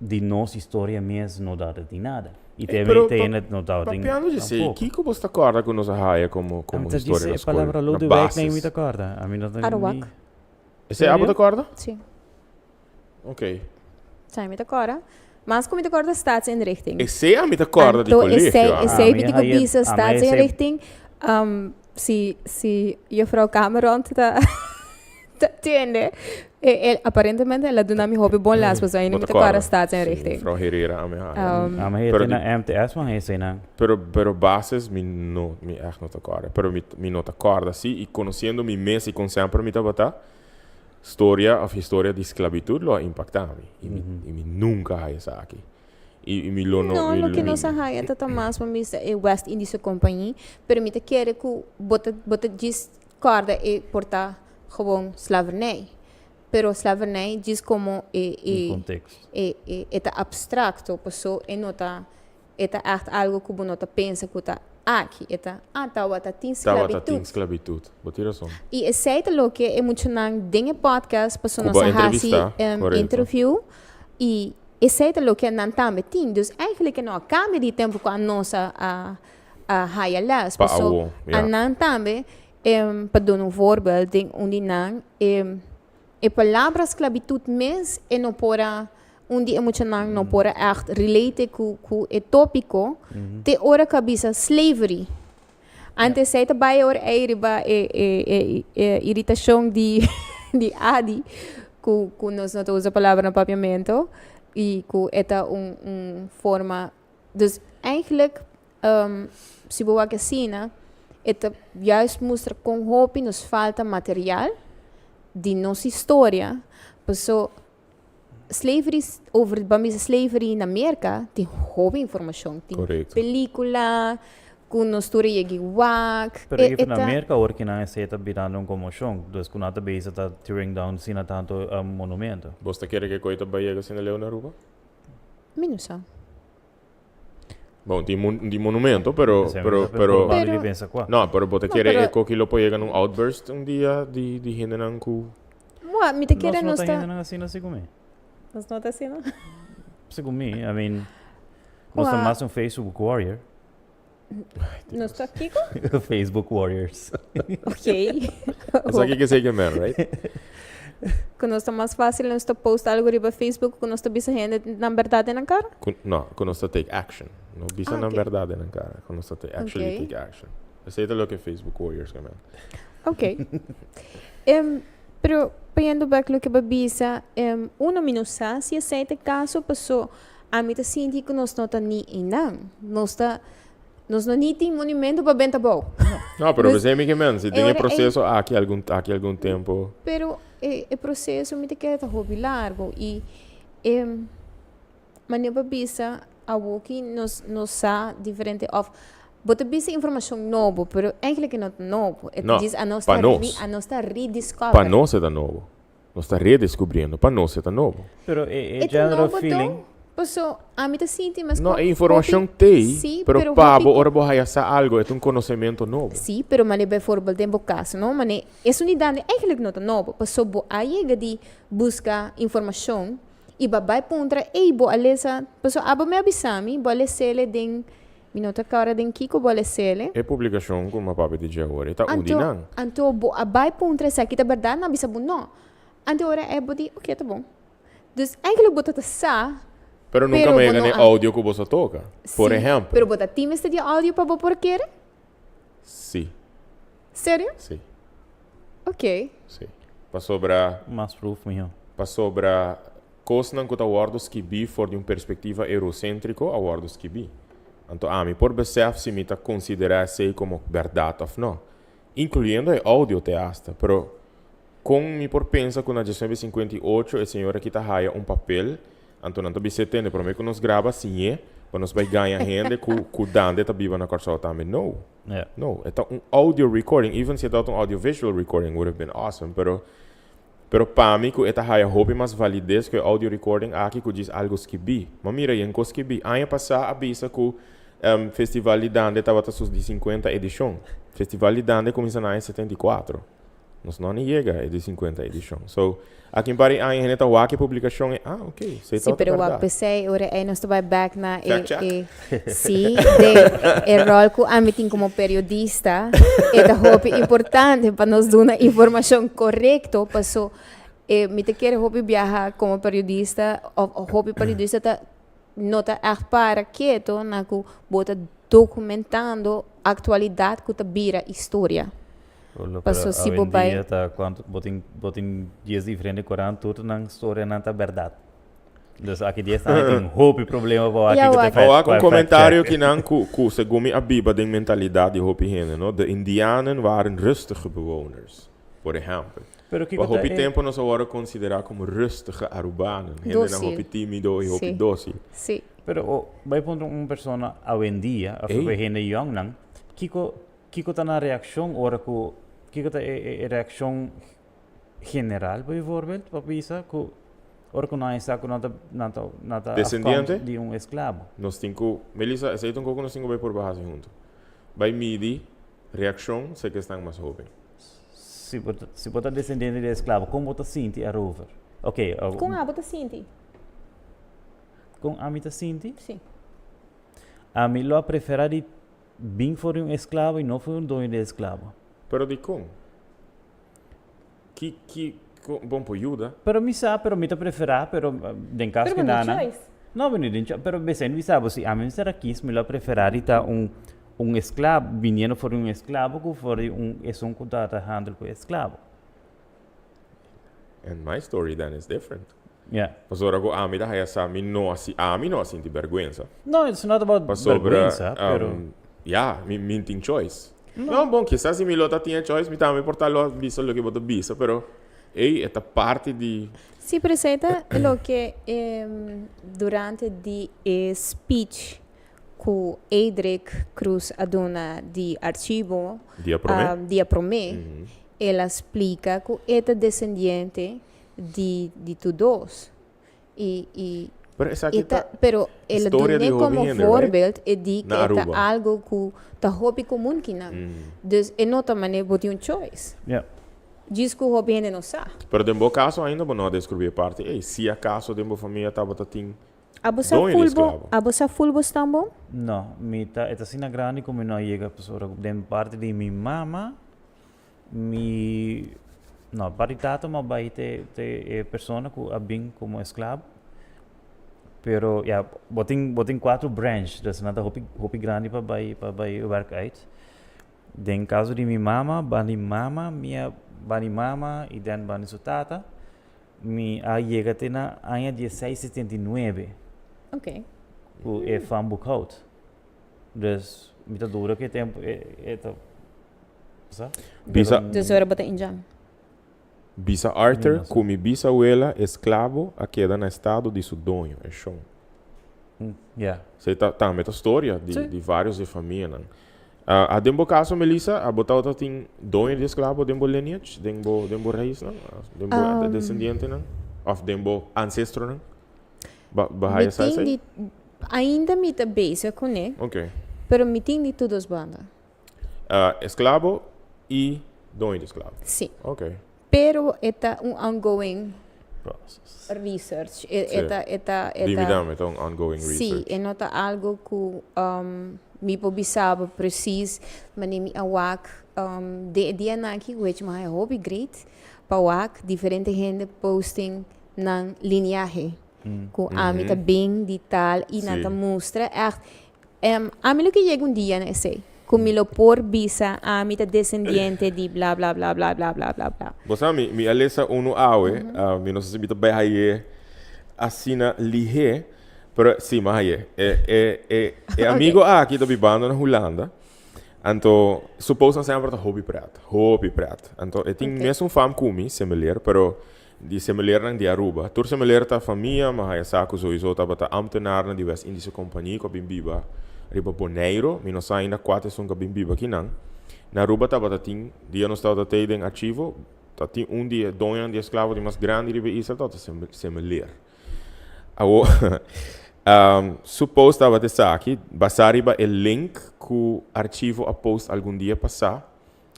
di nos historia mes no tabata tin nada. Y te Pero te hende no tabata tin papiando di esey, tampoco. kico bo ta corda cu nos a haya como como Ami ta historia djis na e school? palabra Na Lodewijk nee mi basis. ta corda. Ami no ta ni Arawak. Esey abo Serio? ta corda? Sí. Ok. Esey mi ta corda. Mas cu mi ta corda staatsinrichting. Esey ami ta corda di Anto colegio. esey ah. esey Ami mi tin cu haya bisa ami esey staatsinrichting. Si si juffrouw Cameron ta ta tende e e aparentemente el a duna mi hopi bon les pasobra ainda Bo mi ta ta corda corda. Sí, staatsinrichting. juffrouw Herrera ami haya. Ami haya Pero te di na MTS man haya esey nan. Pero pero basis mi no mi echt no ta corda. Pero mi mi no ta corda si y conociendo mi mes y con semper mi tabata storia of historia di sclavitud lo a impacta mi y mi y mi nunca haya esaki. Y y mi lo no No, mi loke mi nos a haya ta ta mas pa misa e West Indische Compagnie, pero mi ta kere ku bo ta bo ta djis kòrda e por ta gewoon slavernij. Pero slavernij djis komo e Un e contexto. e e e ta abstracto, paso e no ta e ta ègt algo ku bo no ta pensa ku ta aki. E ta, ah, tawata tin Tawata tin sklabitut. sklabitut. Bo tin rason. I esei ta loke e muchanan den e podcast paso Ku nos bo a a hasi entrevistá, korekto. interview i esei ta loke nan tambe tin. Dus eigenlijk e no a kambia di tempu ku anos a a a haya les. Pa Paso awo, ya. anan tambe, pa duna un voorbeeld, den un di nan e e palabra sklabitut mes e no por a un di e muchanan no por a ègt relate ku ku e tópiko te ora ku a bisa slavery. Antes esei ta bai ora ei riba e e e e iritashon di di Adi ku ku nos no ta usa palabra na papiamento i ku e ta un un forma dus eigenlijk si bo wak asina e ta juist mustra kon hopi nos falta material di nos historia paso slavery over ban bisa slavery na Merka tin hopi informashon tin Correcto. pelikula ku nos tur a yega i wak Pero e even na ta Merka awor kinan esei ta birando un konmoshon dus ku nan ta bezig ta tearing down asina tantu monumento. Bos ta kere ke koe ta bai yega asina leu na Aruba? Mi no sa. Bon, tin mon tin monumento, pero, Esei mi pero, ta pero, probando di Pero pensa kua. no, pero bo ta No, kere pero e koki lo por yega na un outburst un dia di di hendenan ku Mua, mi ta Nos kere no nos ta ta hendenan asina segun mi. Nos no ta asina? Segun mi, I mean, nos ta Kua? mas un Facebook warrior. Nos ta kiko? Facebook warriors. Ok. Esaki ke seki men, right? Ku nos ta mas fácil nos ta post algo riba Facebook ku nos ta bisa hende nan berdad den nan kara? Ku, no, ku nos ta take action. No bisa Ah, nan ok. berdad den nan kara. Ku nos ta take, actually Ok. take action. Esei ta loke Facebook warriors ke men. Ok. Pero payendo bek loke bo a bisa, uno mi no sa si esei ta e kaso paso ami ta sinti ku nos no ta ni einan. Nos ta, nos no ni tin monumento pa benta abou. No, pero Dus besei mi ke men, si e den e ora ei proseso aki algun aki algun tempo. Pero e e proseso mi ta kere ta hopi largo i e Manera pa bisa awoki nos nos sa diferente of bo ta bisa informacion nobo pero eigenlijk e no ta nobo e No, djis anos pa ta nos. re anos ta rediscover. Pa nos e ta nobo. Nos ta redescubriendo, pa nos e ta nobo. Pero e e E ta general nobo feeling. toch? Paso ami ta sinti mes No, cu e informacion hopi t'ey, si pero pero pa hopi bo ora bo haya sa algo e ta un conocemento nobo. Si, pero mane bijvoorbeeld den bo caso no, mane esun di dande eigenlijk no ta nobo paso bo a yega di busca informacion I ba bai puntra, Ey, bo a lesa? Paso abo mi a bisa mi, bo a lesele den, mi no ta kòrda den kiko bo a lesele. E publikashon ku mi papia di dje awor, e ta un di Anto, nan. anto bo a bai puntra esaki ta bèrdat? Nan a bisa bo no. Anto ora e bo di, oke, ta bon. Dus eigenlijk bo ta ta sa, Pero nunka pero mi a bo yega no na e a. audio ku bo sa toka, por Sí, ehèmpel. pero bo ta tin mester di e audio pa bo por kere? Sí. Serio? Sí. Oké. Sí. Pasobra. Mas proof mihó. Pasobra kosnan ku ta wòrdu skibí for di un perspektiva euroséntriko a wòrdu skibí. Anto ami por besèf si mi ta konsiderá esei komo bèrdat òf nò. Inkluyendo e oudio te asta. Pero kon mi por pensa ku na 1958 e señora aki ta haya un papel, anto nan ta bis'é tende promé ku nos graba siñ'é pa nos bai gaña hende ku ku dande ta biba na Kòrsou tambe. No. Yeah. No, e ta un audio recording, even si e tabata un audiovisual recording would have been awesome, pero pero pa mi ku e ta haya hopi mas validez ku e audio recording aki ku djis algo skibí. Ma mira yen kos skibí. Aña pasá a bisa ku Festival di Dande tabata su di sinkuenta edishon. Festival di Dande kuminsá na aña 74. Nos no a ni yega e di 50 edishon. So, aki un par di aña hende ta wak e publikashon i, ah, ok, esei Sí, tabata pero wak bèrdat. p'esei ora ei nos ta bai bèk na e, Fact check. e, sí, den e ròl ku ami tin komo periodista, e ta hopi importante pa nos duna informashon korekto, paso e mi ta kere hopi biaha komo periodista òf hopi periodista ta no ta ègt para keto na ku bo ta dokumentando aktualidat ku ta bira historia. Pero Paso si bo bai. Awendia ta cuanto bo tin bo tin dies diferente corant tur nan storianan ta berdad. Dus aki dies aña tin hopi problema pa wak Ya kiko ta wak. fact Wak un fact comentario check. kinan cu cu segun mi a biba den mentalidad di hopi hende no, de indianen waren rustige bewoners, por ehempel. Pero Pa kiko ta hopi e tempo nos a worde considera como rustige Arubanen, hendenan Dócil. hopi timido y hopi Sí. dócil. Sí. Pero o bai puntra un persona awendia of Ey. hende yongnan kiko Kiko ta nan reakshon ora ku, kiko ta e e reakshon general bijvoorbeeld pa bisa ku ora ku nan a sa ku nan ta nan ta nan ta Descendiente? afkomst di un esklabo? Nos tin ku, Melissa, esei ta un kos ku nos tin ku bai purba hasi huntu. Bai midi reakshon seke esnan mas hoben. Si bo ta si bo ta descendiente di esklabo, kon bo ta sinti erover? Oké, Kon abo ta sinti? Kon ami ta sinti? Sí. Ami lo a prefera di Bin for di un esklabo i no for di un doño di esklabo. Pero dikon? Ki, ki, kon, bon por yuda? Pero mi sa, pero mi ta preferá, pero den kas Pero ku bo no nana. choice. No, bo no tin choice, pero besen mi sa bo, si ami mester a kis, mi lo a preferá di ta un, un esklabo, biniendo for di un esklabo ku for di un esun ku ta ta handel ku esklabo. And my story then is different. Yeah. Pasobra ku ami ta haya sa mi no a si ami no a sinti bergwensa. No, it's not about Pasobra, bergwensa, pero. Ya, mi mi tin choice. No, bon, kisas si mi lo ta tin e choice mi tambe por ta lo a bisa loke bo ta bisa, pero ey, e ta parti di. Sí, pero esei ta loke durante di e speech ku Edric Croes a duna di archivo Dia promé. dia promé, el a splika ku e ta desendiente di di tur dos. I i Pero esaki e ta ta pero el a historia di dun'é hopi komo hende, right? voorbeeld e di ku Na e ta Aruba. algo ku ta hopi komun kinan. Dus e no ta manera bo tin un choice. Ja. Djis ku hopi hende no sa. Pero den bo kaso ainda bo no a deskribí e parti ei. Si akaso den bo famia tabata tin Abo sa doño di ful bo esklabo. abo sa ful bo stan bon? No, mi ta e ta asina grandi ku mi no a yega pasobra den parti di mi mama Mi, no, parti tata mi a bai te te e persona ku a bin komo esklabo. Pero ya, bo tin bo tin kuatro branch, dus nan ta hopi hopi grandi pa bai pa bai werk uit. Den kaso di mi mama, ban di mama mi a ban di mama i den ban di su tata, mi a yega te na aña dieseis setenta i nuebe. Oké. Ku e fam boekhoud. Dus mi ta dura ku e tempu e e ta sa. Bisa. Dus ora bo ta indjan. Bisa Arthur ku mi bisawela esklabo a keda na estado di su doño, e shon. Ya. Esei ta tambe ta storia di Sí. di varios di famianan. A den bo kaso Melissa, abo tabata tin doño di esklabo den bo lineage, den bo den bo raisnan, den bo desendientenan òf den bo ancestronan? Ba ba Mi haya sa tin esei? di Ainda mi ta bezig kuné. Ok. Pero mi tin di tur dos banda. Esklabo i doño di esklabo. Sí. Ok. Pero e ta un ongoing Process. research. E Sí. e ta e ta e Di mi ta. dame ta un ongoing research. Sí, e no ta algo ku mi por bisa bo precies manera mi a wak den e dianan aki ku hecho mi haya hopi great pa wak diferente hende posting nan lineahe. Ku ami ta bin di tal i nan ta mustra ègt. Ami lo ke yega un dia na esei, ku mi lo por bisa ami ta desendiente di bla bla bla bla bla bla bla bla. Bo sa mi, mi a lesa unu awe, mi no sa si mi ta bai haye asina lihé, pero si mi a haye. E e e e amigo aki ta bibando na Hulanda, anto su postnan semper ta hopi pret, hopi pret. Anto e tin mesun fam ku mi, similar, pero Di semelernan di Aruba. Tur semeler ta famia, ma haya sa ku souiso tabata ambtenarnan di West Indische Compagnie ku a bin biba riba Boneiro. Mi no sa ainda kua ta esun ku a bin biba akinan. Na Aruba tabata tin, dia nos tabata tei den archivo, ta tin un di e doñonan di esklavo di mas grandi riba e isla tabata semeler. Awo, su post tabata esaki, basá riba e link ku archivo a post algun dia pasá.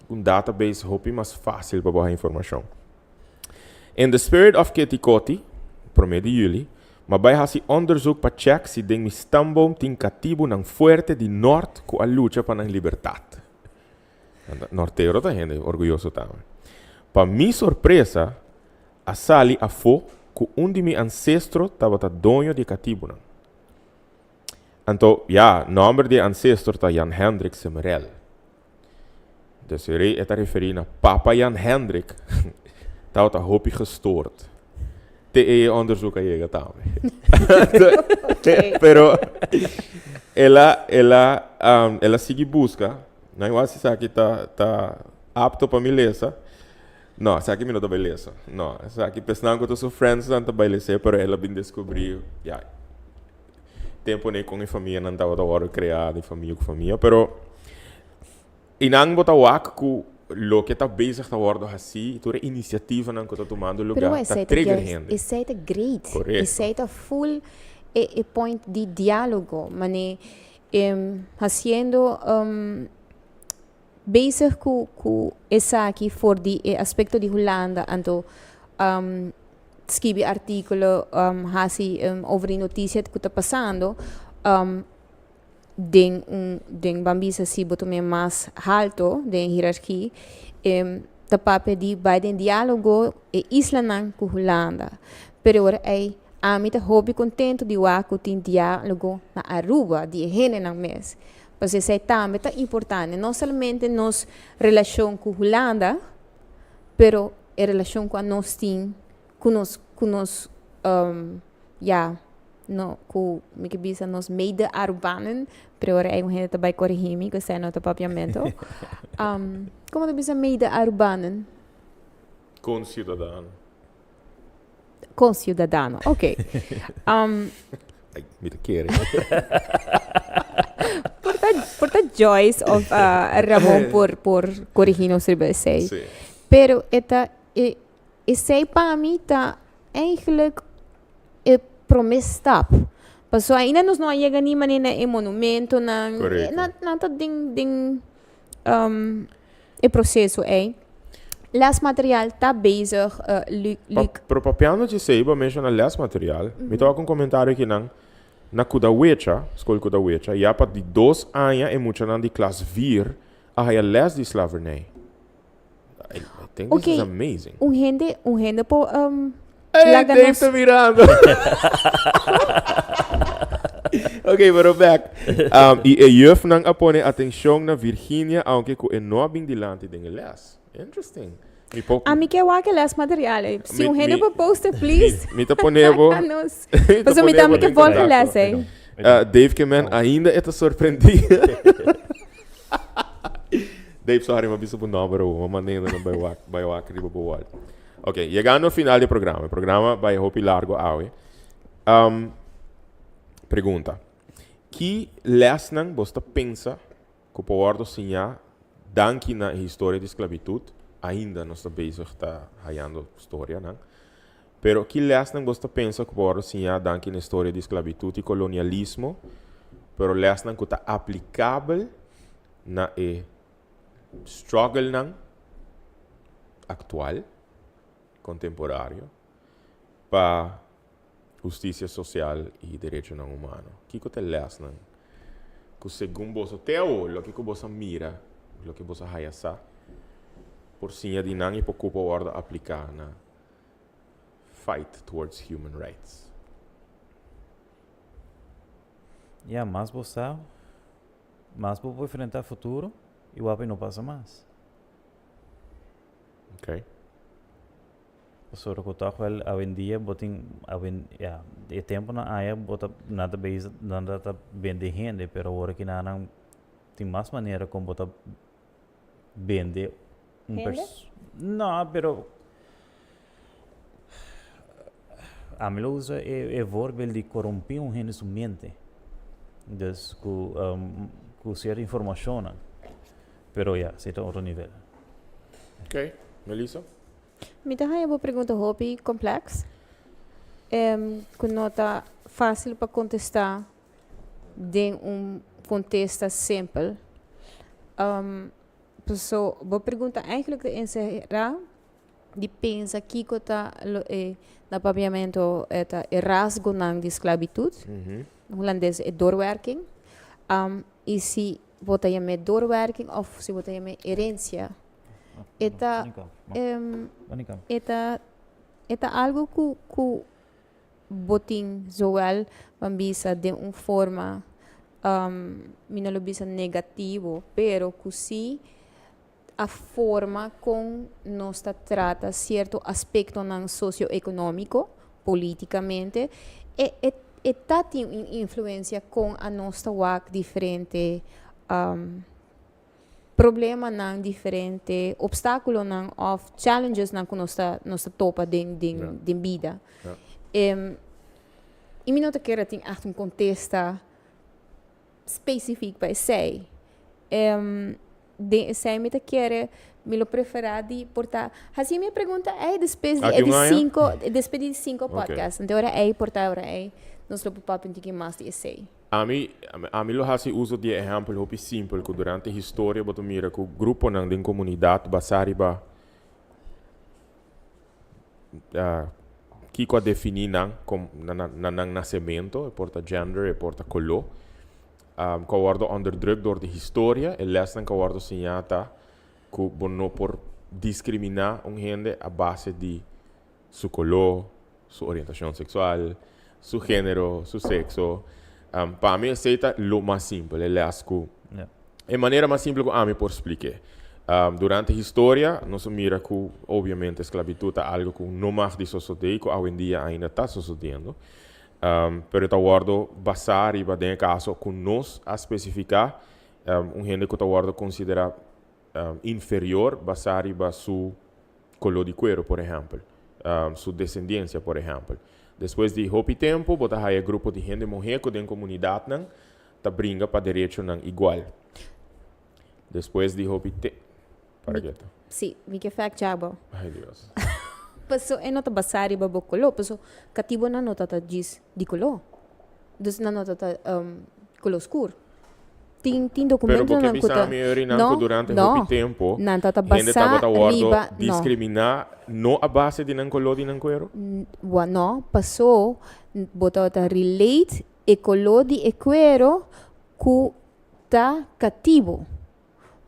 Un database hopi mas fácil pa bo haña informashon. In the spirit of Keti Koti, promé di yüli, m'a bai hasi onderzoek pa chèk si den mi stamboom tin katibunan fuerte di nòrt ku a lucha pa nan libertat. Nortero ta hende orguyoso tambe. Pa mi sorpresa, a sali afó ku un di mi ansestro tabata doño di e katibunan. Anto, ya, nòmber di e ansestro ta Jan Hendrik Semerel. Desiree e ta referí na Papa Jan Hendrik tabata hopi gestoord. Te ei e onderzoek a yega tambe. Pero el a el a el a sigui buska. No igual si esaki ta ta apto pa mi lesa. No, esaki mi no ta bai lesa. No, esaki pesnan ku ta su friendsnan ta bai les'é, pero el a bin deskubrí ya tempo nei kon e famianan tabata wòrdu kreá di famia ku famia. Pero i nan bo ta wak ku loke ta bezig ta wòrdu hasí, tur e inisiativanan ku ta tumando Pero lugá ta esei ta trigger juist, hende. esei ta great. Korekto. Esei ta full e e point di diálogo, mane hasiendo bezig ku ku esaki for di e aspekto di Hulanda anto skibi artíkulo hasi over di notisia ku ta pasando den un den ban bisa si bo ta mira mas halto den hierarki ta papia di bai den diálogo e islanan ku Hulanda pero ora ei ami ta hopi kontento di wak ku tin diálogo na Aruba di e hendenan mes. Pasobra esei tambe ta importante, no solamente nos relashon ku Hulanda, pero e relashon ku anos tin ku nos ku nos ya no ku mi ke bisa nos mede Arubanen, pero ora ei un hende ta bai korigí mi ku esei no ta papiamentu. Komo ta bisa mede Arubanen? Konsiudadano. Conciudadano, ok. Um, Ay, mi ta kere. por ta, por ta Joyce of uh, Ramon por, por corrigi nos riba esei. Sí. Pero e ta, e, esei pa mi ta eigenlijk e prome stap. Paso ainda nos no a yega ni manera na e monumentonan. Correcto. Nan, nan ta den, den um, e proceso ei. Lesmateriaal ta bezig, Luc, Luc. Pero papiando dje bo a menciona lesmateriaal. Mi ta wak un comentario akinan. Na Kudawecha, Skol Kudawecha, ya pa di dos aña e muchanan di klas vier a haya les di slavernij. I, I think this is Oké, amazing. un hende, un hende por um, Hey, laga Dave nos ta mirando. Ok, pero back. Um, y e jufnan a pone atencion na Virginia, aunke cu e no a bin dilanti den e les. Interesting. Mi po Ami ke wak e les material ei. Si Mi- un hende mi- por post it, please. Mi ta pone bo. Laga nos. Mi ta Pasobra mi pone tambe bo ke den volg e contacto. les ei. Dave ke men ainda e ta sorprendí. Dave, sorry, m'a bisa bo nomber awo. M'a manda hende nan bai wak, bai wak riba bo wall. Ok, yegando al final di e programa. E programa bai hopi largo awe. Um, pregunta. Ki lesnan bos ta pensa ku por wordo siñá danki na e historia di sklabitut? Ainda nos ta bezig ta hayando storianan. Pero ki lesnan bos ta pensa ku por wordo siñá danki na e historia di sklabitut i kolonialismo, pero lesnan ku ta aplikabel na e strugglenan aktual, kontemporario, pa hustisia sosial i derechonan humano? Kiko ta e lèsnan ku segun boso te awor, loke ku boso a mira, loke boso a haya sa, por siña di nan i por ku por wòrdu apliká na fight towards human rights? Ya, mas bo sa, Mas bo por enfrentá futuro i wak pa no pasa mas. Ok. Pasobra ku tòg wèl awendia bo tin awen ya e tempunan aya bo ta nan ta bezig nan ta ta bende hende pero awor aki nan nan tin mas manera kon bo ta bende un Hende? pers no pero Ami lo usa e voorbeeld di corrompí un hende su mente. Dus cu cu cierto informacionnan. Pero ya, esey ta otro nivel. Ok, Melissa? Mi ta haña bo pregunta hopi complex, cu no ta facil pa contesta den un contesta simpel. So, bo pregunta eigenlijk ta encerra di pensa kiko ta lo e na papiamento e ta e rasgonan di sclavitud, Hulandes e doorwerking. Y si bo ta yam'é doorwerking of si bo ta yam'é herencia, e ta e ta e ta algo cu cu bo tin zowel ban bisa den un forma mi no lo bisa negativo pero cu si a forma con nos ta trata cierto aspectonan socioeconomico, politicamente, e e e ta tin un influencia con a nos ta wak diferente problemanan, diferente obstaculonan of challengesnan cu nos ta nos ta topa den den den bida. Y mi no ta kere tin echt un contesta specifiek pa esey. Den esey mi ta kere, mi lo prefera di por ta haci mi e pregunta ey despues di e di cinco, despues di cinco podcast. Anto ora ey por ta ora ey nos lo por papia un tiki mas di esey. Ami, ami lo haci uso di e ehempel hopi simpel cu durante historia bo ta mira cu gruponan den comunidad basa riba Kiko a definí nan kom na na nan nasemento, e por ta gender, e por ta koló, ku a wòrdu onderdruk dor di historia. E lèsnan ku a wòrdu siñá ta ku bo no por diskriminá un hende a base di su koló, su orientashon seksual, su género, su sekso. Pa mi esei ta lo mas simpel, e lès ku E manera mas simpel ku ami por splik'é. Durante historia nos a mira ku obviamente sklabitut ta algu ku no mag di sosodé i ku awendia ainda ta sosodiendo. Pero e ta wòrdu basá riba den e kaso ku nos a spesifiká un hende ku ta wòrdu konsiderá inferior basá riba su koló di kueru por ehèmpel, su desendiensia por ehèmpel. Despues di hopi tempu bo ta haya grupo di hende muhé ku den komunidatnan ta bringa pa derechonan igual. Despues di hopi te. Para keto. Sí, mi ke fact check bo. Ay Dios. Paso e no ta basá riba bo koló, paso katibonan no ta ta djis di koló. Dus nan no ta ta koló skur. Tin tin Pero bo ke dokumentonan ku bisa ta mi Eury-nan no, ku durante no, hopi tempo nan ta ta hende basá tabata wòrdu riba no. diskriminá no a base di nan koló di nan kuero? Wa no, paso bo tabata relate E koló di e kuero ku ta katibu.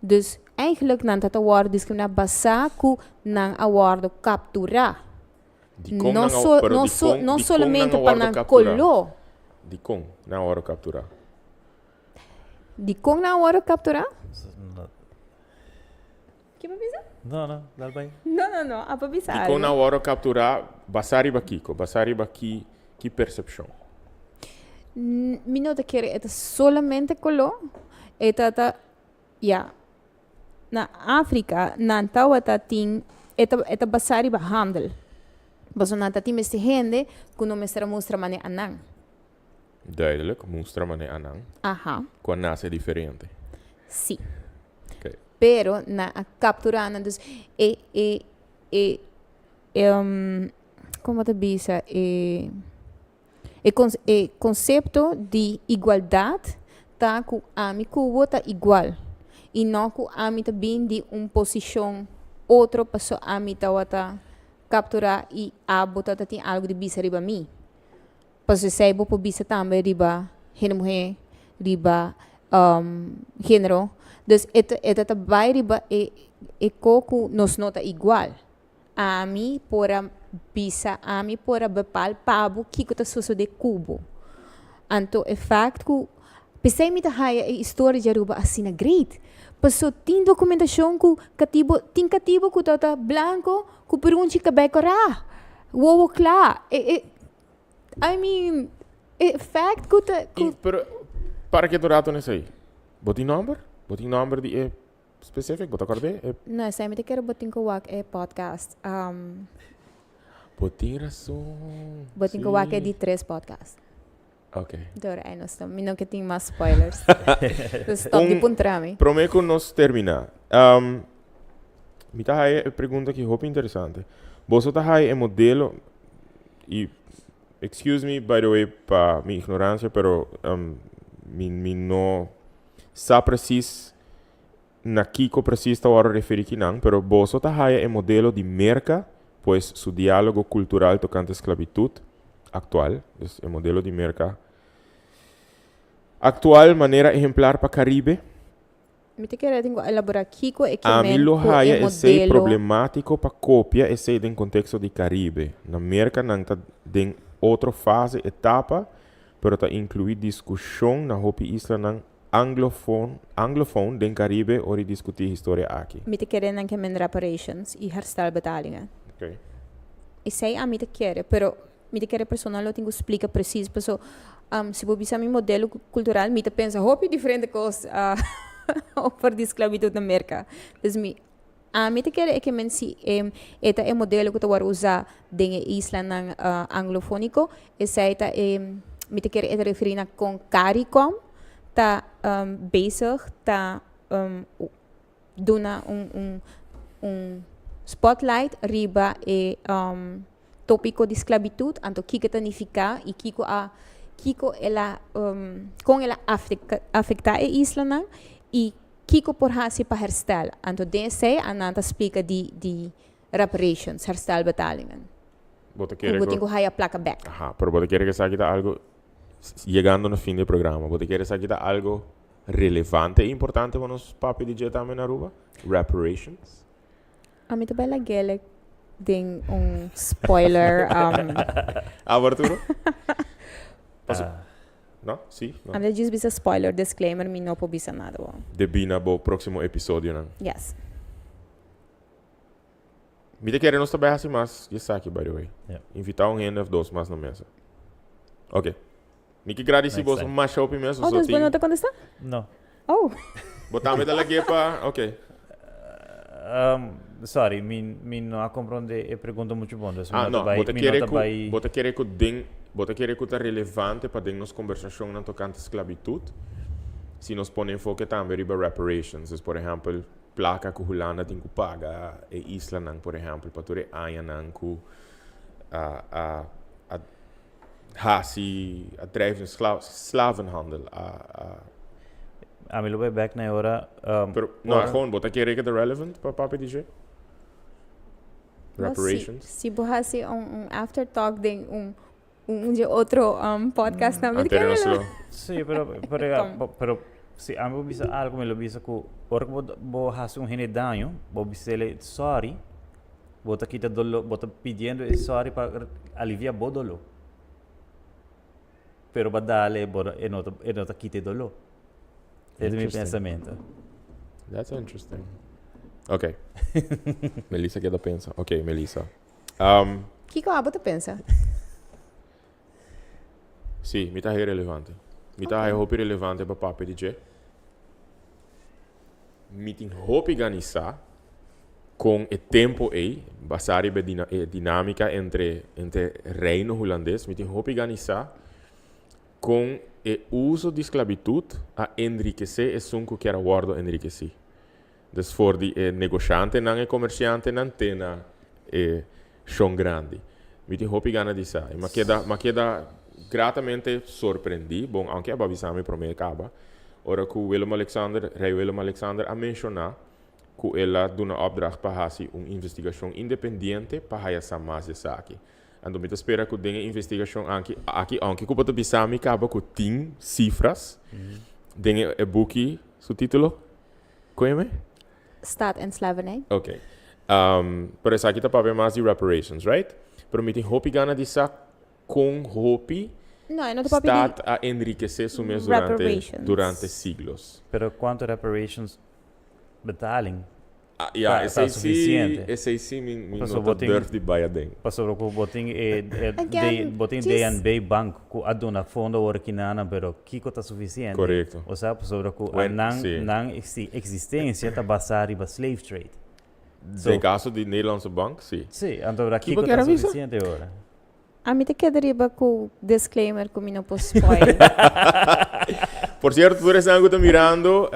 Dus eigenlijk nan ta ta wòrdu diskriminá basá ku nan a wòrdu kapturá. Dikon No nan a, so, pero no so, dikon, no dikon nan solamente a pa wòrdu nan kapturá? koló. Dikon nan a wòrdu kapturá? Dikon nan a wòrdu kapturá? Ke bo bisa? No, no, dal bai. No, no, no, a por bisa Dikon algo. nan wòrdu kapturá basá riba kiko? Basá riba ki ki persepshon? Mi no ta kere e ta solamente koló, e ta ta, ya, na Afrika nan tabata tin, e ta e ta basá riba handel. Pasobra nan ta tin mester hende ku no mester a mustra manera a nan. Duidelijk, mustra manera a nan. Aha. Ku a nase diferente. Si. Okay. Pero nan a captura nan, dus e e e e como ta bisa e e e concepto di igualdad ta cu ami cu bo ta igual y no cu ami ta bin di un posicion otro paso ami tawata captura y abo tawata tin algo di bisa riba mi. Pasobra esei bo por bisa tambe riba hende muhé, riba género. Dus e ta e ta ta bai riba e e ko ku nos no ta igual. Ami por a bisa, ami por a bepal pa bo kiko ta sosodé ku bo. Anto e fakt ku p'esei mi ta haya e historia di Aruba asina great. Paso tin dokumentashon ku katibo tin katibo ku ta ta blanko ku purunchi kabei kòrá, wowo kla. E e I mean, e fact ku ta ku. I, pero, para ketu rato n'esei. Bo tin nòmber? Bo tin nòmber di e specific? Bo ta kòrd'é? E. No, esei mi ta kere bo tin ku wak e podcast. Bo tin rason. Bo tin ku wak e di tres podcast. Ok. Dor ei nos ta. Mi no ke tin mas spoilers. Dus stop di puntra mi. Promé ku nos terminá, mi ta haya e pregunta aki hopi interesante. Boso ta haya e modelo, i excuse me by the way pa mi ignoransia, pero mi mi no sa presis. na kiko precies ta wòrdu referí kinan, pero boso ta haya e modelo di Merka, pues su diálogo kultural tokante sklabitut aktual, dus e modelo di Merka aktual manera ehemplar pa Karibe? Mi ta kere tin ku elaborá kiko e ke Ami men lo ku e haya esei modelo. problemátiko pa kopia esei den konteksto di Karibe. Na Merka nan ta den otro fase, etapa, pero ta inkluí diskushon na hopi islanan anglofon, anglofoon den Karibe ora di diskutí historia aki. Mi ta kere nan ke men reparations i herstelbetalingen. Ok. Esei ami ta kere, pero Mi ta kere persona lo tin ku splika presis paso si bo bisa mi modelo kultural mi ta pensa hopi diferente kos over di sklabitut na Merka. Dus mi ami ta kere e ke men si e ta e modelo ku ta wòrdu usá den e islanan anglofoniko esei ta e mi ta kere e ta referí na kon Caricom ta bezig ta duna un un un spotlight riba e tópiko di sklabitut, anto kiko ta nifiká i kiko a kiko el a kon el a afektá e islanan i kiko por hasi pa herstel. Anto den esei a nan ta splika di di reparations, herstelbetalingen. Bo ta Ku kere bo tin ku ku haya plaka bèk. Aha, pero bo ta kere ku esaki ta algo, yegando na fin di e programa, bo ta kere esaki ta algo relevante i importante pa nos papia di dje tambe na Aruba? Reparations? Ami ta bai lag'el den un spoiler. Abo Arturo? Paso, no? Si? No? Ami ta djis bisa spoiler disclaimer, mi no por bisa nada bo. Debí na bo próximo episodionan. Yes. Mi ta kere nos ta bai hasi mas di esaki by the way. Yeah. Invitá un hende of dos mas na mesa. Ok. Mi ke gradisi Next boso time. masha hopi mes. Oh, Boso dus bo tin no ta kontestá? No. Oh. Bo tambe ta lag'é pa ok. Sorry, mi mi no a comprende e pregunta mucho bon, dus mi Ah, no ta no, bai, bo ta mi no kere ta ku bai. bo ta kere ku den bo ta kere ku ta relevante pa den nos kombersashonnan tokante sklabitut si nos pone enfoke tambe riba reparations. Dus por ehèmpel plaka ku Hulanda tin ku paga e islanan por ehèmpel pa tur e añanan ku a a a hasi a drijf een sla slavenhandel a a. Ami lo bai bek na e ora Pero no ora. gewoon bo ta kere ke ta relevant pa papia di dje? Bo si Reparations? si bo hasi un un after talk den un un dje otro podcast nan mi ta Antes kere nos lo. lo. Sí, pero pero ya Kom. bo pero si ami bo bisa algo mi lo bisa ku ora ku bo bo hasi un hende daño bo bis'el sorry Bo ta kita doló, bo ta pidiendo e sorry pa alivia bo doló. Pero pa dale bo e no ta e no ta kita e doló. Ese ta mi pensamiento. That's interesting. Ok. Melissa keda pensa. Ok, Melissa. Um, Kiko abo ta pensa? Sí, mi ta haya relevante. Mi ta haya hopi relevante pa papia di dje. Mi tin hopi ganisa con e tempo ey, basa riba e e dinamica entre entre Reino Hulandes, mi tin hopi ganisa con e uso di sclavitud a enrikece esun cu kier a wordo enrikeci. Dus for di e negoshantenan, e comerciantenan te na e shon grandi. Mi tin hopi gana di sa. I m'a keda, m'a keda gratamente sorprendí, bon, aunke a bisa mi promé kaba, ora ku Willem Alexander, Rei Willem Alexander a menshoná ku el a duna opdracht pa hasi un investigashon independiente pa haya sa mas di esaki. Anto mi ta spera ku den e investigashon anki, aki, aunke ku bo ta bisa mi kaba ku tin sifras den e buki, su título? Koeme? Staat en slavernij. Ok. Um, pero esaki ta papia mas di reparations, right? Pero mi tin hopi gana di sa kon hopi No, e no ta papia di staat a enrikesé su mes durante, reparations. durante siglos. Pero cuanto reparations betaling Ah, ja, Ta- ta esei sí, suficiente. esei sí mi, mi no Pasobra ta bo tin- durf di bai aden. Pasobra ku bo tin e, e Again, D, bo tin djis- DNB Bank ku a duna fondo awor kinanan, pero kiko ta sufisiente? Korekto. Osea pasobra ku a Wen, nan, sí. nan exi- existensia ta basá riba slave trade. So, Den kaso di Nederlandse Bank, sí. sí, anto ora Ki bo kiko kier ta a bisa? sufisiente ora? Ami ta keda riba ku disclaimer ku mi no por spoil. Por cierto, tur esnan ku ta mirando,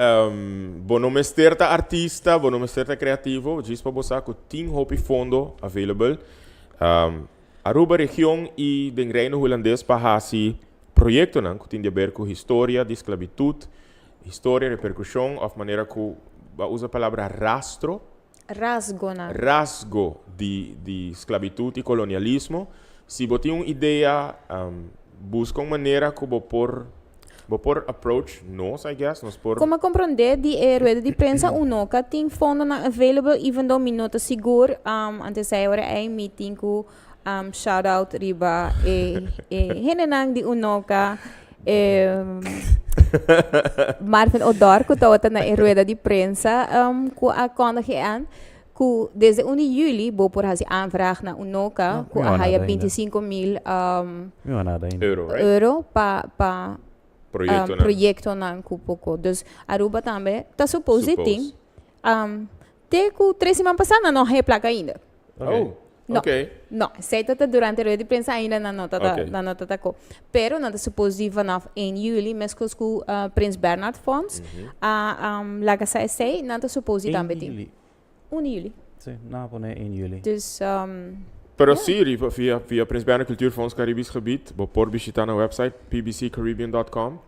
bo no mester ta artista, bo no mester ta creativo, djis pa bo sa ku tin hopi fondo available. Aruba region i den Reino Hulandes pa hasi proyectonan ku tin di haber ku historia di sklabitut, historia, repercusion of manera ku. Bo a usa palabra rastro. Rasgonan. Rasgo di di sklabitut i kolonialismo. Si bo tin un idea, buska un manera ku bo por bo por approach nos, I guess, nos por. Como a comprende di e rueda di prensa unoka tin fondonan available even though mi no ta sigur, antes ei ora ei mi tin ku shout out riba e e hendenan di unoka e Marvin Odor ku tabata na e rueda di prensa ku a kondige aan ku desde un di juli bo por hasi aanvraag na unoka ku a haya 25 mil Euro, right? euro pa pa Proyectonan. proyectonan ku poko. Dus Aruba tambe ta suppose di tin. Suppose. Te ku tres siman pasá nan no haya plaka ainda. Oh, No. ok. No, esei ta ta durante rueda di prensa ainda nan no ta ta, Ok. nan no ta ta ko. Pero nan ta suppose di vanaf 1 juli, meskos ku Prins Bernhard Fonds a laga sa esei, nan ta suppose di tambe tin. 1 juli. 1 juli. Si, nan a pone 1 juli. Dus, Pero si, riba via via Prins Bernhard Cultuurfonds Caribisch Gebied, bo por bishita nan website pbccaribbean.com.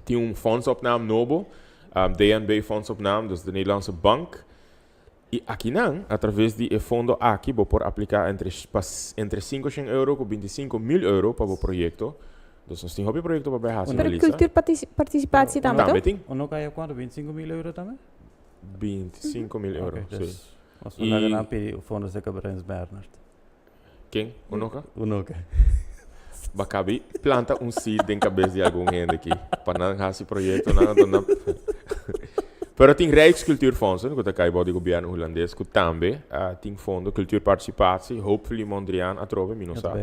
Tin un fondsopname nobo, DNB fondsopname, dus de Nederlandse Bank. I akinan, a traves di e fondo aki, bo por apliká entre pa entre 500 euro ku 25 mil euro pa bo proyekto. Dus nos tin hopi proyekto pa bai hasi, Pero Melissa. Cultuurparticipatie tambe, Tambe toch? tin. Uno kaya kuantu? 25 mil euro tambe? 25 mil euro, Ok, si. dus nos laga nan pidi fondo serka Prins Bernhard. Ken? Unoka? Unoka. Bo a kaba di planta un seed den kabes di algun hende aki. Pa nan hasi proyektonan anto nan. Pero tin Rijkscultuurfondsen ku ta kai bou di gobièrnu hulandes ku tambe tin fondo cultuurparticipatie, hopefully Mondriaan atrobe, mi no sa.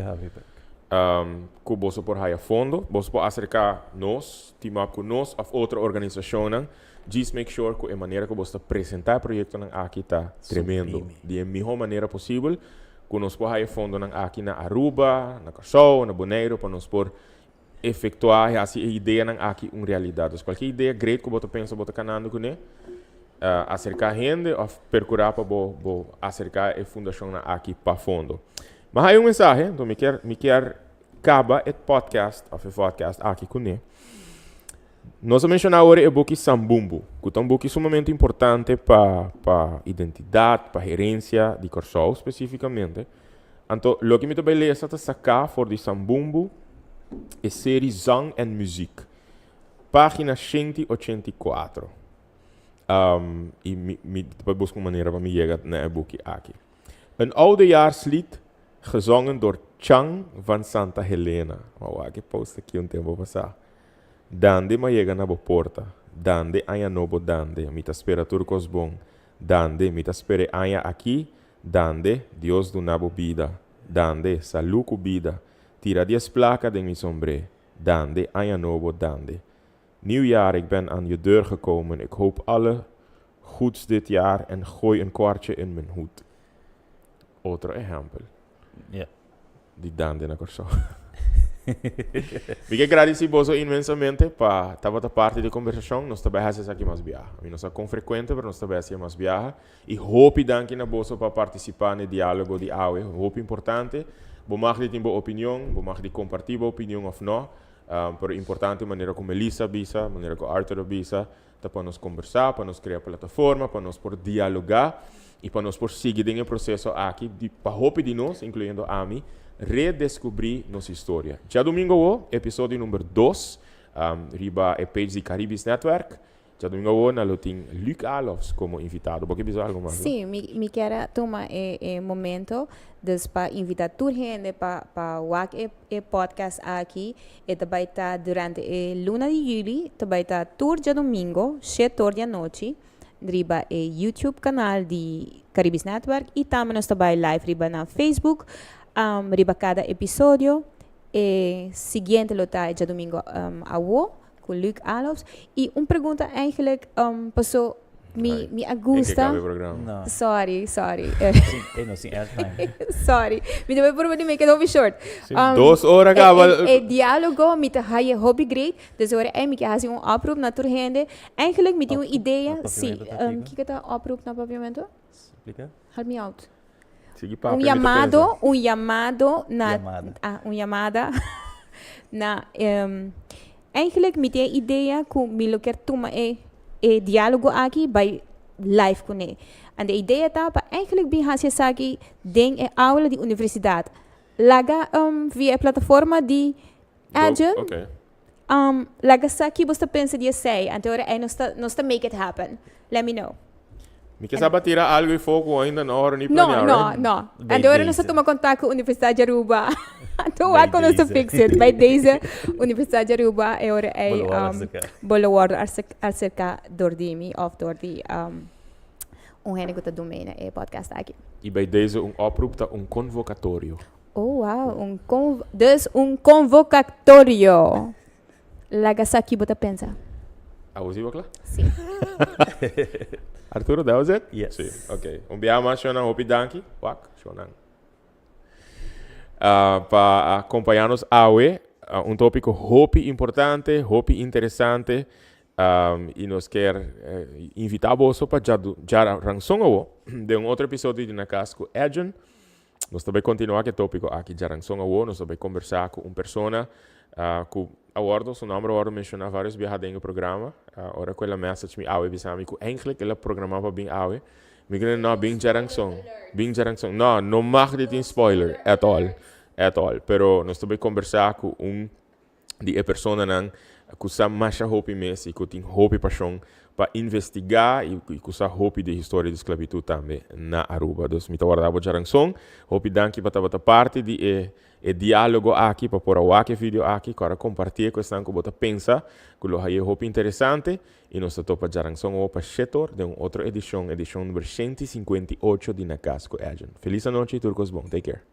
Ku boso por haya fondo. Boso por aserká nos, team up ku nos òf otro organisashonnan. Djis make sure ku e manera ku boso ta presentá e proyektonan aki ta tremendo. Di e mihó manera posibel ku nos por haya fondonan aki na Aruba, na Kòrsou, na Boneiru pa nos por efektuá i hasi e ideanan aki un realidat. Dus kualke idea great ku bo ta pensa bo ta kanando kuné, aserká hende òf perkurá pa bo bo aserká e fundashonnan aki pa fondo. Mi a haya un mensahe, anto mi kier mi kier kaba e podcast òf e vodcast aki kuné. Nos a menshoná awor e buki Sambumbu, ku ta un buki sumamente importante pa pa identidat, pa herensia di Kòrsou spesífikamente. Anto loke mi ta bai lesa ta saká for di Sambumbu e seri Zang en Muziek, página 184. I mi mi ta bai buska un manera pa mi yega na e buki aki. Een oudejaarslied gezongen door Chan van Santa Helena. Wou wak e post aki un tempu pasá. Dande m'a yega na bo porta. Dande aña nobo dande, mi ta spera tur kos bon. Dande, mi ta spera e aña aki. Dande, Dios duna bo bida. Dande, salú ku bida. Tira dies plaka den mi sombré. Dande, aña nobo dande. Nieuwjaar, ik ben aan je deur gekomen. Ik hoop alle goeds dit jaar en gooi een kwartje in mijn hoed. Otro ehèmpel. Di dande na Kòrsou. Mi ke gradisí boso inmensamente pa tabata parti di e kombersashon. Nos ta bai hasi esaki mas biaha. Mi no sa kon frekuente, pero nos ta bai hasi e mas biaha. I hopi danki na boso pa partisipá na e diálogo di awe. Hopi importante. Bo mag di tin bo opinion, bo mag di kompartí bo opinion òf nò. Pero importante manera ku Melissa a bisa, manera ku Arthur a bisa, ta pa nos kombersá, pa nos krea plataforma, pa nos por dialogá i pa nos por sigui den e proseso aki di pa hopi di nos, inkluyendo ami, redeskubrí nos historia. Djadumingu awo, episodio number dos riba e page di Caribisch Netwerk. Djadumingu awo nan lo tin Luc Alofs komo invitado. Bo ke bisa algu mas? Sí, mi mi kier a tuma e e momento dus pa invitá tur hende pa pa wak e e podcast aki. E ta bai ta durante e luna di juli, ta bai ta tur djadumingo shet or di anochi riba e YouTube kanal di Caribisch Netwerk i tambe nos ta bai live riba nan Facebook riba kada episodio. E siguiente lo ta e djadumingo awo ku Luc Alofs. I un pregunta eigenlijk paso mi mi a gusta. No. Sorry, sorry. Sin, no sin airtime. Sorry. Mi ta bai purba di make it hopi short. Sí, 2 ora kaba. E diálogo mi ta haya hopi great. Dus ora ei mi ke hasi un oproep na tur hende. Eigenlijk mi tin un idea. Si, kiko ta oproep na papiamento? Splika. Help me out. Sigui papia, Un mi ta llamado, pensa. un llamado na Llamada. ah, un llamada na eigenlijk mi tin e idea ku mi lo kier tuma e e diálogo aki bai. live kuné. Anto e idea ta pa eigenlijk bin hasi esaki den e aula di universidat. Laga via e plataforma di Edjean, laga sa ki bo ta pensa di esei. Anto ora ei nos ta nos ta make it happen. Let me know. Mi ke sa ba tira algo ei foco ainda no ora ni No, planea, no, right? no. Bij Anto ora nos ta deze. tuma contact cu Universidad di Aruba. Anto Bij wak con nos ta deze. fix it. Bij deze Universidad di Aruba e ora Bo ei lo wòrdu aserká. bo lo wòrdu aserká dor di mi of dor di un hende ku ta dun mee na e podcast aki. I bij deze un oproep ta un convocatorio. Oh wow, un con dus un convocatorio. Laga sa ki bo ta pensa. Awor si bo kla? Si. Arturo, that was it? Yes. Si, ok. Un biaha mas shownan hopi danki. Wak, shownan. Pa acompaña nos awe, un topico hopi importante, hopi interesante, y nos kier invita boso pa djaranson awo den un otro episodio di Na Cas cu Edjean. Nos ta bay continua cu e topico aki djaranson awo. Nos ta bay conversa cu un persona cu a wordo, su nomber a wordo menciona varios biaha den e programa. Ora cu el a message mi awe bisa mi cu eigenlijk el a programa pa bin awe. Mi cree no, bin djaranson, bin djaranson. No, no mag di tin spoiler at all, at all. Pero nos ta bay conversa cu un di e personanan cu sa masha hopi mes y cu tin hopi pasion pa investiga y cu sa hopi di historia di sclavitud tambe na Aruba. Dus mi ta warda bo djaranson. Hopi danki pa tabata parti di e e dialogo aki, pa por a wak e video aki, cu a compartie cu esnan cu bo ta pensa cu lo haye hopi interesante. Y nos ta topa djaranson awo pa shetor den un otro edicion, edicion number 158 di Na Cas cu Edjean. Feliz anochi y tur cos bon. Take care.